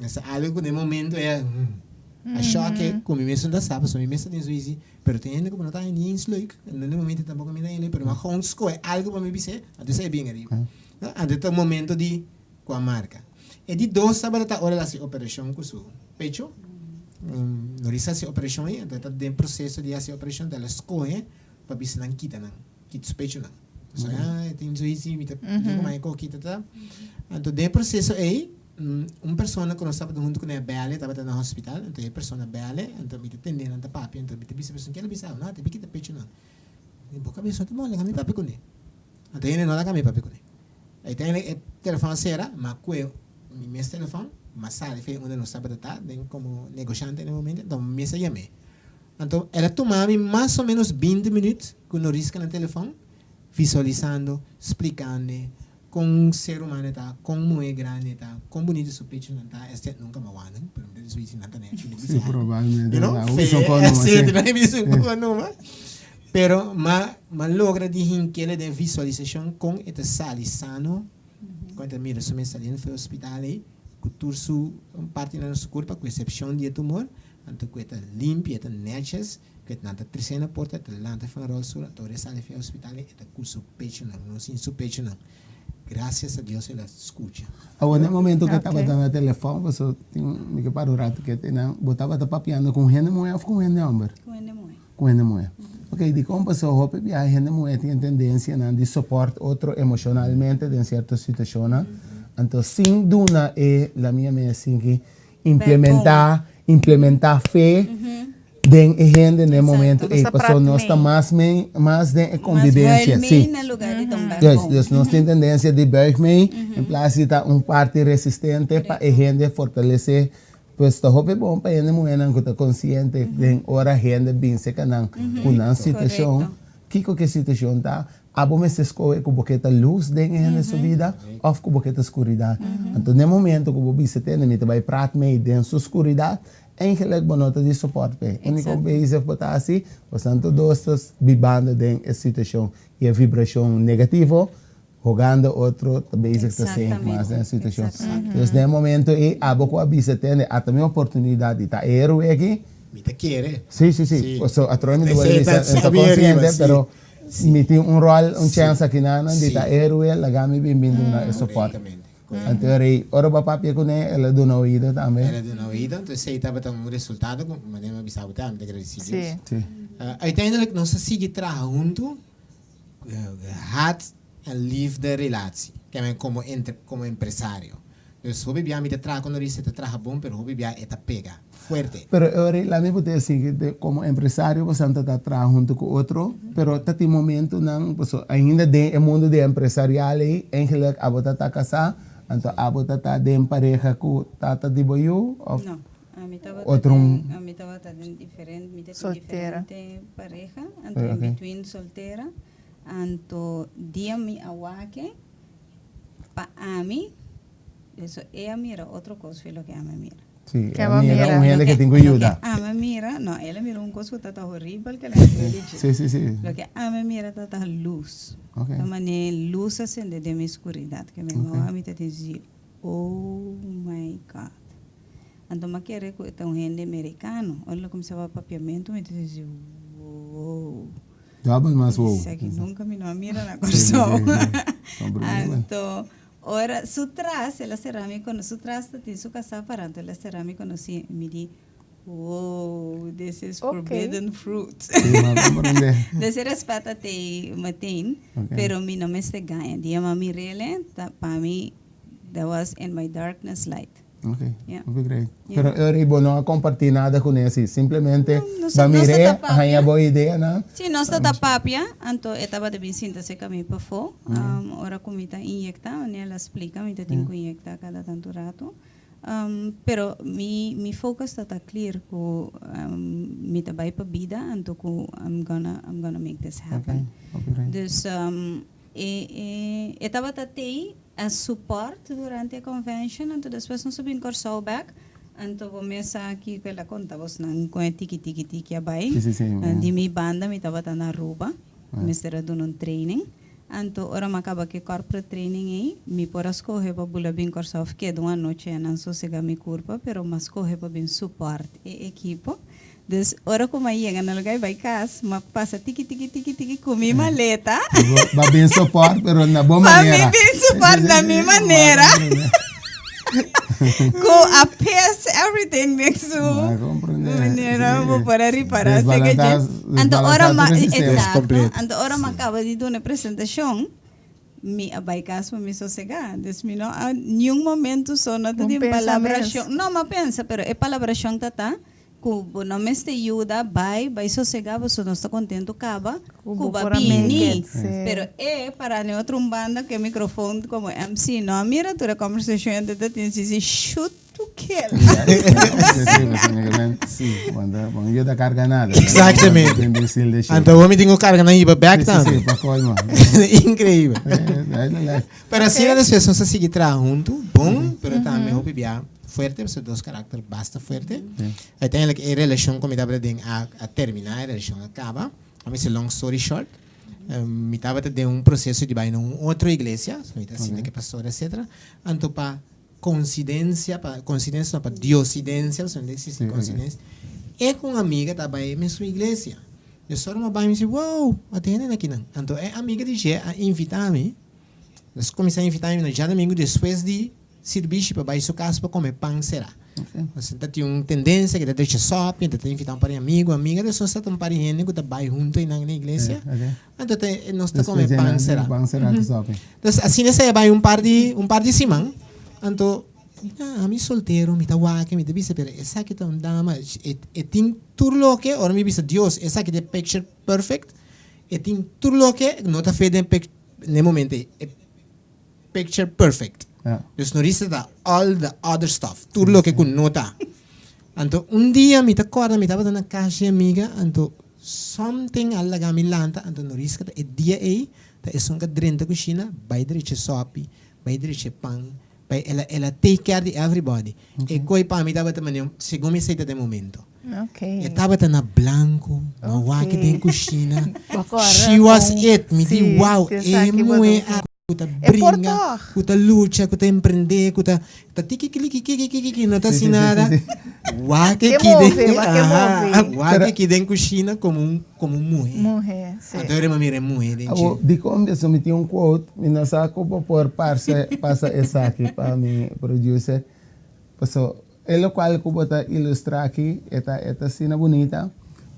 Esa algo ku den momento e a shock ku mi mes no ta sa, pasobra mi mes ta den su isi, pero tin hende ku no ta ni eens leuk, en den momento tampoco mi ta leuk, pero m'a gewoon scohe algo pa mi bis'é, anto esei bien ariba. Anto ta un momento di ku a marka. E di dos tabata ta ora el a hasi operashon ku su pecho. Norisa hasi operashon ei, anto e ta den proseso di hasi operashon, anto el a skohe pa bisa nan kita nan, kita su pechonan. So ah, e tin zoiets, mi ta di kuma e ko kita ta. Anto den e proseso ei, un persona ku nos tabata huntu kuné a bèl'e, tabata na hospital, anto e persona bèl'e, anto mi ta tende nan ta papia, anto mi ta bisa e persona, ke el a bisa? No, te bi kita pechonan. Bo kabes no ta mole, mi papia kuné. Anto hende no laga mi papia kuné. Uiteindelijk e telefon a sera, ma kue mi mes telefon, m'a sali fe unda nos tabata ta den komo negoshante na e momento, anto mi mes a yam'é. Anto el a tuma mi mas o menos binti minuut ku no riska na telefon, visualisando, splikando kon un ser humano ta, kon muhé grandi e ta, kon bunito su pechunan ta, esei nunka m'a wak nan, pero mi ta disi si nan ta nechi, mi Sí, probablemente. You know, Nan fe, usa un kono, esei, sí. nan bisa un kono, Pero m'a m'a logra di hink'el den visualisashon kon e ta sali sano, kon e ta mira su mes saliendo for e hospital ei ku tur su partinan na su kurpa ku esepshon di e tumor, anto ku e ta limpi, e ta nètjes, ku e nan ta tres'é na porta, e ta lanta for un rolstoel, anto ora e sali for e hospital ei e ta ku su pechonan, no sin su pechonan. Grasias a Dios el a skucha. Awor na e momento ku e tabata na telefòn, pasobra tin mi ke para un ratu ke te nan, bo tabata papiando ku un hende muhé òf ku un hende hòmber? Ku hende muhé. Ku hende muhé. Ok, dikon pasobra hopi biaha hende muhé tin e tendensianan di sopòrt otro emoshonalmente den sierto situashonnan, anto sin duna e, la mia mes sin ki implementá, implementá fe. Den e hende na e momento ei, pasobra nos ta mas mei, mas den e convivencia. Mas huil mei na lugar di ta un backbone. Dus nos tin tendencia di buig mei in plaats di ta un parti resistente pa e hende fortalece. Pues ta hopi bon pa hende muhernan cu ta consciente den ora hende bin cerca nan cu nan situacion, kico cu e situacion ta, abo mester scoge cu bo ke ta luz den e hende su bida of cu bo ke ta scuridad. Anto den momento cu bo bisa tende mi ta bay praat mei den su scuridad, Eigenlijk bo no ta di support p'e. Unico bezig bo ta haci, bosan tur dos ta bibando den e situacion y e vibracion negativo, hogando otro ta bezig ta sink mas den e situacion. Dus den e momento ey abo cu a bisa tende ata mi oportunidad di ta e heroe aki. Mi ta kere. Si, si, si. So atrobe mi ta worde bisa, mi ta consciente, pero mi tin un rol, un chance akinan di ta e heroe, laga mi bin bin duna e support. Anto e rei, ora bo a papia kuné, el a duna oido tambe. El a duna oido, anto esei tabata un resultado ku manera mi a bisa bo tambe, mi ta gradisí Dios. Uiteindelijk nos a sigui traha huntu, haat en liefde relatie, kèmen komo entre komo empresario. Dus hopi bia mi ta traha ku Norisa, e ta traha bon, pero hopi bia e ta pega fuerte. Pero e ora laat mi por desi ku komo empresario boso ta ta traha huntu ku otro, pero ta tin momentunan pasobra ainda den e mundu di empresarial ei eigenlijk abo ta ta kasá, anto abo ta ta den pareha ku tata di bo yu òf No, ami tabata otro den ami tabata den diferente mi ta tin diferente pareha, anto in between soltera, anto dia mi a wak pa ami, eso e a mira otro kos fi loke ami a mira. Sí, e a mira un hende ke tin ku yuda. Loke ami a mira, no, el a mira un kos ku ta horibel ke el a hasi di dje. Sí, sí, sí. Loke ami a mira ta ta lus. Okay. Ta manera lus a sende den mi skuridat ke mi wou ami ta disi, oh my God. Anto mi a kere ku e ta un hende merikano. Ora el a kuminsá papia papiamentu mi ta disi, wow. Dòbel mas wow. Esaki nunka mi no a mira na Kòrsou. Anto ora su tras el a sera mi kono su tras ta tin su kasá pará anto el a sera mi konosí mi di wow this is forbidden fruit. Des e rèspèt a tei meteen pero mi no mester gaña dia mi a mir'el ta pa mi that was in my darkness light. Ok, hopi great. Pero e ora bo no a comparti nada cu Nancy, simplemente ba mir'é, a haña bo ideanan. Sí, nos ta ta papia, anto e tabata bin sinta cerca mi pafó, ora cu mi ta inyecta, wanneer el a splica mi ta tin cu inyecta cada tanto rato. Pero mi mi focus ta ta clear cu mi ta bay pa bida, anto cu I'm gonna I'm gonna make this happen. Dus e e e tabata tei. A support durante e convention anto despues nos a bin Kòrsou bek anto bo mes sa kiko el a konta bosnan kon e tiki tiki tiki a bai di mi banda mi tabata na Aruba mester a duna un training anto ora mi a kaba ku e corporate training ei mi por a skohe pa bula bin Kòrsou of keda un anochi anan sosega mi kurpa pero mi a skohe pa bin support e ekipo Dus ora ku m'a yega na lugar i bai kas, m'a pasa tiki tiki tiki tiki ku mi maleta. Bo a bin support pero na bo manera. Pa mi bin support na mi manera. Ku a pes everything den su manera bo por a ripara. Anto ora m'a, exacto, anto ora m'a kaba di duna e presentashon. Mi a bai cas pa mi sosega. Dus mi no a niun momento so no ta tin palabracion. No, m'a pensa, pero e palabracion ta ta cu bo no mester yuda, bai, bai sosega pasobra nos ta contento caba cu bo a bini. Pero e para den otro un banda cu e microfoon como MC no a mira tur e conversacion e ta tin si si shoot. To kill. Sí, bon yuda carga nada. Exactamente. Anto awor mi tin ku carga nan hiba bek tambe. Sí, sí, pa colmo. Increíbel. Pero asina despues nos a sigui traha huntu, bon, pero tambe hopi bia fuerte, pasobra dos karakter basta fuerte. Uiteindelijk e relashon ku mi tabata den a a terminá, e relashon a kaba. A mi hasi long story short, mi tabata den un proseso di bai na un otro iglesia, so mi ta sinta ku e pastor etcetera. Anto pa Coincidencia pa coincidencia no pa diosidencia pasobra no ta existi coincidencia e cu un amiga ta bay e mesun iglesia dus ora mi a bay mi si wow a tin hende akinan anto e amiga di dje a invita mi nos cuminsa invita mi djadomingo despues di sirbishi pa bay su cas pa come pan cera nos ta tin un tendencia cu ta drecha sòpi ta invita un par di amigo amiga dus nos ta un par di hende cu ta bay hunto einan na iglesia Anto te nos ta come pan será. Pan será ku sopi. Entonces asina esei a bai un par di un par di siman. Anto Ya, ami soltero, mi ta wak, mi ta bisa, pero esaki ta un dama, e e tin tur loke, ora mi bisa Dios, esaki ta e picture perfect, e tin tur loke, no ta fe den pic, n'e momento ei, e picture perfect. Dus no rista ta all the other stuff, tur loke ku no ta. Anto un dia mi ta kòrda mi tabata na kas di amiga, anto something a laga mi lanta, anto no riska ta e dia ei ta esun ka drenta kushina, bai drecha sòpi, bai drecha pan, bai el a el a take care di everybody. E koi pa mi tabata manera segun mi esei ta den momento. E tabata na blanco, no wak den kushina, she was it, mi di wow, e muhe a ku ta bringa, ku ta lucha, ku ta emprende, ku ta ta tiki kliki kiki kiki kiki, no ta hasi nada. Wak aki den, aha, wak aki den kushina komo un komo un muhe. Muhe, si. Anto ora mi mira e muhe den dje. Dikon mi mi tin un quote, mi no sa ku bo por parse pasa esaki pa mi producer. Paso E lokual ku bo ta ilustrá aki e ta e ta asina bunita,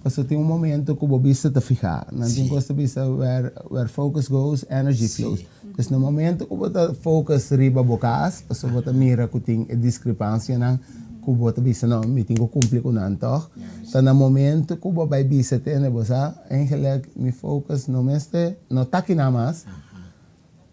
pasobra tin un momento ku bo bista ta fihá. Nan tin kos ta bisa where where focus goes, energy flows. Dus na momento ku bo ta focus riba bo kas, pasobra bo ta mira ku tin e diskrepansianan ku bo ta bisa no, mi tin ku kumpli ku nan tòg. Ta na momento ku bo bai bisa tene bo sa, eigenlijk mi focus no mester no ta kinan mas.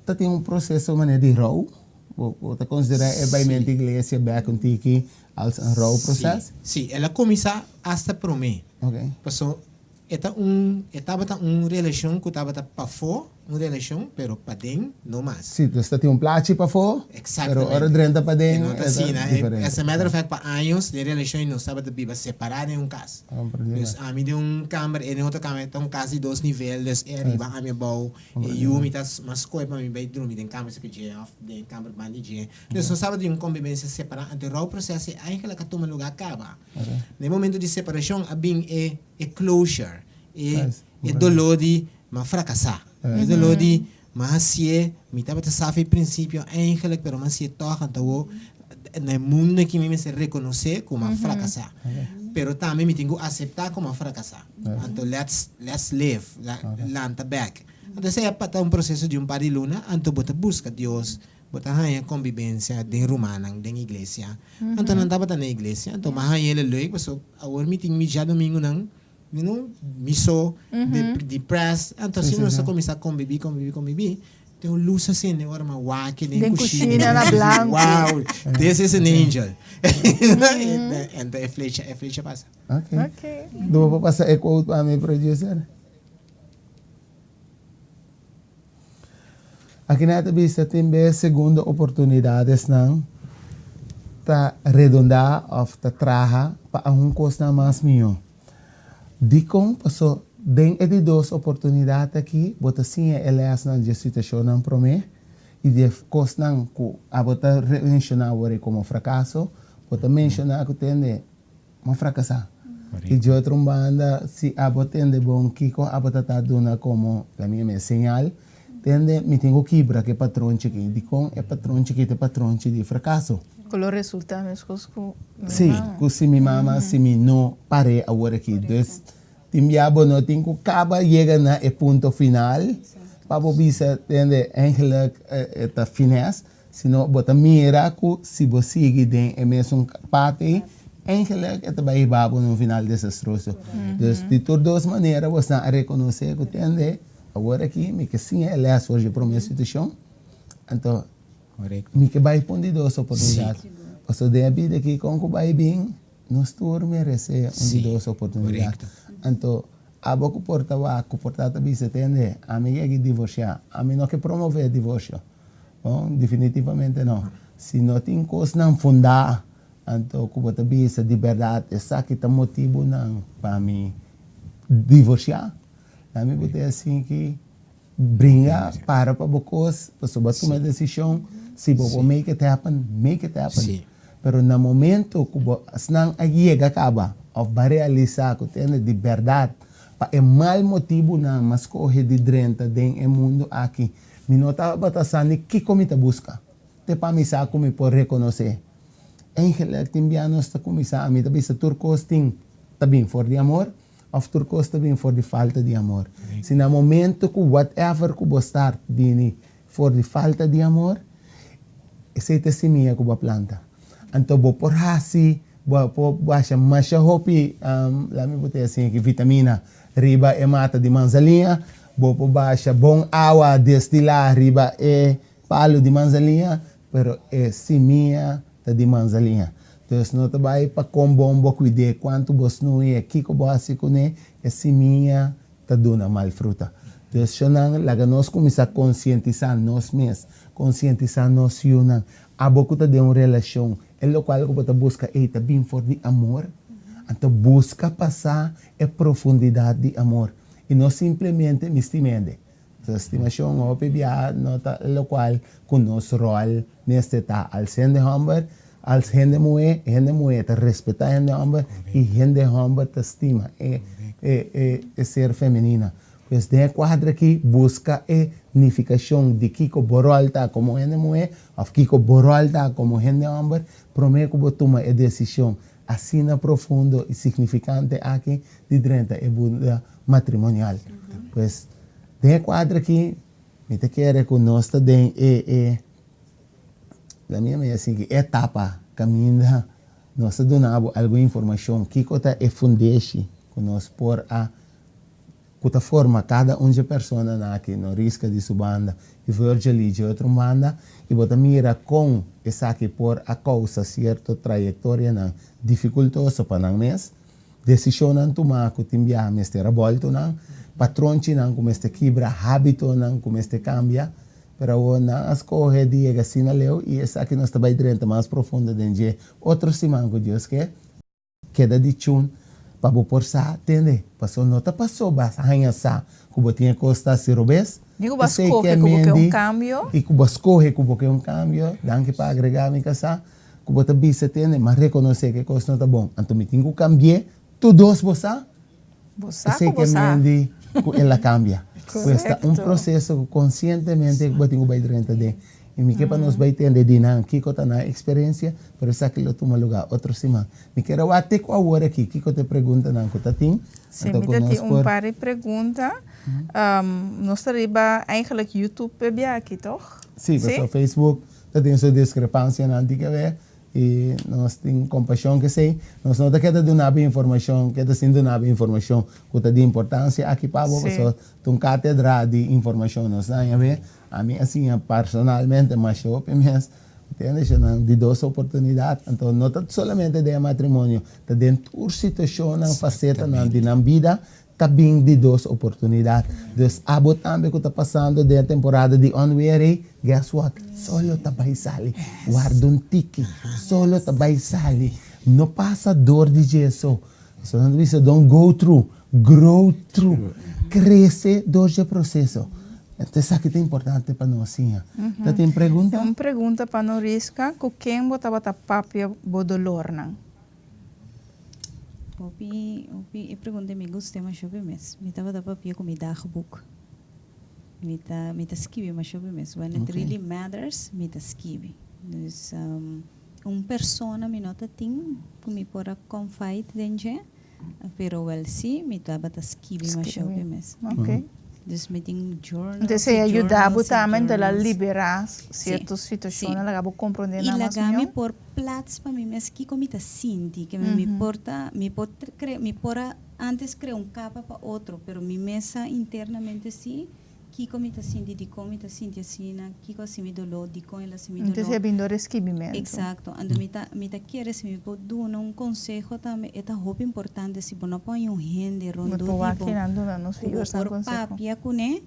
Ta tin un proceso manera di rou? Bo bo ta considera e baimento iglesia bek un tiki als een rouwproces? Sí, el a cuminsa hasta prome. Ok. Paso e ta un e tabata un relacion cu tabata pafó, un relacion, pero paden no mas. Sí, dus ta tin un plachi pafó, pero ora drenta paden e ta diferente. As a matter of fact, pa años den relacion y nos tabata biba separa den un cas. Dus ami den un kamber, e den otro kamber, ta un cas di dos nivel, dus e ariba, ami abou. E yu mi ta mas skohe pa mi bai drumi den kamber seki dje òf den kamber banda di dje. Dus nos tabata di un kombibensia separá. Anto e rouwproces ei eigenlijk a tuma lugá kaba. Na e momento di separashon a bin e e closure, e e doló di m'a frakasá, e doló di m'a hasié, mi tabata sa for e prinsipio eigenlijk pero m'a hasié tòg anto awor na e mundo aki mi mester rekonosé ku m'a frakasá. Pero tambe mi tin ku aseptá ku m'a frakasá. Anto let's let's live, lanta bek. Anto esei a ta un proseso di un par di luna, anto bo ta buska Dios, bo ta haña kombibensia den rumannan, den iglesia. Anto nan tabata na iglesia, anto mi a haña el leuk pasobra awor mi tin mi djadumingunan, you know, mi so, depressed. Anto asina nos a kuminsá kombibí, kombibí, kombibí. Tin un luz a sende ora mi a wak den Den kushina. kushina na blanku. Wow, this is an angel. Anto e flecha, e flecha pasa. Ok. Do bo por pasa e quote pa mi producer? Aki nan ta bisa tin bes segundo oportunidadesnan ta redondá of ta traha pa algun kosnan mas mihó. Dikon? Paso den e di dos oportunidat aki bo ta siña e lèsnan dje situashonnan promé i dje kosnan ku abo ta menshoná awor ei komo frakaso, bo ta menshoná ku tende M'a frakasá. I dje otro un banda, si abo tende bon kiko abo ta ta duna komo, la mi yama e señal, tende mi tin ku kibra ku e patronchi aki. Dikon e patronchi aki ta e patronchi di frakaso? Ku lo resultá meskos ku mi Sí, mama. ku si mi mama, si mi no par'é awor aki. Dus, tin bia bo no tin ku kaba yega na e punto final pa bo bisa, tende, eigenlijk e ta finès. Sino bo ta mira ku si bo sigui den e mesun pad ei, eigenlijk e ta bai hiba bo na un final desastroso. Dus di tur dos manera bo esnan a rekonosé ku tende, awor aki mi ke siña e lès for dje promé situashon, anto mi ke bai pa un di dos oportunidat. Pasobra den e bida aki kon ku bai bin, nos tur meresé un di dos oportunidat. Anto abo ku por ta wak, ku por ta ta bisa tende, ami ke divorsiá, ami no ke promové divorsio. No, definitivamente no. Si no tin kosnan fundá, anto ku bo ta bisa di bèrdat esaki ta motibunan pa mi divorsiá, na mi bo ta asin ki bringa, para pa bo kos, pasobra bo a tuma e desishon, si bo por make it happen, make it happen. Pero na momento ku bo esnan a yega kaba òf bo a realisá ku tende di bèrdat pa e mal motibunan mi a skohe di drenta den e mundu aki, Mi no tabata sa ni kiko mi ta buska, te pa mi sa ku mi por rekonosé. Eigenlijk tin bia nos ta kuminsá, ami ta bisa tur kos tin ta bin for di amor òf tur kos ta bin for di falta di amor. Si na momento ku whatever ku bo start bini for di falta di amor, esei ta e simia ku bo a planta. Anto bo por hasi, bo por basha masha hopi, laat mi put'e asin aki, vitamina riba e mata di manzaliña, bo por basha bon awa destilá riba e palu di manzaliña, pero e simia ta di manzaliña. Dus no ta bai pa kon bon bo kuid'é, kuantu bo snui'é, kiko bo hasi kuné, e simia ta duna mal fruta. Dus shonnan, laga nos kuminsá konsientisá nos mes, konsientisá nos yunan. Abo ku ta den un relashon, e lokual ku bo ta buska ei ta bin for di amor? Anto buska pa sa e profundidat di amor i no simplemente mi stim'ende. Pasobra stimashon hopi bia no ta lokual ku nos ròl mester ta als hende hòmber, als hende muhé. Hende muhé ta respetá hende hòmber i hende hòmber ta stima e e ser femenina. Pues den e kuadro aki buska e nifikashon di kiko bo ròl ta komo hende muhé òf kiko bo ròl ta komo hende hòmber promé ku bo tuma e desishon asina profundo i signifikante aki di drenta e bida matrimonial. Pues den e kuadro aki mi ta kere ku nos ta den e e la mi a sigui etapa kaminda nos ta duna bo algun informashon kiko ta e fundeshi ku nos por a ku ta forma kada un dje personanan aki, Noriska di su banda i Virgily dje otro banda, i bo ta mira kon esaki por a kousa sierto trayektorianan difikultoso pa nan mes, desishonnan tumá ku tin biaha mester a bòltu nan, patronchinan ku mester kibra, hábitonan ku mester kambia, pero awor nan a skohe di yega asina leu i esaki nos ta bai drenta mas profundo den dje otro siman ku Dios ke. Keda di chun pa bo por sa tende, paso no ta paso bas haña sa ku bo tin e kos ta hasi robes. Ni ku bo a Esei skohe ke ku bo ke un mendi kambio. i ku bo a skohe ku bo ke un kambio, danki pa agrega mi kasá, ku bo ta bisa tende, m'a rekonosé ku e kos no ta bon, anto mi tin ku kambi'é, tur dos bo sa. Bo sa Esei ku bo ke sa. mendi ku el a kambia. Pues ta un Korekto. proseso ku konsientemente bo tin ku bai drenta den. I mi ke pa nos bai tende di nan kiko ta nan eksperensia, pero esaki lo tuma lugá otro siman. Mi kier a wak te ku awor aki kiko ta e preguntanan ku ta tin, Sí, anto mi ku ta nos tin un por. par di pregunta. Nos ta riba eigenlijk YouTube p'e aki, tòg? Sí, Sí? pasobra Facebook ta tin su diskrepansianan tin ke ber i nos tin kompashon ku esei. Nos no ta keda duna bo informashon, keda sin duna bo informashon ku ta di importansia aki pa bo, pasobra ta un katedra di informashon nos ta haña be. Ami a siña personalmente masha hopi mes, entiende? Nan di dos oportunidad, anto no ta solamente den e matrimonio, ta den tur situacionnan, facetanan di nan bida ta bin di dos oportunidad. Dus abo tambe cu ta pasando den e temporada di onweer ey, guess what? Solo ta bay sali. Warda un tiki, solo ta bay sali. No pasa door di dje so. Pasobra nan ta bisa don't go through, grow through. Crece door dje proceso. Enton esaki ta importante pa nos siña. Ta tin pregunta? Un pregunta pa Noriska, ku ken bo tabata papia bo dolornan? Hopi, hopi, e pregunta ei mi gusta masha hopi mes. Mi tabata papia ku mi dagboek. Mi ta, mi ta skibi masha hopi mes. When it really matters, mi ta skibi. Dus, Un persona mi no ta tin ku mi por a confide den dje, pero wel si mi tabata skibi masha hopi mes. Dus mi tin journals Entonces y e a yuda bo journals y tambe ta la journals. libera Sí, cierto sí. situacionnan, laga bo comprende I nan mas laga mi mihó. por plaats pa mi mes kiko mi ta sinti, ke mi por ta, mi por kre, mi por a antes krea un kapa pa otro, pero mi mes sa internamente si Kiko mi ta sinti, dikon mi ta sinti asina, kiko a hasi mi doló, dikon el a hasi mi doló. Entonces e bin dor e skibimentu. Exacto. Anto mi ta mi ta kere si mi por duna un conseho tambe, e ta hopi importante si bo no por haña un hende Bo rondó por di wak bo kinan duna nos ku bo viewers nan por conseho. papia kuné,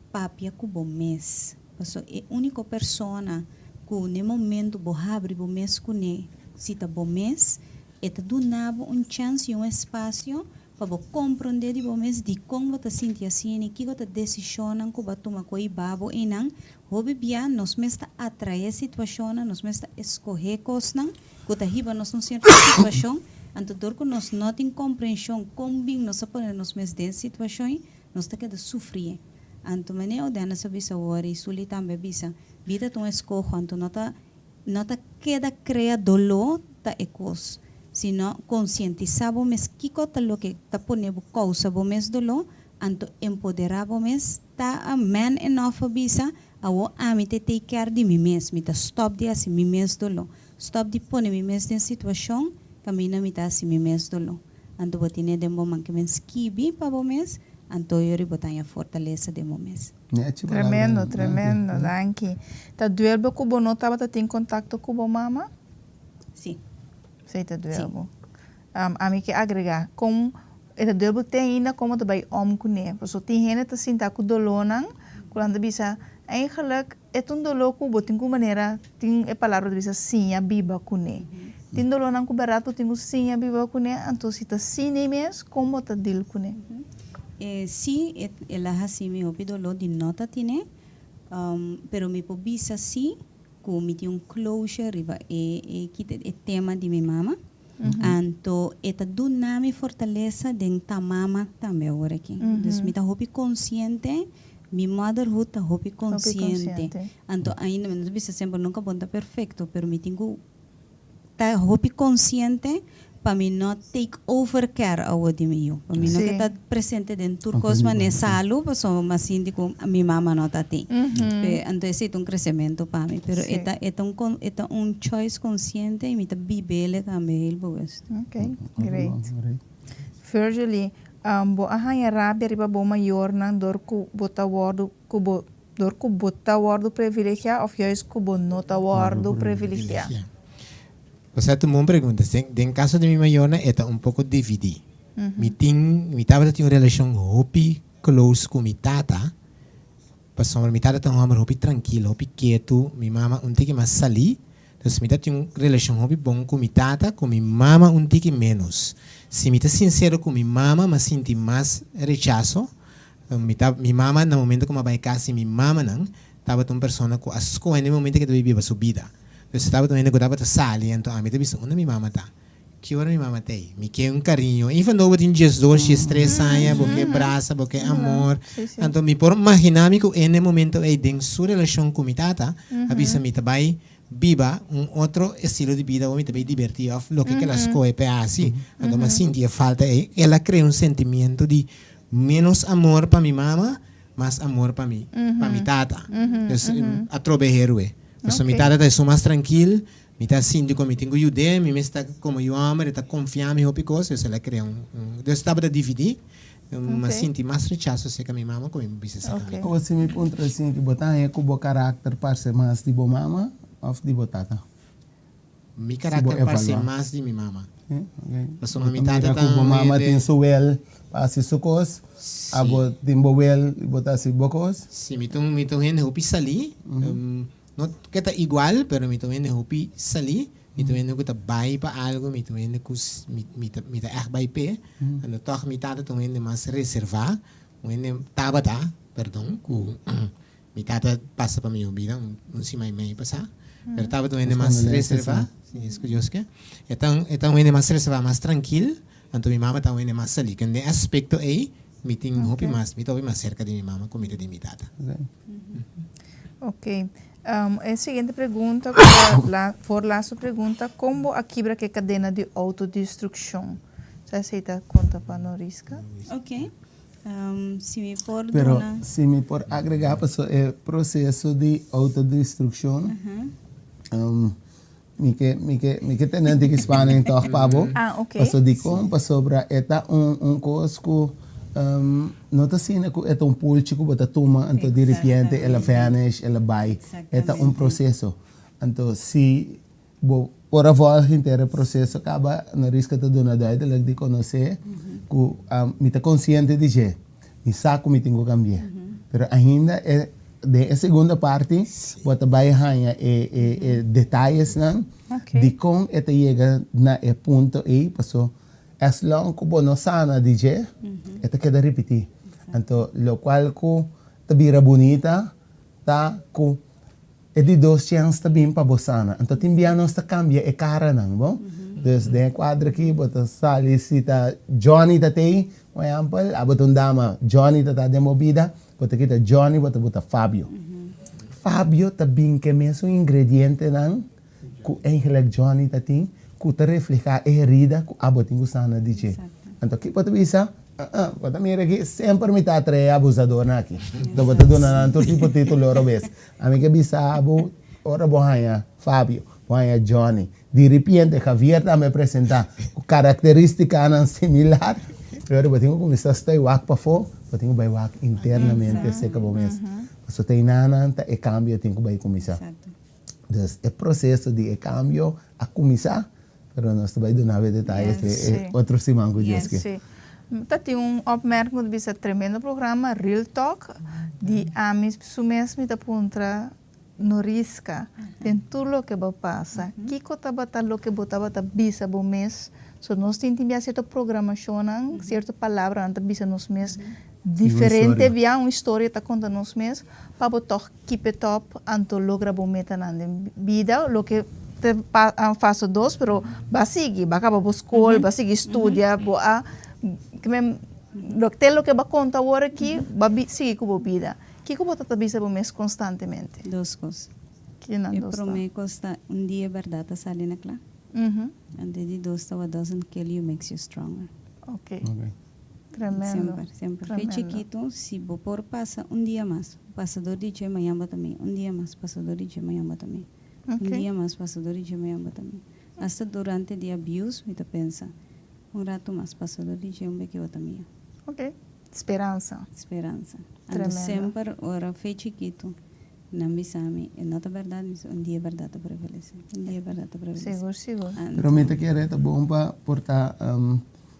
papia ku bo mes. Pasobra e úniko persona ku n'e momento bo habri bo mes kuné, si ta bo mes, e ta duna bo un chèns i un espasio Pa bo komprondé di bo mes dikon bo ta sinti asina i kiko ta desishonnan ku bo a tuma ku a hiba bo einan, hopi bia nos mes ta atraé situashonnan, nos mes ta eskohé kosnan ku ta hiba nos un sierto situashon, anto dor ku nos no tin komprenshon kon bin nos a pone nos mes den situashon, nos ta keda sufrié. Anto manera Odenas a bisa awor i Sully tambe a bisa, bida ta un eskoho, anto no ta No ta keda krea doló ta e kos, sino konsientisá bo mes kiko ta loke ta pone bo kousa bo mes doló, anto empoderá bo mes, ta a man enough pa bisa, awor ami ta take care di mi mes, mi ta stòp di hasi mi mes doló. Stòp di pone mi mes den situashon kaminda mi ta hasi mi mes doló. Anto bo tine den bo man ke men skibi pa bo mes, anto yori bo ta haña fortalesa den bo mes. Tremendo, tremendo, danki. Ta duel bo ku bo no tabata tin kontakto ku bo mama? Si. Si, ta duel bo. Ami ke agregá, kon e ta duel bo te ainda kon bo ta bai om kuné? Pasobra tin hende ta sinta ku dolónan ku nan ta bisa, Eigenlijk e ta un doló ku bo tin ku manera, tin e palabra ta bisa siña biba kuné. Tin dolónan ku bèrdat bo tin ku siña biba kuné, anto si ta asina mes, kon bo ta dil kuné? Sí, el a hasi mi hopi doló di no ta tine, pero mi por bisa sí ku mi tin un closure riba e e kita e tema di mi mama. Anto e ta duna mi fortalesa den ta mama tambe awor aki. Dus mi ta hopi konsiente, mi motherhood ta hopi konsiente. Anto ainda mi no ta bisa semper nunka bo no ta perfekto, pero mi tin ku ta hopi konsiente pa mi no take over care awor di mi yu. Pa mi no ke ta presente den tur kos manera salu pasobra mi a sinti ku mi mama no ta tin. Anto esei ta un kresementu pa mi. Pero e ta e ta un e ta un choice konsiente i mi ta bib'el tambe heel bewust. Ok, great. Virgily, bo a haña rabia riba bo mayornan dor ku bo ta wòrdu ku bo Dor ku bo ta wòrdu privilegiá òf juist ku bo no ta wòrdu privilegiá? Osea ta un bon pregunta. Den kaso di mi mayornan e ta un poko dividí. Mi tin, mi tabata tin un relashon hopi close ku mi tata, pasobra mi tata ta un hòmber hopi trankil, hopi ketu, mi mama un tiki mas salí. Entonces mi ta tin un relashon hopi bon ku mi tata, ku mi mama un tiki ménos. Si mi ta sinsero ku mi mama, mi a sinti mas rechaso. Mi ta, mi mama na momento ku mi a bai kas di mi mamanan tabata un persona ku a skohe na e momento ku e ta bai biba su bida. Entonces tabata un hende ku tabata sali anto ami ta bisa unda mi mama ta? Ki ora mi mama ta ei? Mi ke un kariño. Even though bo tin diesdos, diestres aña, bo ke brasa, bo ke amor. Anto mi por magina mi ku e na e momento ei den su relashon ku mi tata a bisa mi ta bai biba un otro estilo di bida, mi ta bay diverti of loke ke el a scohe p'e haci. Anto mi a sinti e falta ey. El a crea un sentimiento di menos amor pa mi mama, mas amor pa mi, pa mi tata. Dus atrobe herue. Pasobra mi tata ta esun mas trankil, mi ta sinti cu mi tin cu yud'é, mi mes ta como yu homber, e ta confia mi hopi cos, dus el a crea un, un, dus tabata dividi. Mi a sinti mas rechaso cerca mi mama cu mi bisa cerca mi tata. Awor si mi puntra asin ki bo ta haña ku bo karakter parse mas di bo mama òf di bo tata? Mi karakter parse mas di mi mama. Pasobra mi tata ta un hende. Bo mama tin su wel pa hasi su kos, abo tin bo wel i bo ta hasi bo kos. Si, mi ta un mi ta un hende hopi salí. No ke ta igual, pero mi ta un hende hopi salí. Mi ta un hende ku ta bai pa algu, mi ta un hende ku mi ta mi ta ègt bai p'e. Anto tòg mi tata ta un hende mas reservá, un hende tabata, perdon, ku mi tata pasa pa mihó bida un siman i mei pasá, pero tabata un hende mas reservá, si es ku Dios ke. E ta e ta un hende mas reservá, mas trankil, anto mi mama ta un hende mas salí. Den e aspekto ei mi tin hopi mas, mi ta hopi mas serka di mi mama ku mi ta di mi tata. Ok. E siguiente pregunta ku ta la voorlaatste pregunta, kon bo a kibra ku e kadena di outodestrukshon? Sa esei ta konta pa Noriska. Ok. Si mi por Pero duna. si mi por agregá paso e proseso di outodestrukshon, mi ke mi ke mi ke tene antik spanning tòg pa bo. Ah, ok. Paso dikon? Pasobra e ta un un kos ku no ta asina ku e ta un pulchi ku bo ta tuma anto di ripiente el a vanish, el a bai. E ta un proseso. Anto si bo por a vòlg henter e proseso kaba, Noriska ta duna duidelijk di konosé ku mi ta konsiente di dje. Mi sa ku mi tin ku kambi'é. Pero ainda e den e segundo parti bo ta bai haña e e e detayesnan dikon e ta yega na e punto ei paso as long ku bo no sana di dje e ta keda ripití. Anto lokual ku ta bira bunita ta ku E di dos chèns ta bin pa bo sana. Anto tin bia nos ta kambia e karanan, bo. Dus den e kuadro aki bo ta sali si ta Johnny ta tei, un ehèmpel, abo ta un dama, Johnny ta ta den bo bida, bo ta kita Johnny bo ta buta Fabio. Fabio ta bin ku e mesun ingredientenan ku eigenlijk Johnny ta tin, ku ta reflehá e herida ku abo tin ku sana di dje. Anto ki bo ta bisa? Uh-uh, bo ta mira aki, semper mi ta atraé abusadornan aki. Anto bo ta duna nan tur tipo título robes. Ami ke bisa bo, ora bo haña Fabio. Bo haña Johnny. Di ripiente Javier tambe presentá ku karakterístikanan similar. Pero bo tin ku kuminsá stoi wak pafó, bo tin ku bai wak internamente serka bo mes. Pasobra ta einanan ta e kambio tin ku bai kuminsá. Dus e proseso di e kambio a kuminsá, pero nos ta bai duna bo e detayes e otro siman ku Dios ke. Sí. Ta tin un opmerking ku ta bisa tremendo programa, Real Talk, di ami su mes mi ta puntra Noriska, den tur loke bo pasa, kiko tabata loke bo tabata bisa bo mes? So nos tin tin bia sierto programashonnan, sierto palabranan ta bisa nos mes diferente bia, un historia ta konta nos mes pa bo tòg keep it up anto logra bo metanan den bida, loke ta fase dos, pero bo a sigui, bo a kaba bo skol, bo a sigui studia, bo a te loke bo a konta awor aki, bo a sigui ku bo bida. Kiko bo ta ta bisa bo mes konstantemente? Dos kos. Kinan E dos ta? promé kos ta un dia e bèrdat ta sali na kla. Anto e di dos ta what doesn't kill you makes you stronger. Ok. Tremendo. Semper, semper. Fe Tremendo. chikitu, si bo por pasa un dia mas, pasa dor di dje mañan bo ta mi. Un dia mas, pasa dor di dje mañan bo ta mi. Ok. Un dia mas, pasa dor di dje mañan bo ta mi. Asta durante di abuse mi ta pensa, un ratu mas, pasa dor di dje un beki bo ta mi. Ok. Speransa. Speransa. Anto Tremendo. semper ora fe chikitu nan bisa mi e no ta berdad, mi bisa un dia e berdad ta prevalece, un dia e berdad ta prevalece. Sigur, sigur. Anto. Pero mi ta kere ta bon pa por ta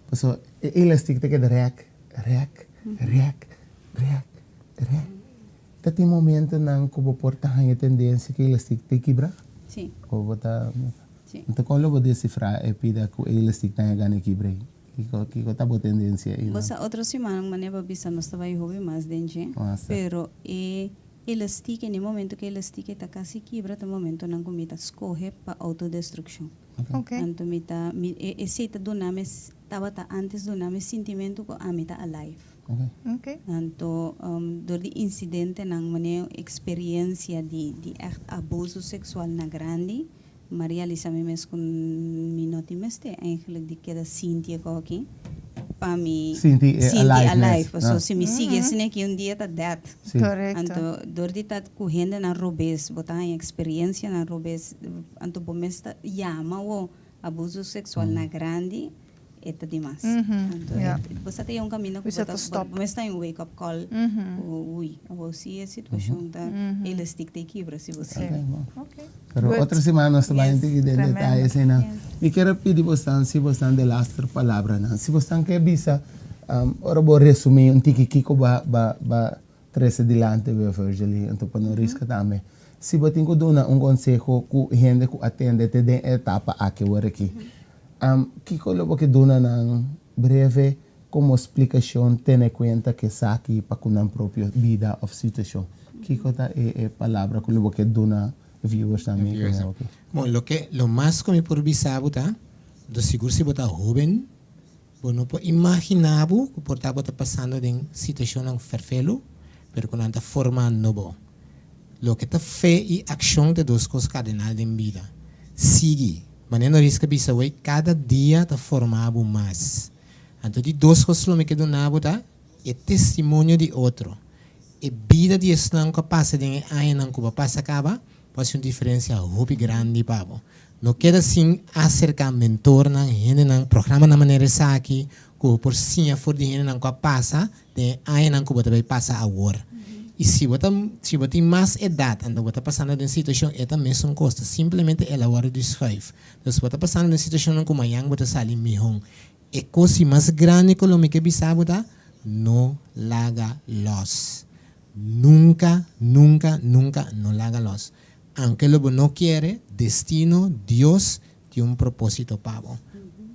paso e elastic ta keda rek, rek, rek, rek, rek. Ta tin momentonan ku bo por ta haña tendensia ku e elastic ta kibra? Si. O bo ta. Si. Anto kon lo bo desifra e pida ku e elastic ta haña gana kibra ei? Kiko kiko ta bo tendensia ei Bo nan? sa otro siman manera bo bisa nos ta bai hopi mas den dje, Masa. pero e elastike, na e momento ku e elastike ta kasi kibra ta momentonan ku mi ta skohe pa outodestrukshon. Ok. Anto mi ta mi e esei ta duna mi tabata antes duna mi sintimentu ku ami ta alive. Ok. Ok. Anto dor di insidentenan manera eksperiensia di di ègt abuso seksual na grandi, M'a realisa mi mes ku mi no tin mester eigenlijk di keda sinti e koki pa mi Sinti e sinti aliveness. alive. Paso Ah. si mi sigui asina aki un dia ta dead. Sí. Correcto. Anto dor di ta ku hendenan robes, bo ta haña eksperiencianan robes, anto bo mes ta yama wo abuso sexual na grandi. E ta dimas. Anto Ja. bo sa ta yega un kaminda ku Bo bo sa ta ta stop. bo mester un wake up call ku ui awor si e situashon ta elastic ta e kibra si bo sigui. Ok. Pero Good. otro siman nos ta bai Yes, tiki den tremendo. detaye asina. Yes. Mi kier a pidi bosnan si bosnan de laster palabranan. Si bosnan ke bisa ora bo resumi un tiki kiko ba ba ba trese dilanti wea Virgily anto pa no riska tambe. Si bo tin ku duna un konseho ku hende ku a tende te den e etapa aki awor aki, kiko lo bo ke duna nan breve komo splikashon tene kuenta ku esaki pa ku nan propio bida òf situashon? Kiko ta e e palabra ku lo bo ke duna viewers tambe Viewers. Bon, loke lo mas ku mi por bisa bo ta, do sigur si bo ta hoben, Bo no por imaginá bo ku por ta bo ta pasando den situashonnan ferfelu, pero ku nan ta formando bo. Loke ta fe i akshon ta dos kos kardinal den bida. Sigui. Manera no riska bisa wei, kada dia ta forma bo mas. Anto di dos kos lo mi ke duna bo ta e testimonio di otro. E bida di esnan ku a pasa den e añanan ku bo a pasa kaba por hasi un diferensia hopi grandi pa bo. No keda sin aserká mentornan, hendenan, programanan manera esaki ku bo por siña for di hendenan ku a pasa den e añanan ku bo ta bai pasa awor. I si bo ta si bo tin mas edat anto bo ta pasando den situashon e ta mesun kos, ta simplemente el a wòrdu di schuif. Dus bo ta pasando den situashonnan ku mañan bo ta sali mihó. E kos di mas grandi ku lo mi ke bisa bo ta, no laga lòs. Nunka, nunka, nunka no laga lòs. Aunke lo bo no kiere, destino, Dios, tin un propósito pa bo.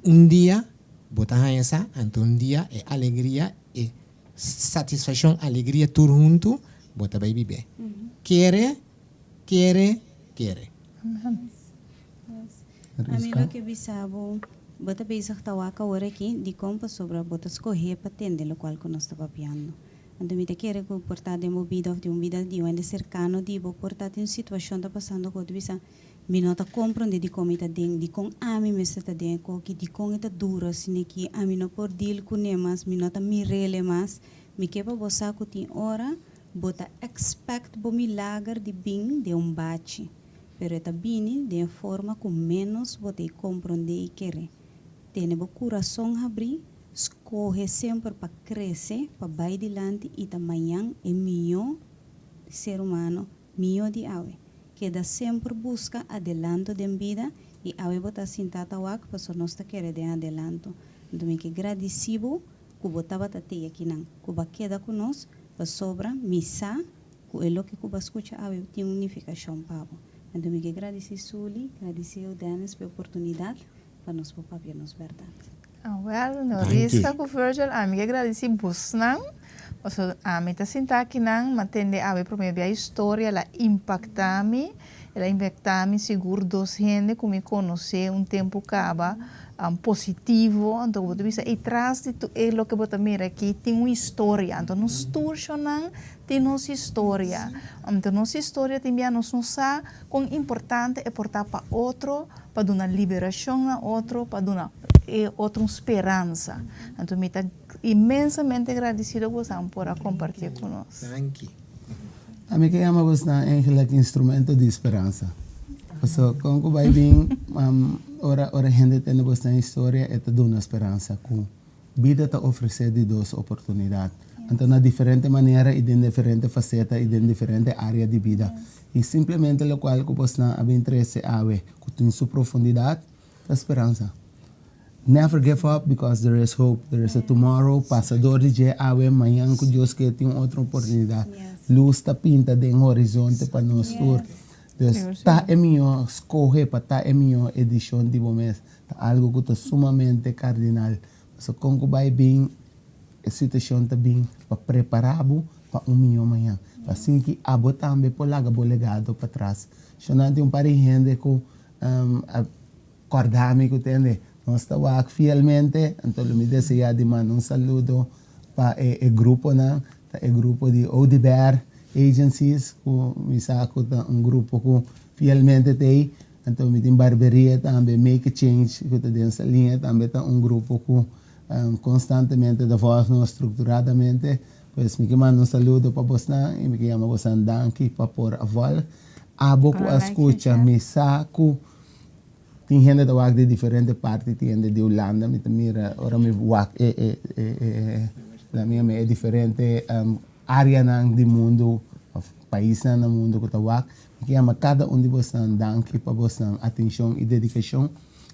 Un dia bo ta haña sa, anto un dia e alegria, e satisfakshon, alegria tur huntu bo ta bai bib'é. Kere, kere, kere. Amen. Ami lo ke bisa bo, bo ta bezig ta wak awor aki, dikon? Pasobra bo ta skohé pa tende lokual ku nos ta papiando. Anto mi ta kere ku por ta den bo bida òf den un bida di un hende serkano di bo, por ta tin un situashon ta pasando ku bo ta bisa, Mi no ta komprondé dikon mi ta den, dikon ami mester ta den e koki, dikon e ta duru asina aki, ami no por deal kuné mas, mi no ta mir'el mas. Mi ke pa bo sa ku tin ora bo ta expect bo milager di bin den un bachi. Pero e ta bini den e forma ku ménos bo ta e komprondé i kere. Tene bo kurason habrí, skohe semper pa krese, pa bai dilanti i ta mañan e mihó ser humano, mihó di awe. Keda semper buska adelanto den bida i awe bo ta sintá ta wak paso nos ta kere den adelanto. Anto mi ke gradisí bo ku bo tabata tei akinan, ku bo a keda ku nos pasobra mi sa ku e loke ku bo a skucha awe tin un nifikashon pa bo. Anto mi ke gradisí Sully, gradisí Eudenis pa e oportunidat pa nos por papia nos bèrdat. Awèl, Noriska ku Virgil, ami ke gradisí bosnan, pasobra ami ta sinta akinan, m'a tende awe promé bia historia, el a impaktá mi, el a impaktá mi sigur dos hende ku mi konosé un tempu kaba, positivo, anto bo ta bisa ey tras di tur e loke bo ta mira aki tin un historia, anto nos tur shonnan tin nos historia, anto nos historia tin bia nos no sa kon importante e por ta pa otro, pa duna liberashon na otro, pa duna e otro un speransa. Anto mi ta inmensamente gradisido ku boso por a kompartí ku nos. Danki. Ami ke yama bosnan eigenlijk instrumento di speransa. Paso kon ku bai bin ora ora hende tende bosnan historia e ta duna speransa ku bida ta ofresé di dos oportunidat. Anto na diferente manera i den diferente faseta i den diferente área di bida. I simplemente lokual ku bosnan a bin trese awe ku tin su profundidat ta speransa. Never give up because there is hope, there is a tomorrow, pasa dor di dje awe, mañan ku Dios ke tin un otro oportunidat. Lus ta pinta den horizonte pa nos tur. Dus ta e mihó skohe pa ta e mihó edishon di bo mes ta algu ku ta sumamente kardinal. Pasobra kon ku bai bin e situashon ta bin pa prepará bo pa un mihó mañan. Pa asin ki abo tambe por laga bo legado patras. Shonnan tin un par di hende ku a kòrda mi ku tende nos ta wak fielmente, anto lo mi deseá di manda un saludo pa e gruponan, ta e grupo di Oduber Agencies ku mi sa ku ta un grupo ku fielmente ta ei, anto mi tin barberia tambe Make a Change ku ta den Saliña tambe ta un grupo ku konstantemente ta vòlg nos strukturadamente, pues mi ke manda un saludo pa bosnan i mi ke yama bosnan danki pa por a vòlg. Abo ku a skucha mi sa ku tin hende ta wak di diferente parti, tin hende di Hulanda, mi ta mira ora mi wak e e e la mi e diferente areanan di mundu òf paisnan na mundu ku ta wak. Mi ke yama kada un di bosnan danki pa bosnan atenshon i dedikashon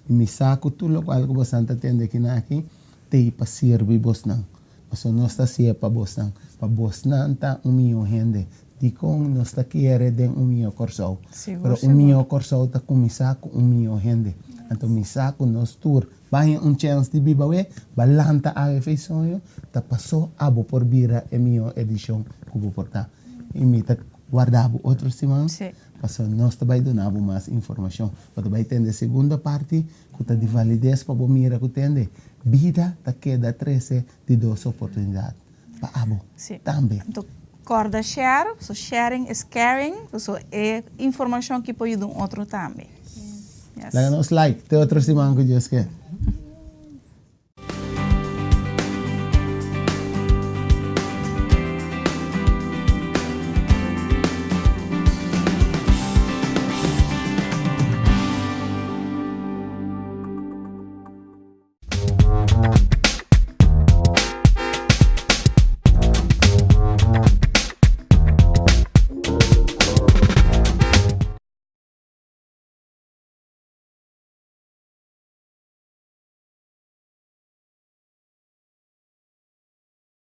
i mi sa ku tur lokual ku bosnan ta tende akinan aki t'ei pa sirbi bosnan. Pasobra nos ta hasié pa bosnan, pa bosnan ta un mihó hende. Dikon nos ta kere den un mihó Kòrsou? Pero un mihó Kòrsou ta kuminsá ku un mihó hende. Anto mi sa ku nos tur ba haña un chèns di biba awe, ba lanta awe fei soño, ta pasó abo por bira e mihó edishon ku bo por ta. I mi ta warda bo otro siman, pasobra nos ta bai duna bo mas informashon. Bo ta bai tende segunda parti ku ta di valides pa bo mira ku tende bida ta keda trese di dos oportunidat pa abo tambe. Anto kòrda share, so sharing is caring, so e informashon aki por yuda un otro tambe. Laga nos like, te otro siman ku Dios ke.